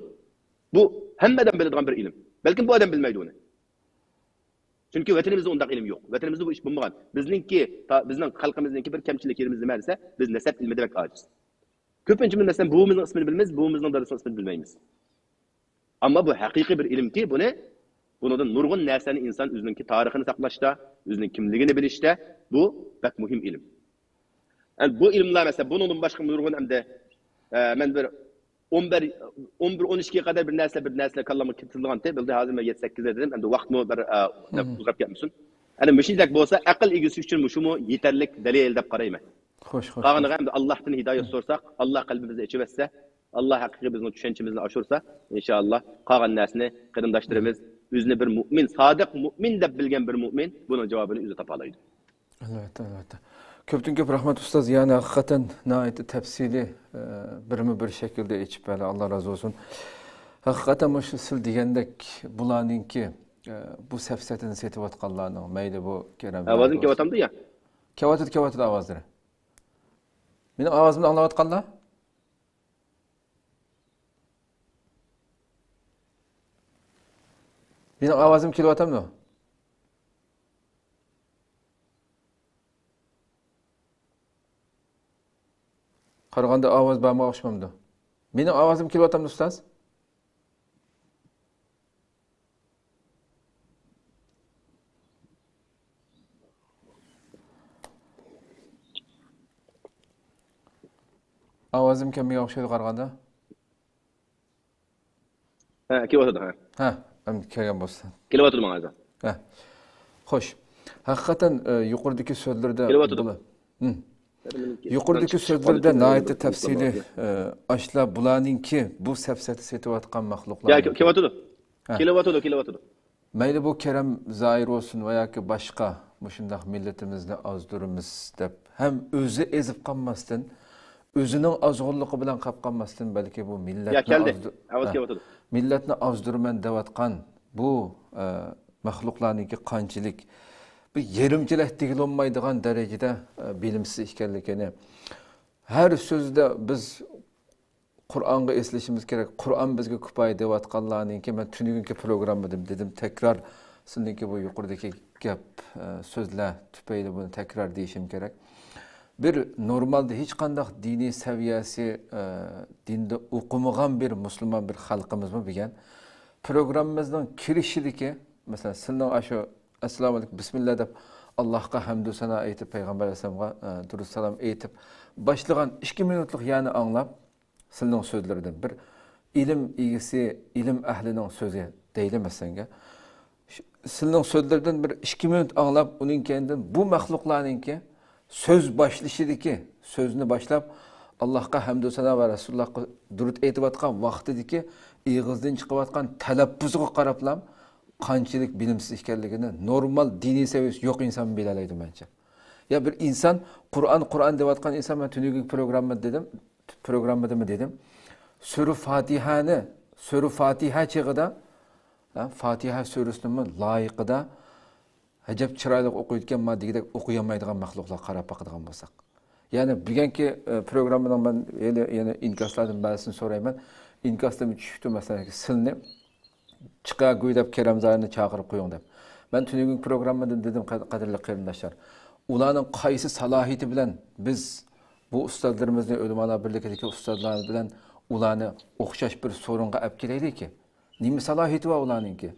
بۇ ھەممە ئادەم بىلىدىغان بىر ئىلىم. بەلكىم بۇ ئادەم بىلمەيدۇ ئۇنى. چۈنكى ۋەتىنىمىزدە ئۇنداق ئىلىم يوق. ۋەتىنىمىزدە بۇ ئىش بولمىغان. بىزنىڭكى، تا-، بىزنىڭ خەلقىمىزنىڭكى بىر كەمچىلىك يېرىمىز نېمە دېسە، بىز نەسەب ئىلمىدە بەك ئاجىز. كۆپىنچە بىز، مەسىلەن، بوۋىمىزنىڭ ئىسمىنى بىلىمىز، بوۋىمىزنىڭ دادىسىنىڭ ئىسمىنى بىلمەيمىز. ئەمما بۇ ھەقىقىي بىر ئىلىمكى، بۇنى، بۇنىڭدىن نۇرغۇن نەرسىنى ئىنسان ئۆزىنىڭكى تارىخىنى ساقلاشتا، ئۆزىنىڭ كىملىكىنى بىلىشتە، بۇ بەك مۇھىم ئىلىم. ئەمدى بۇ ئىلىملار، مەسىلەن، بۇنىڭدىن باشقا نۇرغۇن ئەمدى، ئە، مەن بىر ئون بىر، ئون بىر، ئون ئىككىگە قەدەر بىر نەرسىلەر، بىر نەرسىلەر كاللامغا كېلىپ تۇرىدىغانتى. بولدى، ھازىر مەن يەتتە، سەككىزدە دېدىم. ئەمدى ۋاقىتمۇ بىر، ئە، ئۇزاپ كەتمىسۇن. ئەنە مۇشۇنداق بولسا، ئەقىل ئىگىسى ئۈچۈن مۇشۇمۇ يېتەرلىك دەلىل دەپ قارايمەن. خوش، خوش، قالغىنىغا ئەمدى ئاللاھتىن ھىدايەت سورىساق، ئاللاھ قەلبىمىزنى ئېچىۋەتسە، ئاللاھ ھەققىدىكى بىزنىڭ چۈشەنچىمىزنى ئاشۇرسا، ئىنشائاللاھ قالغان نەرسىنى قېرىنداشلىرىمىز ئۆزىنى بىر مۇئمىن، سادىق مۇئمىن دەپ بىلگەن بىر مۇئمىن بۇنىڭ جاۋابىنى ئۆزى تاپالايدۇ. ئەلۋەتتە، ئەلۋەتتە. كۆپتىن كۆپ رەھمەت ئۇستاز، يەنى ھەقىقەتەن ناھايىتى تەپسىلىي، ئە، بىرمۇ بىر شەكىلدە ئېچىپ بەردى. ئاللاھ رازى بولسۇن. ھەقىقەتەن مۇشۇ سىل دېگەندەك بۇلارنىڭكى، ئە، بۇ سەپسەتىنى سېتىۋاتقانلارنىڭ، مەيلى بۇ كېرەم ئاۋازىم كېلىۋاتامدۇ يا؟ كېلىۋاتىدۇ، كېلىۋاتىدۇ ئاۋازلىرى. مېنىڭ ئاۋازىمنى ئاڭلاۋاتقانلار؟ مېنىڭ ئاۋازىم كېلىۋاتامدۇ؟ قارىغاندا ئاۋاز بارمىغان ئوخشىمامدۇ؟ مېنىڭ ئاۋازىم كېلىۋاتامدۇ، ئۇستاز؟ ئاۋازىم كەلمىگەن ئوخشايدۇ قارىغاندا. ھە، كېلىۋاتىدۇ، ھە. ھە، ئەمدى كەلگەن بولسا. كېلىۋاتىدۇ ماڭا ھازىر. ھە. خوش. ھەقىقەتەن، ئە، يۇقىرىدىكى سۆزلىرىدە كېلىۋاتىدۇ. بۇلا-، ھىم. يۇقىرىدىكى سۆزلىرىدە ناھايىتى تەپسىلىي، ئە، ئاشۇلار بۇلارنىڭكى بۇ سەپسەتە سېتىۋاتقان مەخلۇقلار. يا، كېلىۋاتىدۇ. ھە. كېلىۋاتىدۇ، كېلىۋاتىدۇ. مەيلى بۇ كېرەم زاھىر بولسۇن ۋە ياكى باشقا مۇشۇنداق مىللىتىمىزنى ئازدۇرىمىز دەپ، ھەم ئۆزى ئېزىپ قالماستىن، ئۆزىنىڭ ئازغۇنلۇقى بىلەن قاپ قالماستىن، بەلكى بۇ مىللەتنى يا، كەلدى. ئازدۇ-، ئاۋاز ھە. كېلىۋاتىدۇ. مىللەتنى ئازدۇرىمەن دەۋاتقان بۇ، ئە، مەخلۇقلارنىڭكى قانچىلىك بۇ يېرىمچىلەك دېگىلى بولمايدىغان دەرىجىدە، ئە، بىلىمسىز ئىكەنلىكىنى، ھەر سۆزىدە بىز قۇرئانغا ئېسىلىشىمىز كېرەك. قۇرئان بىزگە كۇپايە دەۋاتقانلارنىڭكى، مەن تۈنۈگۈنكى پروگراممىدىمۇ دېدىم، تەكرار، سىلىنىڭكى بۇ يۇقىرىدىكى گەپ، ئە، سۆزلەر تۈپەيلى بۇنى تەكرار دېيىشىم كېرەك. بىر نورمالدا ھېچقانداق دىنىي سەۋىيەسى، ئە، دىندا ئوقۇمىغان بىر مۇسۇلمان بىر خەلقىمىزمۇ بۈگۈن پروگراممىمىزنىڭ كىرىشىدىكى، مەسىلەن، سىلىنىڭ ئاشۇ «ئەسسالامۇئەلەيكۇم، بىسمىللا» دەپ، ئاللاھقا ھەمدۇ سانا ئېيتىپ، پەيغەمبەر ئەلەيھىسسالامغا، ئە، دۇرۇت سالام ئېيتىپ باشلىغان ئىككى مىنۇتلۇق يەنى ئاڭلاپ، سىلىنىڭ سۆزلىرىدىن بىر ئىلىم ئىگىسى، ئىلىم ئەھلىنىڭ سۆزى دەيلى مەسىلەنگە. ش-، سىلىنىڭ سۆزلىرىدىن بىر ئىككى مىنۇت ئاڭلاپ، ئۇنىڭ كەينىدىن بۇ مەخلۇقلارنىڭكى سۆز باشلىشىدىكى، سۆزنى باشلاپ، ئاللاھقا ھەمدۇ سانا ۋە رەسۇلۇللاھقا دۇرۇت ئېيتىۋاتقان ۋاقتىدىكى ئېغىزدىن چىقىۋاتقان تەلەپپۇزىغا قاراپلا، قانچىلىك بىلىمسىز ئىكەنلىكىنى نورمال دىنىي سەۋىيەسى يوق ئىنسان بىلەلەيدۇ، مەنچە. يا بىر ئىنسان قۇرئان، قۇرئان دەۋاتقان ئىنسان، مەن تۈنۈگۈنكى پروگراممىدا دېدىم، پروگراممىدىمۇ دېدىم، سۈرە فاتىھەنى، سۈرە فاتىھە چېغىدا، ھە، فاتىھە سۈرىسىنىمۇ لايىقىدا، ئەجەب چىرايلىق ئوقۇيدىكەن، ما دېگۈدەك ئوقۇيالمايدىغان مەخلۇقلارغا قاراپ باقىدىغان بولساق. يەنى بۈگۈنكى، ئە، پروگراممىنىڭ مەن ھېلى يەنە ئىنكاسلاردىن بەزىسىنى سورايمەن. ئىنكاستا چۈشۈپتۇ، مەسىلەن، سىلنى چىقارغۇ دەپ كېرەم زاھىرنى چاقىرىپ قويۇڭ دەپ. مەن تۈنۈگۈنكى پروگراممىدا دېدىم، قەد-، قەدىرلىك قېرىنداشلار. ئۇلارنىڭ قايسى سالاھىيىتى بىلەن بىز بۇ ئۇستازلىرىمىزنى، ئۆلىمالار بىرلىكىدىكى ئۇستازلار بىلەن ئۇلارنى ئوخشاش بىر سورۇنغا ئەپ كېلەيلىكى؟ نېمە سالاھىيىتى بار ئۇلارنىڭكى؟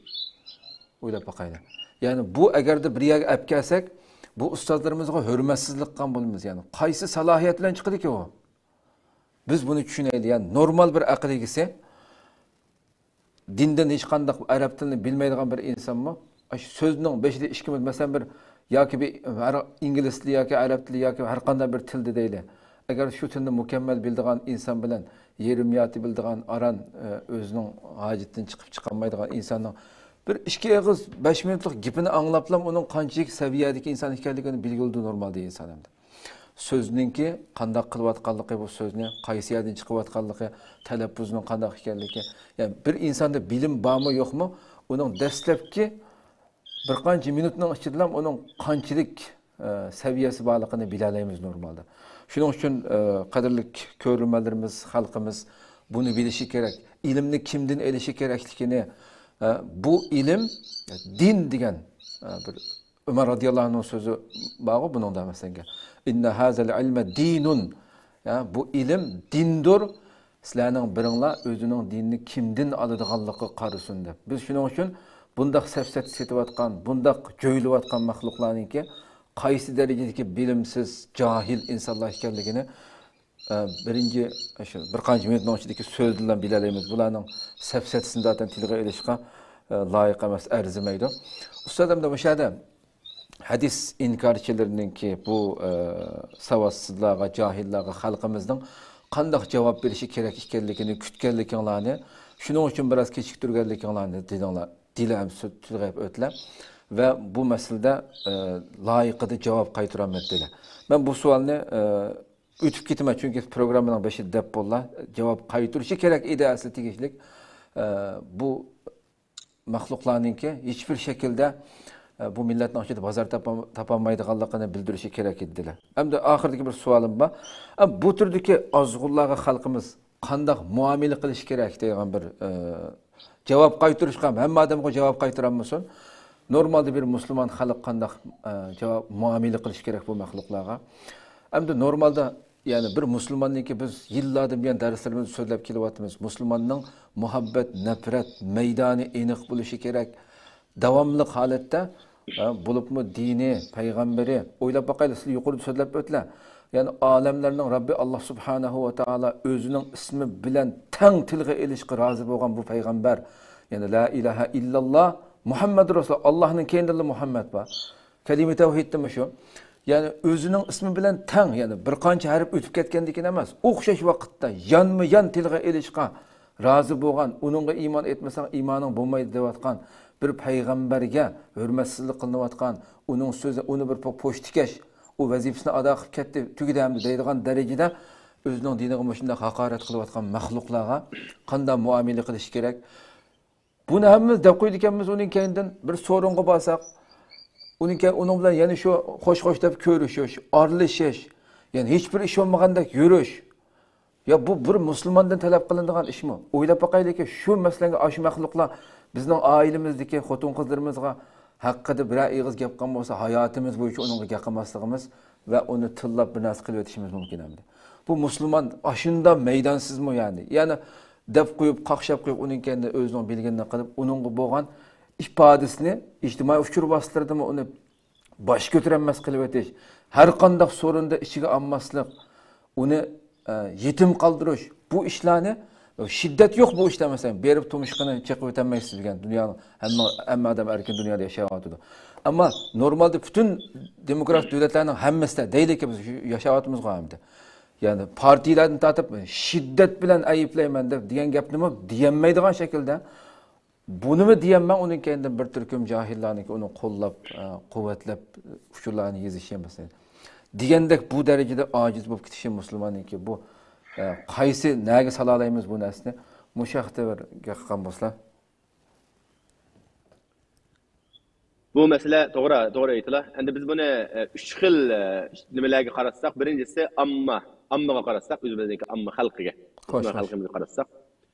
ئويلاپ باقايلى. يەنى بۇ ئەگەردە بىر يەرگە ئەپ كەلسەك، بۇ ئۇستازلىرىمىزغا ھۆرمەتسىزلىك قىلغان بولىمىز. يەنى قايسى سالاھىيەت بىلەن چىقىدىكى ئۇ؟ بىز بۇنى چۈشىنەيلى. يەنى نورمال بىر ئەقىل ئىگىسى، دىندىن ھېچقانداق ئەرەب تىلىنى بىلمەيدىغان بىر ئىنسانمۇ، ئاشۇ سۆزنىڭ بېشىدا ئىككى مىنۇت، مەسىلەن، بىر ياكى بىر ھەر ئىنگلىز تىلى ياكى ئەرەب تىلى ياكى ھەر قانداق بىر تىلدا دەيلى. ئەگەر شۇ تىلنى مۇكەممەل بىلىدىغان ئىنسان بىلەن يېرىم يارتى بىلىدىغان ئاران، ئە، ئۆزىنىڭ ھاجىتىدىن چىقىپ چىقالمايدىغان ئىنساننىڭ بىر ئىككى ئېغىز بەش مىنۇتلۇق گېپىنى ئاڭلاپلا ئۇنىڭ قانچىلىك سەۋىيەدىكى ئىنسان ئىكەنلىكىنى بىلگىلى بولىدۇ نورمالدا ئىنسان ئەمدى. سۆزنىڭكى قانداق قىلىۋاتقانلىقى، بۇ سۆزنى قايسى يەردىن چىقىۋاتقانلىقى، تەلەپپۇزنىڭ قانداق ئىكەنلىكى. يەنى بىر ئىنساندا بىلىم بارمۇ يوقمۇ، ئۇنىڭ دەسلەپكى بىر قانچە مىنۇتنىڭ ئىچىدىلا ئۇنىڭ قانچىلىك، ئە، سەۋىيەسى بارلىقىنى بىلەلەيمىز نورمالدا. شۇنىڭ ئۈچۈن، ئە، قەدىرلىك كۆرۈرمەنلىرىمىز، خەلقىمىز بۇنى بىلىشى كېرەك. ئىلىمنى كىمدىن ئېلىشى كېرەكلىكىنى، ئە، بۇ ئىلىم دىن دېگەن، ئە، بىر ئۆمەر رازىياللاھۇ ئەنھۇنىڭ سۆزى بارغۇ بۇنىڭدا مەسىلەنگە. «إن هذا العلم دين.» يا، بۇ ئىلىم دىندۇر. سىلەرنىڭ بىرىڭلار ئۆزىنىڭ دىنىنى كىمدىن ئالىدىغانلىقىغا قارىسۇن دەپ. بىز شۇنىڭ ئۈچۈن بۇنداق سەپسەتە سېتىۋاتقان، بۇنداق جۆيلۈۋاتقان مەخلۇقلارنىڭكى قايسى دەرىجىدىكى بىلىمسىز، جاھىل ئىنسانلار ئىكەنلىكىنى ئە، بىرىنچى، شۇ بىر قانچە مىنۇتنىڭ ئىچىدىكى سۆزىدىن بىلەلەيمىز. بۇلارنىڭ سەپسەتىسىنى زاتەن تىلغا ئېلىشقا، ئە، لايىق ئەمەس، ئەرزىمەيدۇ. ئۇستاز، ئەمدى مۇشۇ يەردە ھەدىس ئىنكارچىلىرىنىڭكى بۇ، ئە، ساۋاتسىزلارغا، جاھىللارغا خەلقىمىزنىڭ قانداق جاۋاب بېرىشى كېرەك ئىكەنلىكىنى كۈتكەنلىكىڭلارنى، شۇنىڭ ئۈچۈن بىراز كېچىكتۈرگەنلىكىڭلارنى دېدىڭلار. دېلى ھەم سۆ-، تىلغا ئۆتلەپ ۋە بۇ مەسىلىدە، ئە، لايىقىدا جاۋاب قايتۇرالمىدى دېلى. مەن بۇ سوئالنى، ئە، ئۆتۈپ كېتىمەن، چۈنكى پروگراممىنىڭ بېشىدا دەپ بوللا، جاۋاب قايتۇرۇشى كېرەك ئىدى ئەسلى تېگىشلىك. ئە، بۇ مەخلۇقلارنىڭكى ھېچبىر شەكىلدە، ئە، بۇ مىللەتنىڭ ئىچىدە بازار تاپا-، تاپالمايدىغانلىقىنى بىلدۈرۈشى كېرەك ئىدى دېلى. ئەمدى ئاخىرىدىكى بىر سوئالىم بار. ئە، بۇ تۈردىكى ئازغۇنلارغا خەلقىمىز قانداق مۇئامىلە قىلىش كېرەك دەيدىغان بىر، ئە، جاۋاب قايتۇرۇشقا ھەممە ئادەمغۇ جاۋاب قايتۇرالمىسۇن. نورمالدا بىر مۇسۇلمان خەلق قانداق، ئە، جاۋاب، مۇئامىلە قىلىش كېرەك بۇ مەخلۇقلارغا؟ ئەمدى نورمالدا، يەنى بىر مۇسۇلماننىڭكى بىز يىللاردىن بۇيان دەرسلىرىمىزدە سۆزلەپ كېلىۋاتىمىز. مۇسۇلماننىڭ مۇھەببەت، نەپرەت مەيدانى ئېنىق بولۇشى كېرەك. داۋاملىق ھالەتتە، ھە، بولۇپمۇ دىنى، پەيغەمبىرى، ئويلاپ باقايلى، سىلەر يۇقىرىدا سۆزلەپ ئۆتتىلەر. يەنى ئالەملەرنىڭ رەببى ئاللا سۇبھانەھۇ ۋە تائالا ئۆزىنىڭ ئىسمى بىلەن تەڭ تىلغا ئېلىشقا رازى بولغان بۇ پەيغەمبەر، يەنى لا ئىلاھە ئىللاللا مۇھەممەد رەسۇل، ئاللانىڭ كەينىدىنلا مۇھەممەد بار. كەلىمە تەۋھىدتىمۇ شۇ. يەنى ئۆزىنىڭ ئىسمى بىلەن تەڭ، يەنى بىر قانچە ھەرپ ئۆتۈپ كەتكەندىكىن ئەمەس، ئوخشاش ۋاقىتتا يانمۇ يان تىلغا ئېلىشقا رازى بولغان، ئۇنىڭغا ئىمان ئېيتمىساڭ ئىمانىڭ بولمايدۇ دەۋاتقان، بىر پەيغەمبەرگە ھۆرمەتسىزلىك قىلىنىۋاتقان، ئۇنىڭ سۆزى، ئۇنى بىر پو-، پوش تىكەش، ئۇ ۋەزىپىسىنى ئادا قىلىپ كەتتى، تۈگىدى ئەمدى دەيدىغان دەرىجىدە ئۆزىنىڭ دىنىغا مۇشۇنداق ھاقارەت قىلىۋاتقان مەخلۇقلارغا قانداق مۇئامىلە قىلىش كېرەك؟ بۇنى ھەممىمىز دەپ قويىدىكەنمىز، ئۇنىڭ كەينىدىن بىر سورۇنغا بارساق، ئۇنىڭ كەي-، ئۇنىڭ بىلەن يەنە شۇ خوش-خوش دەپ كۆرۈشۈش، ئارىلىشىش، يەنى ھېچبىر ئىش بولمىغاندەك يۈرۈش. يا بۇ بىر مۇسۇلماندىن تەلەپ قىلىنىدىغان ئىشمۇ؟ ئويلاپ باقايلىكى، شۇ مەسىلەنگە ئاشۇ مەخلۇقلار بىزنىڭ ئائىلىمىزدىكى خوتۇن-قىزلىرىمىزغا ھەققىدە بىرەر ئېغىز گەپ قىلغان بولسا، ھاياتىمىز بويىچە ئۇنىڭغا گەپ قىلماسلىقىمىز ۋە ئۇنى تىللاپ بىر نەرسە قىلىۋېتىشىمىز مۇمكىن ئەمدى. بۇ مۇسۇلمان ئاشۇنداق مەيدانسىزمۇ يەنى؟ يەنە دەپ قويۇپ، قاقشاپ قويۇپ، ئۇنىڭ كەينىدە ئۆزىنىڭ بىلگىنىنى قىلىپ، ئۇنىڭغا بولغان ئىپادىسىنى ئىجتىمائىي ئۇچۇر ۋاسىتىلىرىدىمۇ ئۇنى باش كۆتۈرەلمەس قىلىۋېتىش، ھەر قانداق سورۇندا ئىچىگە ئالماسلىق، ئۇنى، ئە، يېتىم قالدۇرۇش، بۇ ئىشلارنى، شىددەت يوق بۇ ئىشتا، مەسىلەن، بېرىپ تۇمشۇقىنى چېقىۋېتەلمەيسىز دېگەن دۇنيانىڭ ھەممە، ھەممە ئادەم ئەركىن دۇنيادا ياشاۋاتىدۇ. ئەمما نورمالدا پۈتۈن دېموكراتىك دۆلەتلەرنىڭ ھەممىسىدە دەيلىكى، بىز ياشاۋاتىمىزغۇ ئەمدى. يەنى پارتىيىلەردىن تارتىپ شىددەت بىلەن ئەيىبلەيمەن دەپ دېگەن گەپنىمۇ دېيەلمەيدىغان شەكىلدە، بۇنىمۇ دېيەلمەي ئۇنىڭ كەينىدىن بىر تۈركۈم جاھىللارنىڭكى ئۇنى قوللاپ، ئە، قۇۋۋەتلەپ ئۇچۇرلارنى يېزىشى مەسىلەن. دېگەندەك بۇ دەرىجىدە ئاجىز بولۇپ كېتىشى مۇسۇلماننىڭكى بۇ، ئە، قايسى، نەگە سالالايمىز بۇ نەرسىنى؟ مۇشۇ ھەقتە بىر گەپ قىلغان بولسىلا. بۇ مەسىلە توغرا، توغرا ئېيتىلا. ئەمدى بىز بۇنى، ئە، ئۈچ خىل، ئە، نېمىلەرگە قاراتساق، بىرىنچىسى ئامما، ئاممىغا قاراتساق، ئۆزىمىزنىڭكى ئامما خەلقىگە، خوش، مۇسۇلمان خوش. خەلقىمىزگە قاراتساق،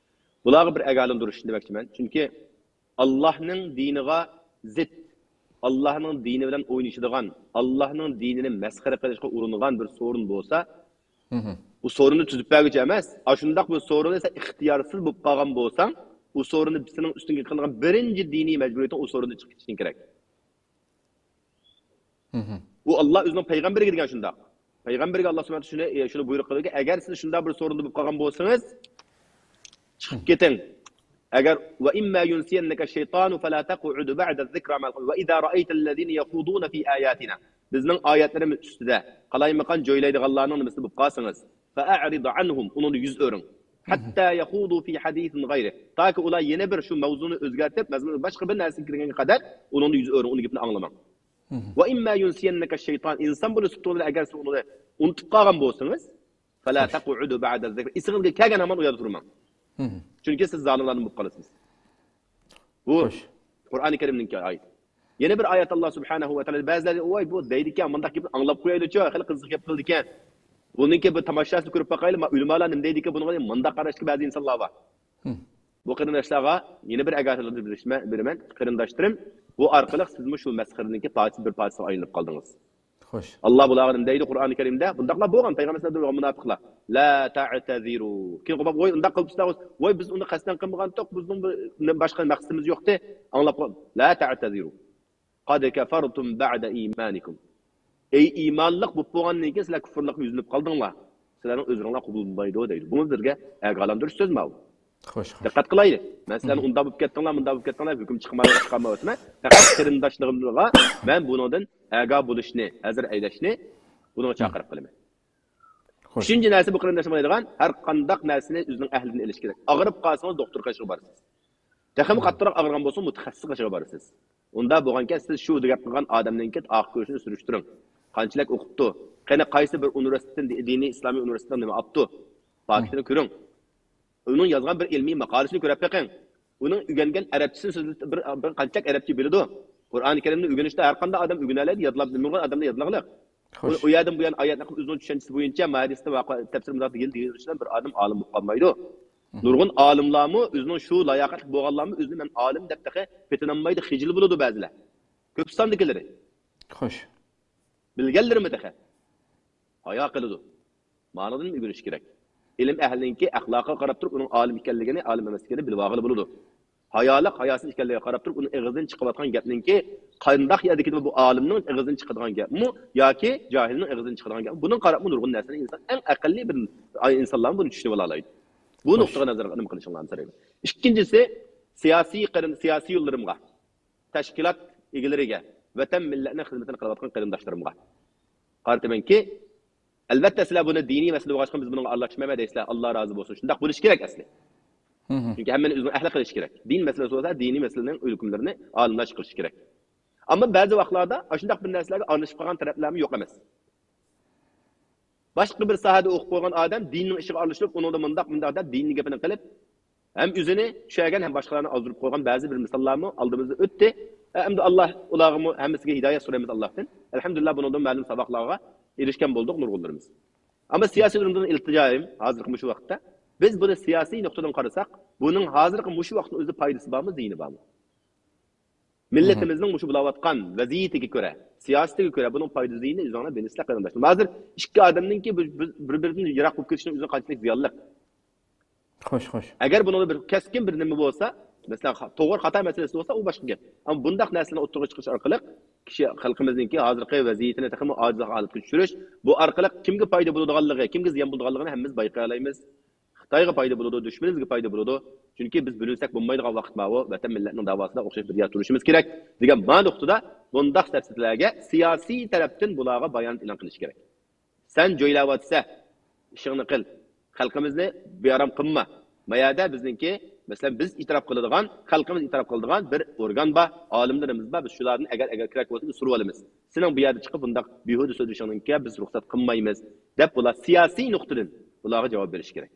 بۇلارغا بىر ئاگاھلاندۇرۇش دېمەكچىمەن. چۈنكى ئاللاھنىڭ دىنىغا زىت، ئاللاھنىڭ دىنى بىلەن ئوينىشىدىغان، ئاللاھنىڭ دىنىنى مەسخىرە قىلىشقا ئۇرۇنغان بىر سورۇن بولسا، مھم. ئۇ سورۇننى تۈزۈپ بەرگۈچى ئەمەس، ئاشۇنداق بىر سورۇننى سەن ئىختىيارسىز بولۇپ قالغان بولساڭ، ئۇ سورۇننى سېنىڭ ئۈستۈڭگە قىلىنغان بىرىنچى دىنىي مەجبۇرىيىتىڭ ئۇ سورۇندىن چىقىپ كېتىشىڭ كېرەك. مھم. ئۇ ئاللا ئۆزىنىڭ پەيغەمبىرىگە دېگەن شۇنداق. پەيغەمبەرگە ئاللا سۇبھانەھۇ شۇنى، ئە، شۇنى بۇيرۇق قىلىدۇكى، ئەگەر سىز شۇنداق بىر سورۇندا بولۇپ قالغان بولسىڭىز، چىقىپ كېتىڭ. ئەگەر، وَإِمَّا يُنْسِيَنَّكَ الشَّيْطَانُ فَلَا تَقْعُدْ بَعْدَ الذِّكْرَى مَعَ الْقَوْمِ وَإِذَا رَأَيْتَ الَّذِينَ يَخُوضُونَ فِي آيَاتِنَا، بىزنىڭ ئايەتلىرىمىز ئۈستىدە قالايمىقان جۆيلەيدىغانلارنىڭ نېمىسىدە بولۇپ قالسىڭىز، فَأَعْرِضْ عَنْهُمْ، ئۇنىڭدىن يۈز ئۆرۈڭ. حَتَّى يَخُوضُوا فِي حَدِيثٍ غَيْرِهِ، تاكى ئۇلار يەنە بىر شۇ مەۋزۇنى ئۆزگەرتىپ، مەزمۇنى باشقا بىر نەرسىگە كىرگەنگە قەدەر ئۇنىڭدىن يۈز ئۆرۈڭ، ئۇنىڭ گېپىنى ئاڭلىماڭ. مھم. وَإِمَّا يُنْسِيَنَّكَ الشَّيْطَانُ، ئىنسان بولۇپ تۇرغاندا ئەگەر سىز ئۇنى ئۇنتۇپ قالغان بولسىڭىز، فَلَا تَقْعُدْ بَعْدَ الذِّكْرَى، ئېسىڭىزگە كەلگەن ھامان ئۇ يەردە تۇرماڭ. مھم. چۈنكى سىز زالىملاردىن بولۇپ قالىسىز. بۇ خوش. قۇرئانى كەرىمنىڭكى ئايىتى. يەنە بىر ئايەت ئاللا سۇبھانەھۇ ۋە تائالا بەزىلەر، ۋاي، بۇ دەيدىكەن، مۇنداق گەپنى ئاڭلاپ قويايلىچۇ، خېلى قىزىق گەپ قىلىدىكەن. بۇنىڭكى بىر تاماشىسىنى كۆرۈپ باقايلى، ما-، ئۆلىمالار نېمە دەيدىكەن بۇنىڭغا، مۇنداق قاراشتىكى بەزى ئىنسانلار بار. ھىم. بۇ قېرىنداشلارغا يەنە بىر ئاگاھلاندۇرۇش بېرىمەن، بېرىمەن. قېرىنداشلىرىم، بۇ ئارقىلىق سىزمۇ شۇ مەسخىرىنىڭكى پارچىسى، بىر پارچىسىغا ئايلىنىپ قالدىڭىز. خوش. ئاللا بۇلارغا نېمە دەيدۇ قۇرئانى كەرىمدە؟ بۇنداقلار بولغان، پەيغەمبەر ئەلەيھىسسالام دېگەن مۇناپىقلار. لا تەئتەزىرۇ. كېيىن قوپاپ، ۋاي، ئۇنداق قىلىپ تۇرسىلا، ۋاي، بىز ئۇنى قەستەن قىلمىغانتۇق، بىزنىڭ بىر، باشقا مەقسىتىمىز يوقتى. ئاڭلاپ قوي. لا تەئتەزىرۇ. قەد كەفەرتۇم بەئدە ئىمانىكۇم. ئەي ئىمانلىق بولۇپ بولغاندىن كېيىن سىلەر كۇفرلۇققا يۈزلىنىپ قالدىڭلار. سىلەرنىڭ ئۆزلىرىڭلار قوبۇل بولمايدۇ دەيدۇ. بۇمۇ بىزگە ئاگاھلاندۇرۇش سۆز ماۋۇ. خوش، خوش. دىققەت قىلايلى. مەن سىلەرنى ئۇنداق بولۇپ كەتتىڭلار، مۇنداق بولۇپ كەتتىڭلار، ھۆكۈم چىقارماي، چىقارمايۋاتىمەن. پەقەت قېرىنداشلىرىمغا مەن بۇنىڭدىن ئاگاھ بولۇشنى، ھەزەر ئەيلەشنى بۇنىڭغا چاقىرىق قىلىمەن. خوش. ئۈچىنچى نەرسە، بۇ قېرىنداشلىرىم دەيدىغان، ھەر قانداق نەرسىنى ئۆزىنىڭ ئەھلىدىن ئېلىش كېرەك. ئاغرىپ قالسىڭىز، دوختۇر قېشىغا بارىسىز. تېخىمۇ قاتتىقراق ئاغرىغان بولسا، مۇتەخەسسىس قېشىغا بارىسىز. ئۇنداق بولغانكەن، سىز شۇ گەپ قىلغان ئادەمنىڭكى ئارقا كۆرۈنۈشىنى سۈرۈشتۈرۈڭ. قانچىلىك ئوقۇپتۇ؟ قېنى قايسى بىر ئۇنىۋېرسىتېتتىن، دىنىي ئىسلامىي ئۇنىۋېرسىتېتتىن نېمە ئاپتۇ؟ پاكىتىنى كۆرۈڭ. ئۇنىڭ يازغان بىر ئىلمىي ماقالىسىنى كۆرۈپ بېقىڭ. ئۇنىڭ ئۆگەنگەن ئەرەبچىسىنى سۆزلىتىپ، بىر، بىر قانچىلىك ئەرەبچە بىلىدۇ؟ قۇرئانى كەرىمنى ئۆگىنىشتە ھەر قانداق ئادەم ئۆگىنەلەيدۇ، يادلاپ، نۇرغۇن ئادەمدە يادلىغلىق. ئۇنى ئۇ يەردىن بۇ يەرگە ئايەتنى ئۆقۈپ، ئۆزىنىڭ چۈشەنچىسى بويىچە، مۇھەددىستە ۋە تەپسىر مۇنداق دېگەن دېگەن بىلەن بىر ئادەم ئالىم بولۇپ قالمايدۇ. نۇرغۇن ئالىملارمۇ ئۆزىنىڭ شۇ لاياقەتلىك بولغانلارمۇ ئۆزىنى مەن ئالىم دەپ تېخى پېتىنالمايدۇ، خىجىل بولىدۇ بەزىلەر. كۆپ ساندىكىلىرى. خوش. بىلگەنلىرىمۇ تېخى ھايا قىلىدۇ. مانىدىن ئۆگىنىش كېرەك. ئىلىم ئەھلىنىڭكى ئەخلاقىغا قاراپ تۇرۇپ، ئۇنىڭ ئالىم ئىكەنلىكىنى، ئالىم ئەمەس ئىكەنلىكىنى بىلىۋالغىلى بولىدۇ. ھايالىق، ھاياسىز ئىكەنلىكىگە قاراپ تۇرۇپ، ئۇنىڭ ئېغىزىدىن چىقىۋاتقان گەپنىڭكى قانداق يەردە كېتىدۇ، بۇ ئالىمنىڭ ئېغىزىدىن چىقىدىغان گەپمۇ ياكى جاھىلنىڭ ئېغىزىدىن چىقىدىغان گەپمۇ؟ بۇنىڭغا قاراپمۇ نۇرغۇن نەرسىنى ئىنسان، ئەڭ ئەقەللىي بىر ئىنسانلارمۇ بۇنى چۈشىنىۋالالايدۇ. بۇ نۇقتىغا نەزەر نېمە قىلىشىڭلارنى سورايمەن. ئىككىنچىسى، سىياسىي قېرىن-، سىياسىي يوللىرىمغا، تەشكىلات ئىگىلىرىگە، ۋەتەن مىللەتنىڭ خىزمىتىنى قىلىۋاتقان قېرىنداشلىرىمغا قارىتىمەنكى، ئەلۋەتتە، سىلەر بۇنى دىنىي مەسىلە بولغاچقا بىز بۇنىڭغا ئارىلاشمايمىز دەيسىلەر، ئاللا رازى بولسۇن. شۇنداق بولۇشى كېرەك ئەسلى. چۈنكى ھەممىنى ئۆزىنىڭ ئەھلى قىلىشى كېرەك. دىن مەسىلىسى بولسا، دىنىي مەسىلىنىڭ ھۆكۈملىرىنى ئالىملار چىقىرىشى كېرەك. ئەمما بەزى ۋاقىتلاردا ئاشۇنداق بىر نەرسىلەرگە ئارىلىشىپ قالغان تەرەپلەرمۇ يوق ئەمەس. باشقا بىر ساھەدە ئوقۇپ قويغان ئادەم دىننىڭ ئىشىغا ئارىلىشىپ، ئۇنىڭدا مۇنداق، مۇنداق دەپ دىننىڭ گېپىنى قىلىپ، ھەم ئۆزىنى چۈشەرگەن، ھەم باشقىلارنى ئازدۇرۇپ قويغان بەزى بىر مىساللارمۇ ئالدىمىزدا ئۆتتى. ئەمدى ئاللا ئۇلارغىمۇ ھەممىسىگە ھىدايەت سورايمىز ئاللاھتىن. ئەلھەمدۇلىللا، بۇنىڭدىن مەلۇم ساۋاقلارغا ئېرىشكەن بولدۇق نۇرغۇنلىرىمىز. ئەمما سىياسىي نۇقتىدىن ئىلتىجايىم ھازىرقى مۇشۇ ۋاقىتتا، بىز بۇنى سىياسىي نۇقتىدىن قارىساق، بۇنىڭ ھازىرقى مۇشۇ ۋاقىتنىڭ ئۆزىدە پايدىسى بارمۇ، زىيىنى بارمۇ؟ مىللىتىمىزنىڭ مۇشۇ بولاۋاتقان ۋەزىيىتىگە كۆرە، سىياسىتىگە كۆرە بۇنىڭ پايدا زىيىنى ئۆزۈڭلار بىلىسىلەر قېرىنداشلار. ھازىر ئىككى ئادەمنىڭكى بىر، بىر، بىر-بىرىدىن يىراق بولۇپ كېتىشىنىڭ ئۆزى قانچىلىك زىيانلىق. خوش، خوش. ئەگەر بۇنىڭدا بىر كەسكىن بىر نېمە بولسا، مەسىلەن، خا-، توغرا خاتا مەسىلىسى بولسا، ئۇ باشقا گەپ. ئەمما بۇنداق نەرسىلەرنى ئوتتۇرىغا چىقىرىش ئارقىلىق كىشى خەلقىمىزنىڭكى ھازىرقى ۋەزىيىتىنى تېخىمۇ ئاجىز ھالەتكە چۈشۈرۈش، بۇ ئارقىلىق كىمگە پايدا بولىدىغانلىقى، كىمگە زىيان بولىدىغانلىقىنى ھەممىمىز بايقىيالايمىز. خىتايغا پايدا بولىدۇ، دۈشمىنىمىزگە پايدا بولىدۇ. چۈنكى بىز بۆلۈنسەك بولمايدىغان ۋاقىت ماۋۇ، ۋەتەن مىللەتنىڭ داۋاسىدا ئوخشاش بىر يەردە تۇرۇشىمىز كېرەك دېگەن ما نۇقتىدا بۇنداق سەپسەتىلەرگە سىياسىي تەرەپتىن بۇلارغا بايانات ئېلان قىلىش كېرەك. سەن جۆيلەۋاتىسەن، ئىشىڭنى قىل، خەلقىمىزنى بىئارام قىلما. ما يەردە بىزنىڭكى، مەسىلەن، بىز ئېتىراپ قىلىدىغان، خەلقىمىز ئېتىراپ قىلىدىغان بىر ئورگان بار، ئالىملىرىمىز بار، بىز شۇلاردىن ئەگەر، ئەگەر كېرەك بولسا بىز سورىۋالىمىز. سېنىڭ بۇ يەردە چىقىپ بۇنداق بىھۇدە سۆزلىشىڭنىڭكى بىز رۇخسەت قىلمايمىز، دەپ بۇلار سىياسىي نۇقتىدىن بۇلارغا جاۋاب بېرىشى كېرەك.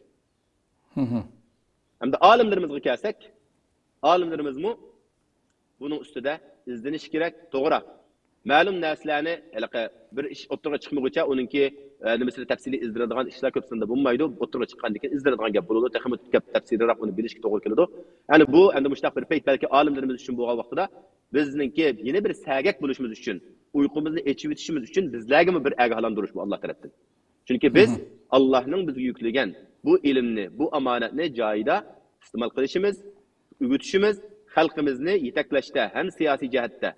ئەمدى ئالىملىرىمىزغا كەلسەك، ئالىملىرىمىزمۇ بۇنىڭ ئۈستىدە ئىزدىنىشى كېرەك، توغرا. مەلۇم نەرسىلەرنى ھېلىقى بىر ئىش ئوتتۇرىغا چىقمىغۇچە ئۇنىڭكى، ئە، نېمىسىنى تەپسىلىي ئىزدىنىدىغان ئىشلار كۆپ ساندا بولمايدۇ. ئوتتۇرىغا چىققاندىن كېيىن ئىزدىنىدىغان گەپ بولىدۇ. تېخىمۇ گەپ تەپسىلىيراق ئۇنى بىلىشكە توغرا كېلىدۇ. يەنى بۇ ئەمدى مۇشۇنداق بىر پەيت بەلكى ئالىملىرىمىز ئۈچۈن بولغان ۋاقتىدا بىزنىڭكى يەنە بىر سەگەك بولۇشىمىز ئۈچۈن، ئۇيقۇمىزنى ئېچىۋېتىشىمىز ئۈچۈن بىزلەرگىمۇ بىر ئاگاھلاندۇرۇش بۇ ئاللا تەرەپتىن. چۈنكى بىز ئاللانىڭ بىزگە يۈكلىگەن بۇ ئىلىمنى، بۇ ئامانەتنى جايىدا ئىستېمال قىلىشىمىز، ئۆگىتىشىمىز، خەلقىمىزنى يېتەكلەشتە ھەم سىياسىي جەھەتتە،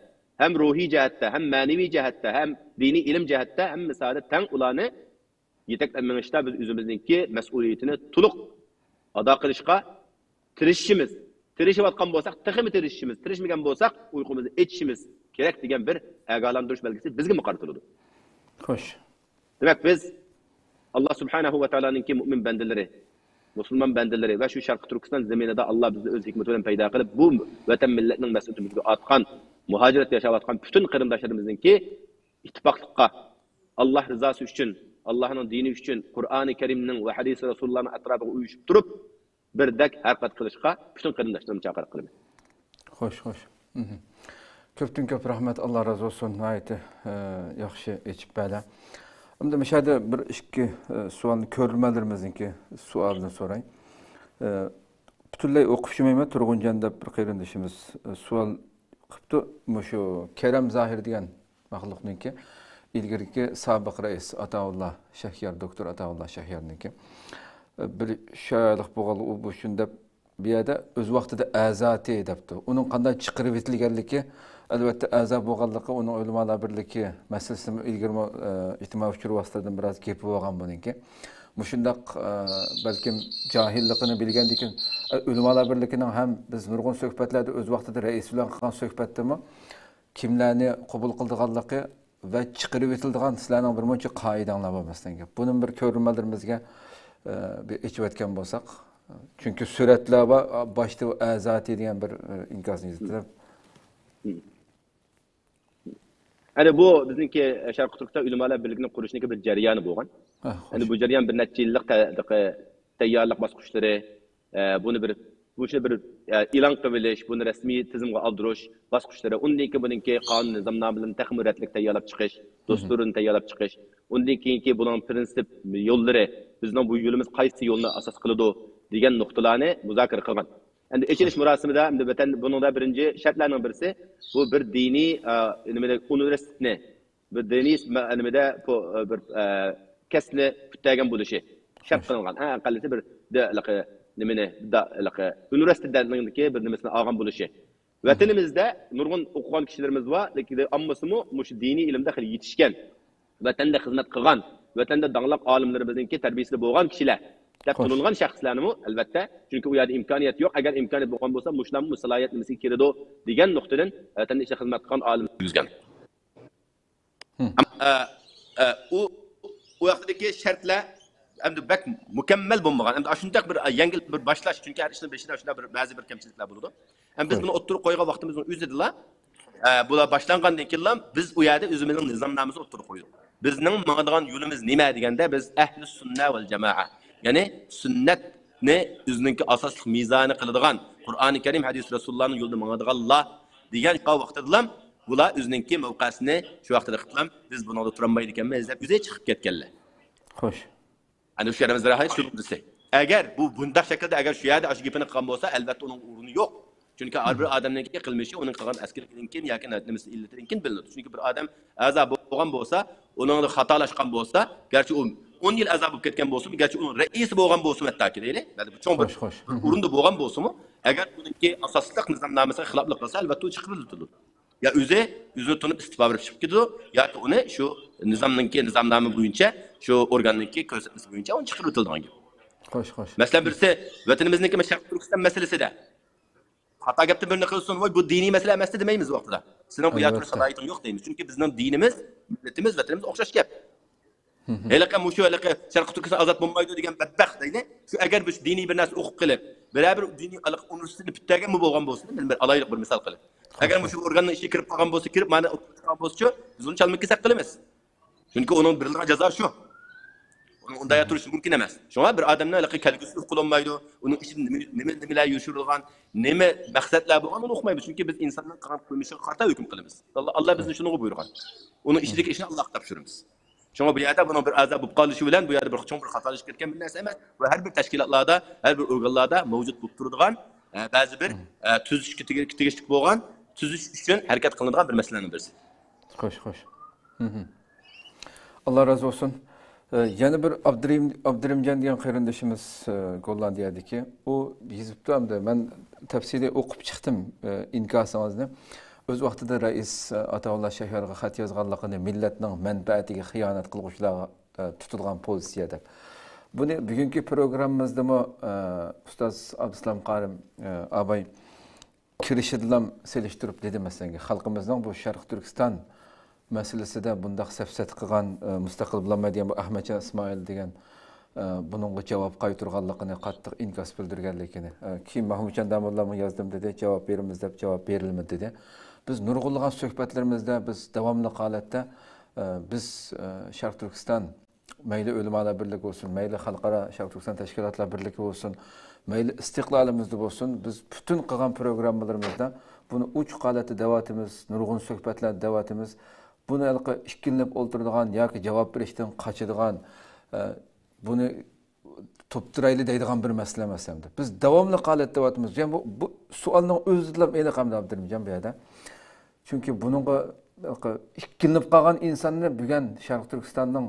ھەم روھىي جەھەتتە، ھەم مەنىۋى جەھەتتە، ھەم دىنىي ئىلىم جەھەتتە ھەممە ساھەدە تەڭ ئۇلارنى يېتەكلەپ مېڭىشتا بىز ئۆزىمىزنىڭكى مەسئۇلىيىتىنى تولۇق ئادا قىلىشقا تىرىشىشىمىز، تىرىشىۋاتقان بولساق، تېخىمۇ تىرىشىشىمىز، تىرىشمىگەن بولساق، ئۇيقۇمىزنى ئېچىشىمىز كېرەك دېگەن بىر ئاگاھلاندۇرۇش بەلگىسى بىزگىمۇ قارىتىلىدۇ. خوش. دېمەك، بىز ئاللا سۇبھانەھۇ ۋە تائالانىڭكى مۆمىن بەندىلىرى، مۇسۇلمان بەندىلىرى ۋە شۇ شەرقىي تۈركىستان زېمىنىدا ئاللا بىزنى ئۆز ھېكمىتى بىلەن پەيدا قىلىپ، بۇ ۋەتەن مىللەتنىڭ مەسئۇلىيىتىنى بىزگە ئارتقان، مۇھاجىرەتتە ياشاۋاتقان پۈتۈن قېرىنداشلىرىمىزنىڭكى ئىتتىپاقلىققا، ئاللا رىزاسى ئۈچۈن، ئاللانىڭ دىنى ئۈچۈن، قۇرئانى كەرىمنىڭ ۋە ھەدىسى رەسۇلۇللانىڭ ئەتراپىغا ئۇيۇشۇپ تۇرۇپ، بىردەك ھەرىكەت قىلىشقا پۈتۈن قېرىنداشلىرىمنى چاقىرىق قىلىمەن. خوش، خوش. مھم. كۆپتىن كۆپ رەھمەت، ئاللا رازى بولسۇن. ناھايىتى، ئە، ياخشى ئېچىپ بەردى. ئەمدى مۇشۇ يەردە بىر ئىككى، ئە، سوئالنى كۆرۈرمەنلىرىمىزنىڭكى سوئالىنى سوراي. ئە، پۈتۈنلەي ئوقۇپ شۇمايمەن، تۇرغۇنجان دەپ بىر قېرىندىشىمىز، ئە، سوئال قىپتۇ. مۇشۇ كەرەم زاھىر دېگەن مەخلۇقنىڭكى ئىلگىرىكى سابىق رەئىس ئاتاۋۇللا شەھيار، دوكتور ئاتاۋۇللا شەھيارنىڭكى بىر شايالىق بولغانلىقى ئۇ بۇ شۇنى دەپ، بۇ يەردە ئۆز ۋاقتىدا ئەزاتى دەپتۇ. ئۇنىڭ قانداق چىقىرىۋېتىلگەنلىكى، ئەلۋەتتە، ئەزا بولغانلىقى، ئۇنىڭ ئۆلىمالار بىرلىكى مەسىلىسىمۇ ئىلگىرىمۇ، ئە، ئىجتىمائىي ئۇچۇر ۋاسىتىلىرىدىن بىراز گېپى بولغان بۇنىڭكى. مۇشۇنداق، ئە، بەلكىم جاھىللىقىنى بىلگەندىكىن، ئە، ئۆلىمالار بىرلىكىنىڭ ھەم بىز نۇرغۇن سۆھبەتلەردە ئۆز ۋاقتىدا رەئىس بىلەن قىلغان سۆھبەتتىمۇ كىملەرنى قوبۇل قىلىدىغانلىقى ۋە چىقىرىۋېتىلىدىغان سىلەرنىڭ بىر مۇنچە قائىدەڭلار بار مەسىلەن گەپ. بۇنى بىر كۆرۈرمەنلىرىمىزگە، ئە، بىر ئېچىۋەتكەن بولساق. چۈنكى سۈرەتلەر بار، باشتا ئەزاتى دېگەن بىر، ئە، ئىنكاسنى يېزىپتىلەر. ئەنە بۇ بىزنىڭكى شەرقىي تۈركىستان ئۆلىمالار بىرلىكىنى قۇرۇشنىڭكى بىر جەريانى بولغان. ئەنە بۇ جەريان بىر نەچچە يىللىق تە- تەييارلىق باسقۇچلىرى، ئە، بۇنى بىر بۇ ئىشنى بىر، ئە، ئېلان قىلىۋېلىش، بۇنى رەسمىي تىزىمغا ئالدۇرۇش باسقۇچلىرى، ئۇندىن كېيىن بۇنىڭكى قانۇن نىزامنامىلىرىنى تېخىمۇ رەتلىك تەييارلاپ چىقىش، دۇستۇرىنى تەييارلاپ چىقىش، ئۇندىن كېيىنكى بۇنىڭ پىرىنسىپ يوللىرى، بىزنىڭ بۇ يولىمىز قايسى يولنى ئاساس قىلىدۇ دېگەن نۇقتىلارنى مۇزاكىرە قىلغان. ئەمدى ئېچىلىش مۇراسىمىدا، ئەمدى ۋەتەن، بۇنىڭدا بىرىنچى شەرتلەرنىڭ بىرسى، بۇ بىر دىنىي، ئە، نېمىدە، ئۇنىۋېرسىتېتنى، بىر دىنىي مە- نېمىدە، پو- بىر، ئە، كەسىپنى پۈتتۈرگەن بولۇشى شەرت قىلىنغان. ئەڭ ئەقەللىسى بىر دە- ھېلىقى نېمىنى، دا- ھېلىقى ئۇنىۋېرسىتېتنىڭكى بىر نېمىسىنى ئالغان بولۇشى. ۋەتىنىمىزدە نۇرغۇن ئوقۇغان كىشىلىرىمىز بار، لېكىن ئاممىسىمۇ مۇشۇ دىنىي ئىلىمدە خېلى يېتىشكەن، ۋەتەندە خىزمەت قىلغان، ۋەتەندە داڭلىق ئالىملىرىمىزنىڭكى تەربىيىسىدە بولغان كىشىلەر دەپ تونۇلغان شەخسلەرنىمۇ، ئەلۋەتتە، چۈنكى ئۇ يەردە ئىمكانىيەت يوق. ئەگەر ئىمكانىيەت بولغان بولسا، مۇشۇلارمۇ مۇشۇ سالاھىيەتنىڭ ئىچىگە كىرىدۇ دېگەن نۇقتىدىن ۋەتەندە ئىشلەپ خىزمەت قىلغان ئالىم يۈزگەن. ئە، ئە، ئۇ، ئۇ ۋاقتىدىكى شەرتلەر، ئەمدى بەك مۇكەممەل بولمىغان. ئەمدى ئاشۇنداق بىر، ئە، يەڭگىل بىر باشلاش، چۈنكى ھەر ئىشنىڭ بېشىدا شۇنداق بىر، بەزى بىر كەمچىلىكلەر بولىدۇ. ئەمدى بىز بۇنى ئوتتۇرىغا قويغان ۋاقتىمىزنىڭ ئۆزىدىلا، ئە، بۇلار باشلانغاندىن كېيىنلا بىز ئۇ يەردە ئۆزىمىزنىڭ نىزامنامىسىنى ئوتتۇرىغا قويدۇق. بىزنىڭ ماڭىدىغان يولىمىز نېمە دېگەندە، بىز ئەھلى سۈننە ۋەل جامائە، يەنى سۈننەتنى ئۆزىنىڭكى ئاساسلىق مىزانى قىلىدىغان، قۇرئانى كەرىم، ھەدىس رەسۇلۇللانىڭ يولىدا ماڭىدىغانلار دېگەن ۋاقتىدىلا بۇلار ئۆزىنىڭكى مەۋقەسىنى شۇ ۋاقتىدا قىلىپ، بىز بۇنىڭدا تۇرالمايدىكەنمىز دەپ ئۆزى چىقىپ كەتكەنلەر. خوش. ئەنە شۇ يەرىمىز بىر ھايات شۇ نۇقتىسى. ئەگەر بۇ بۇنداق شەكىلدە ئەگەر شۇ يەردە ئاشۇ گېپىنى قىلغان بولسا، ئەلۋەتتە ئۇنىڭ ئورنى يوق. چۈنكى ھەر بىر ئادەمنىڭكى قىلمىشى ئۇنىڭ قىلغان ئەسكىلىكىدىن كېيىن ياكى نېمىسى ئىللىتىدىن كېيىن بىلىنىدۇ. چۈنكى بىر ئادەم ئەزا بولغان بولسا، ئۇنىڭدا خاتالاشقان بولسا، گەرچە ئۇ ئون يىل ئەزا بولۇپ كەتكەن بولسىمۇ، گەرچە ئۇنىڭ رەئىسى بولغان بولسىمۇ، ھەتتاكى دەيلى، بەلكى بىر چوڭ بىر، خوش، خوش. بىر ئورۇندا بولغان بولسىمۇ، ئەگەر ئۇنىڭكى ئاساسلىق نىزامنامىسىغا خىلاپلىق قىلسا، ئەلۋەتتە ئۇ چىقىرىلىدۇ. يا ئۆزى ئۆزىنى تونۇپ ئىستېپا بېرىپ چىقىپ كېتىدۇ، ياكى ئۇنى شۇ نىزامنىڭكى نىزامنامە بويىچە، شۇ ئورگاننىڭكى كۆرسەتمىسى بويىچە ئۇنى چىقىرىۋېتىلىدىغان گەپ. خوش، خوش. مەسىلەن، بىرسى ۋەتىنىمىزنىڭكى شەرقىي تۈركىستان مەسىلىسىدە خاتا گەپتىن بىرنى قىلسۇن، ۋاي بۇ دىنىي مەسىلە ئەمەستى دېمەيمىز ۋاقتىدا. سېنىڭ بۇ يەردە تۇرۇش سالاھىيىتىڭ يوق دەيمىز. چۈنكى بىزنىڭ دىنىمىز، مىللىتىمىز، ۋەتىنىمىز ئوخشاش گەپ. ھېلىقى مۇشۇ ھېلىقى شەرقىي تۈركىستان ئازاد بولمايدۇ دېگەن بەتبەخت دەيلى. شۇ ئەگەر بىر دىنىي بىر نەرسە ئوقۇپ قېلىپ، بىرەر بىر دىنىي ھېلىقى ئۇنىۋېرسىتېتنى پۈتتۈرگەنمۇ بولغان بولسۇن، مەن بىر ئالايلۇق بىر مىسال قىلىپ. ئەگەر مۇشۇ ئورگاننىڭ ئىچىگە كىرىپ قالغان بولسا، كىرىپ مانا ئولتۇرۇپ قالغان بولسىچۇ، بىز ئۇنى چالما كېسەك قىلىمىز. چۈنكى ئۇنىڭ بېرىلىدىغان جازا شۇ. ئۇنىڭ ئۇنداق يەردە تۇرۇشى مۇمكىن ئەمەس. شۇڭا بىر ئادەمنىڭ ھېلىقى كەلگۈسىنى ئۇقۇلالمايدۇ، ئۇنىڭ ئىچىدە نېمە، نېمە، نېمىلەر يوشۇرۇلغان، نېمە مەقسەتلەر بولغان، ئۇنى ئۇقمايمىز. چۈنكى بىز ئىنساننىڭ قىلغان قىلمىشىغا قارىتا ھۆكۈم قىلىمىز. ئاللا، ئاللا بىزنى شۇنىڭغا بۇيرۇغان. ئۇنىڭ ئىچىدىكى ئىشنى ئاللاغا تاپشۇرىمىز. شۇڭا بۇ يەردە بۇنىڭ بىر ئەزا بولۇپ قالىشى بىلەن بۇ يەردە بىر چوڭ بىر خاتالىشىپ كەتكەن بىر نەرسە ئەمەس. بۇ ھەر بىر تەشكىلاتلاردا، ھەر بىر ئورگانلاردا مەۋجۇت بولۇپ تۇرىدىغان، ئە، بەزى بىر، ئە، تۈزۈشكە تېگىشلىك بولغان، تۈزۈش ئۈچۈن ھەرىكەت قىلىنىدىغان بىر مەسىلىنىڭ بىرسى. خوش، خوش. ئاللا رازى بولسۇن. ئە، يەنە بىر ئابدۇرېھىم، ئابدۇرېھىمجان دېگەن قېرىندىشىمىز، ئە، گوللاندىيەدىكى. ئۇ يېزىپتۇ ئەمدى. مەن تەپسىلىي ئوقۇپ چىقتىم، ئە، ئىنكاسىڭىزنى. ئۆز ۋاقتىدا رەئىس، ئە، ئاتاۋۇللا شەھۋەرگە خەت يازغانلىقىنى مىللەتنىڭ مەنپەئەتىگە خىيانەت قىلغۇچىلارغا، ئە، تۇتۇلغان پوزىتسىيە دەپ. بۇنى بۈگۈنكى پروگراممىمىزدىمۇ، ئە، ئۇستاز ئابدۇسالام قارىم، ئە، ئاباي كىرىشىدىلا سېلىشتۇرۇپ دېدى، مەسىلەن، خەلقىمىزنىڭ بۇ شەرقىي تۈركىستان مەسىلىسىدە بۇنداق سەپسەتە قىلغان، ئە، مۇستەقىل بولالمايدۇ دېگەن بۇ ئەخمەتجان ئىسمائىل دېگەن، ئە، بۇنىڭغا جاۋاب قايتۇرغانلىقىنى، قاتتىق ئىنكاس بىلدۈرگەنلىكىنى، ئە، كېيىن مەھمۇتجان داموللامۇ يازدىم دېدى، جاۋاب بېرىمىز دەپ جاۋاب بېرىلمىدى دېدى. بىز نۇرغۇنلىغان سۆھبەتلىرىمىزدە بىز داۋاملىق ھالەتتە، ئە، بىز، ئە، شەرقىي تۈركىستان مەيلى ئۆلىمالار بىرلىكى بولسۇن، مەيلى خەلقئارا شەرقىي تۈركىستان تەشكىلاتلار بىرلىكى بولسۇن، مەيلى ئىستىقلالىمىزدا بولسۇن، بىز پۈتۈن قىلغان پروگراممىلىرىمىزدا بۇنى ئوچۇق ھالەتتە دەۋاتىمىز، نۇرغۇن سۆھبەتلەردە دەۋاتىمىز. بۇنى ھېلىقى ئىككىلىنىپ ئولتۇرىدىغان ياكى جاۋاب بېرىشتىن قاچىدىغان، ئە، بۇنى توپتۇرايلى دەيدىغان بىر مەسىلە ئەمەس ئەمدى. بىز داۋاملىق ھالەتتە دەۋاتىمىز. يەنى بۇ، بۇ سوئالنىڭ ئۆزىدىلا ئېنىق ئەمدى ئابدۇرېھىمجان بۇ يەردە. چۈنكى بۇنىڭغا ئىككىلىنىپ قالغان ئىنساننى بۈگۈن شەرقىي تۈركىستاننىڭ،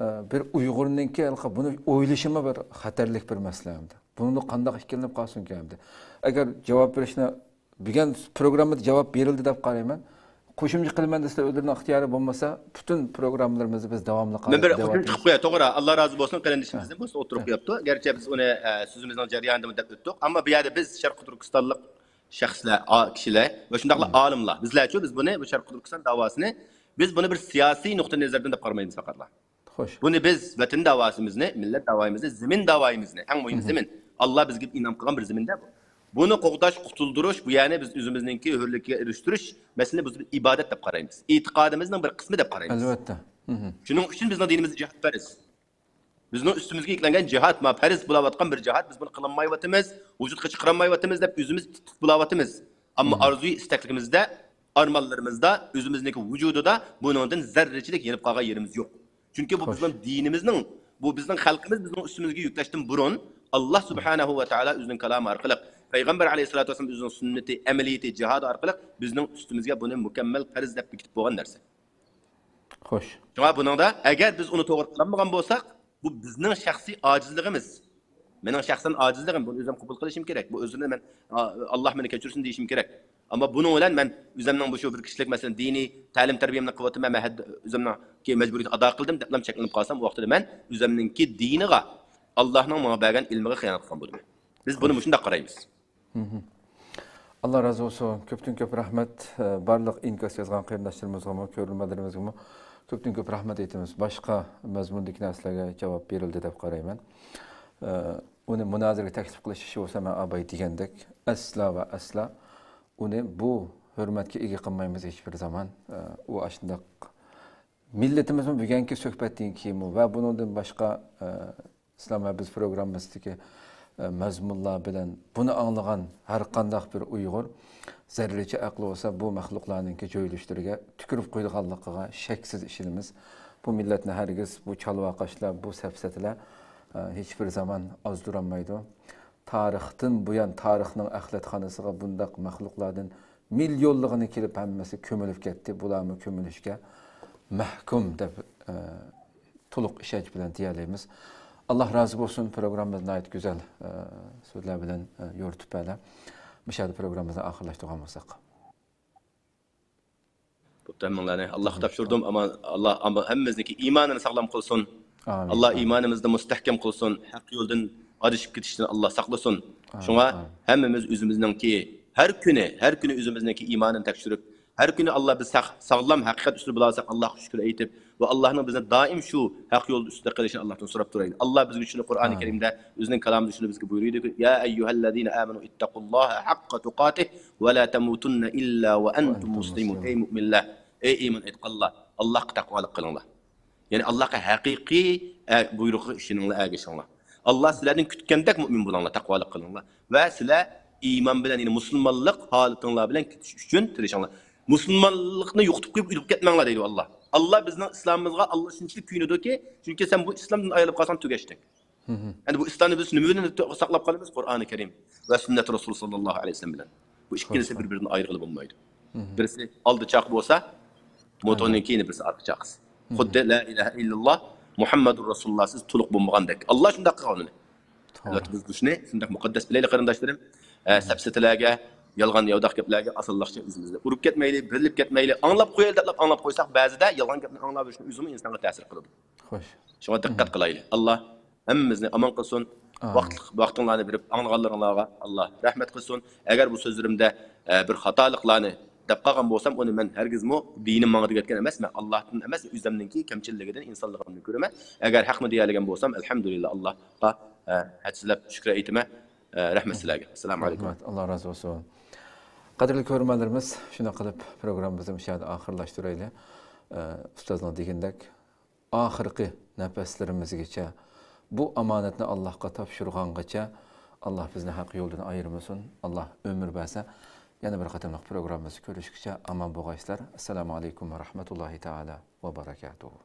ئە، بىر ئۇيغۇرنىڭكى بۇنى ئويلىشىمۇ بىر خەتەرلىك بىر مەسىلە ئەمدى. بۇنىڭدا قانداق ئىككىلىنىپ قالسۇنكى ئەمدى؟ ئەگەر جاۋاب بېرىشنى بۈگۈن پروگراممىدا جاۋاب بېرىلدى دەپ قارايمەن. قوشۇمچە قىلىمەن دېسىلە، ئۆزلىرىنىڭ ئىختىيارى بولمىسا، پۈتۈن پروگراممىلىرىمىزنى بىز داۋاملىق مەن بىر قوشۇمچە قىلىپ قوياي، توغرا. ئاللا رازى بولسۇن، قېرىندىشىمىزدىن بولسا ئوتتۇرىغا قويۇپتۇ. گەرچە بىز ئۇنى، ئە، سۆزىمىزنىڭ جەريانىدا دەپ ئۆتتۇق. ئەمما بۇ يەردە بىز شەرقىي تۈركىستانلىق شەخسلەر، ئا-، كىشىلەر ۋە شۇنداقلا ئالىملار، بىزلەرچۇ، بىز بۇنى، بۇ شەرقىي تۈركىستان داۋاسىنى، بىز بۇنى بىر سىياسىي نۇقتىئى نەزەردىن دەپ قارىمايمىز پەقەتلا. خوش. بۇنى بىز ۋەتەن داۋاسىمىزنى، مىللەت داۋايىمىزنى، زېمىن داۋايىمىزنى، ئەڭ مۇھىمى زېمىن. ئاللا بىزگە ئىنئام قىلغان بىر زېمىندە بۇ. بۇنى قوغداش، قۇتۇلدۇرۇش، بۇ يەنى بىز ئۆزىمىزنىڭكى ھۆرلۈككە ئېرىشتۈرۈش مەسىلىنى بىز بىر ئىبادەت دەپ قارايمىز. ئېتىقادىمىزنىڭ بىر قىسمى دەپ قارايمىز. ئەلۋەتتە. شۇنىڭ ئۈچۈن بىزنىڭ دىنىمىز جىھاد پەرز. بىزنىڭ ئۈستىمىزگە يۈكلەنگەن جىھاد، ما پەرز بولاۋاتقان بىر جىھاد، بىز بۇنى قىلالمايۋاتىمىز، ۋۇجۇدقا چىقىرالمايۋاتىمىز دەپ ئۆزىمىز تىت-تىت بولاۋاتىمىز. ئەمما ئارزۇ ئىستەكلىرىمىزدە، ئارمانلىرىمىزدا، ئۆزىمىزنىڭكى ۋۇجۇدىدا بۇنىڭدىن زەررىچىلىك يېنىپ قالغان يېرىمىز يوق. چۈنكى بۇ بىزنىڭ دىنىمىزنىڭ، بۇ بىزنىڭ خەلقىمىز بىزنىڭ ئۈستىمىزگە يۈكلەشتىن بۇرۇن، ئاللا سۇبھانەھۇ ۋە تائالا ئۆزىنىڭ كالامى ئارقىلىق، پەيغەمبەر ئەلەيھىسسالاتۇ ۋەسسالام ئۆزىنىڭ سۈننىتى، ئەمەلىيىتى، جىھادى ئارقىلىق بىزنىڭ ئۈستىمىزگە بۇنى مۇكەممەل پەرز دەپ بېكىتىپ بولغان نەرسە. خوش. شۇڭا بۇنىڭدا ئەگەر بىز ئۇنى توغرا قىلالمىغان بولساق، بۇ بىزنىڭ شەخسىي ئاجىزلىقىمىز. مېنىڭ شەخسەن ئاجىزلىقىم، بۇنى ئۆزۈم قوبۇل قىلىشىم كېرەك. بۇ ئۆزۈمنى مەن، ئا، ئاللا مېنى كەچۈرسۇن دېيىشىم كېرەك. ئەمما بۇنىڭ بىلەن مەن ئۆزۈمنىڭ بۇ شۇ بىر كىشىلىك، مەسىلەن، دىنىي تەلىم-تەربىيەمنى قىلىۋاتىمەن، مەن ھەد-، ئۆزۈمنىڭكى مەجبۇرىيىتىنى ئادا قىلدىم دەپلا چەكلىنىپ قالسام، ئۇ ۋاقتىدا مەن ئۆزۈمنىڭكى دىنىغا، ئاللانىڭ ماڭا بەرگەن ئىلمىغا خىيانەت قىلغان بولىمەن. بىز بۇنى مۇشۇنداق قارايمىز. ئاللا رازى بولسۇن. كۆپتىن كۆپ رەھمەت. ئە، بارلىق ئىنكاس يازغان قېرىنداشلىرىمىزغىمۇ، كۆرۈرمەنلىرىمىزگىمۇ كۆپتىن كۆپ رەھمەت ئېيتىمىز. باشقا مەزمۇندىكى نەرسىلەرگە جاۋاب بېرىلدى دەپ قارايمەن. ئە، ئۇنى مۇنازىرىگە تەكلىپ قىلىش ئىشى بولسا، مەن ئاباي دېگەندەك، ئەسلا ۋە ئەسلا ئۇنى بۇ ھۆرمەتكە ئىگە قىلمايمىز ھېچبىر زامان. ئە، ئۇ ئاشۇنداق مىللىتىمىزمۇ بۈگۈنكى سۆھبەتتىن كېيىنمۇ ۋە بۇنىڭدىن باشقا، ئە، ئىسلام ۋە بىز پروگراممىسىدىكى، ئە، مەزمۇنلار بىلەن بۇنى ئاڭلىغان ھەر قانداق بىر ئۇيغۇر زەررىچە ئەقلى بولسا بۇ مەخلۇقلارنىڭكى جۆيلۈشلىرىگە تۈكۈرۈپ قويىدىغانلىقىغا شەكسىز ئىشىنىمىز. بۇ مىللەتنى ھەرگىز بۇ چالۋاقاشلار، بۇ سەپسەتىلەر، ئە، ھېچبىر زامان ئازدۇرالمايدۇ. تارىختىن بۇيان تارىخنىڭ ئەخلەتخانىسىغا بۇنداق مەخلۇقلاردىن مىليونلىغىنى كېلىپ، ھەممىسى كۆمۈلۈپ كەتتى. بۇلارمۇ كۆمۈلۈشكە مەھكۇم دەپ، ئە، تولۇق ئىشەنچ بىلەن دېيەلەيمىز. ئاللا رازى بولسۇن، پروگراممىمىزنى ناھايىتى گۈزەل، ئە، سۆزلەر بىلەن، ئە، يورۇتۇپ بەردى. مۇشۇ يەردە پروگراممىمىزنى ئاخىرلاشتۇرغان بولساق. بوپتۇ، ھەممىڭلارنى ئاللاغا تاپشۇردۇم. ئامان، ئاللا ئامان، ھەممىمىزنىڭكى ئىمانىنى ساغلام قىلسۇن. ئاللا ئىمانىمىزنى مۇستەھكەم قىلسۇن. ھەق يولدىن ئادىشىپ كېتىشتىن ئاللا ساقلىسۇن. شۇڭا ھەممىمىز ئۆزىمىزنىڭكى ھەر كۈنى، ھەر كۈنى ئۆزىمىزنىڭكى ئىمانىنى تەكشۈرۈپ، ھەر كۈنى ئاللا بىز ساق-، ساغلام ھەقىقەت ئۈستىدە بولالىساق، ئاللاغا شۈكۈر ئېيتىپ، ۋە ئاللانىڭ بىزنى دائىم شۇ ھەق يولدا ئۈستىدە قىلىشىنى ئاللاھتىن سوراپ تۇرايلى. ئاللا بىزگە شۇنى قۇرئانى كەرىمدە ئۆزىنىڭ كالامىدا شۇنى بىزگە بۇيرۇيدۇكى، يا ئەييۇھەللەزىنە ئامەنۇ ئىتتەقۇللاھە ھەققە تۇقاتىھ ۋە لا تەمۇتۇننە ئىللا ۋە ئەنتۇم مۇسلىمۇن. ئەي مۇئمىنلەر، ئەي ئىمان ئېيتقانلار، ئاللاھقا تەقۋالىق قىلىڭلار. يەنى ئاللاھقا ھەقىقىي، ئە، بۇيرۇقىغا ئىشىنىڭلار، ئەگىشىڭلار. ئاللا سىلەردىن كۈتكەندەك مۇئمىن بولۇڭلار، تەقۋالىق قىلىڭلار. ۋە سىلەر ئىمان بىلەن، يەنى مۇسۇلمانلىق ھالىتىڭلار بىلەن كېتىش ئۈچۈن تىرىشىڭلار. مۇسۇلمانلىقنى يوقىتىپ قويۇپ ئۆلۈپ كەتمەڭلار دەيدۇ ئاللا. ئاللا بىزنىڭ ئىسلامىمىزغا ئاللا شۇنچىلىك كۆيۈنىدۇكى، چۈنكى سەن بۇ ئىسلامدىن ئايرىلىپ قالساڭ تۈگەشتىڭ. ئەمدى بۇ ئىسلامنى بىز نېمە بىلەن ساقلاپ قالىمىز؟ قۇرئانى كەرىم ۋە سۈننەت رەسۇل ساللاللاھۇ ئەلەيھى ۋەسەللەم بىلەن. بۇ ئىككىلىسى بىر-بىرىدىن ئايرىغىلى بولمايدۇ. بىرسى ئالدى چاقى بولسا، موتورنىڭ كېيىنى بىرسى ئارقا چاقىسى. خۇددى لا ئىلاھە ئىللاللا مۇھەممەدۇر رەسۇلۇللا سىز تولۇق بولمىغاندەك. ئاللا شۇنداق قىلغان ئۇنى. ئەلۋەتتە، بىز بۇ ئىشنى شۇنداق مۇقەددەس بىلەيلى، قېرىنداشلىرىم. ئە، سەپسەتىلەرگە، يالغان ياۋىداق گەپلەرگە ئاسانلىقچە ئۆزىمىزنى ئۇرۇپ كەتمەيلى، بېرىلىپ كەتمەيلى، ئاڭلاپ قويايلى دەپلا ئاڭلاپ قويساق، بەزىدە يالغان گەپنى ئاڭلاۋېرىشنىڭ ئۆزىمۇ ئىنسانغا تەسىر قىلىدۇ. خوش. شۇڭا دىققەت قىلايلى. ئاللا ھەممىمىزنى ئامان قىلسۇن. ۋاقىتلىق ۋاقتىڭلارنى بېرىپ ئاڭلىغانلىرىڭلارغا ئاللا رەھمەت قىلسۇن. ئەگەر بۇ سۆزلىرىمدە، ئە، بىر خاتالىقلارنى دەپ قالغان بولسام، ئۇنى مەن ھەرگىزمۇ دىنىم ماڭا دېگەن ئەمەس، مەن ئاللاھتىن ئەمەس، ئۆزۈمنىڭكى كەمچىللىكىدىن، ئىنسانلىقىمدىن كۆرىمەن. ئەگەر ھەقنى دېيەلىگەن بولسام، ئەلھەمدۇلىللا، ئاللاھقا، ئە، ھەدسىلەپ شۈكرى ئېيتىمەن. ئە، رەھمەت سىلەرگە. ئەسسالامۇ ئەلەيكۇم. رەھمەت، ئاللا رازى بولسۇن. قەدىرلىك كۆرۈرمەنلىرىمىز، شۇنداق قىلىپ پروگراممىمىزنى مۇشۇ يەردە ئاخىرلاشتۇرايلى. ئە، ئۇستازنىڭ دېگىنىدەك، ئاخىرقى نەپەسلىرىمىزگىچە بۇ ئامانەتنى ئاللاھقا تاپشۇرغانغىچە، ئاللاھ بىزنى ھەق يولدىن ئايرىمىسۇن. ئاللاھ ئۆمۈر بەرسە، يەنە بىر قېتىملىق پروگراممىمىزدا كۆرۈشكىچە ئامان بولغايسىلەر. ئەسسالامۇ ئەلەيكۇم ۋە رەھمەتۇللاھى تائالا ۋە بەرەكاتۇھۇ.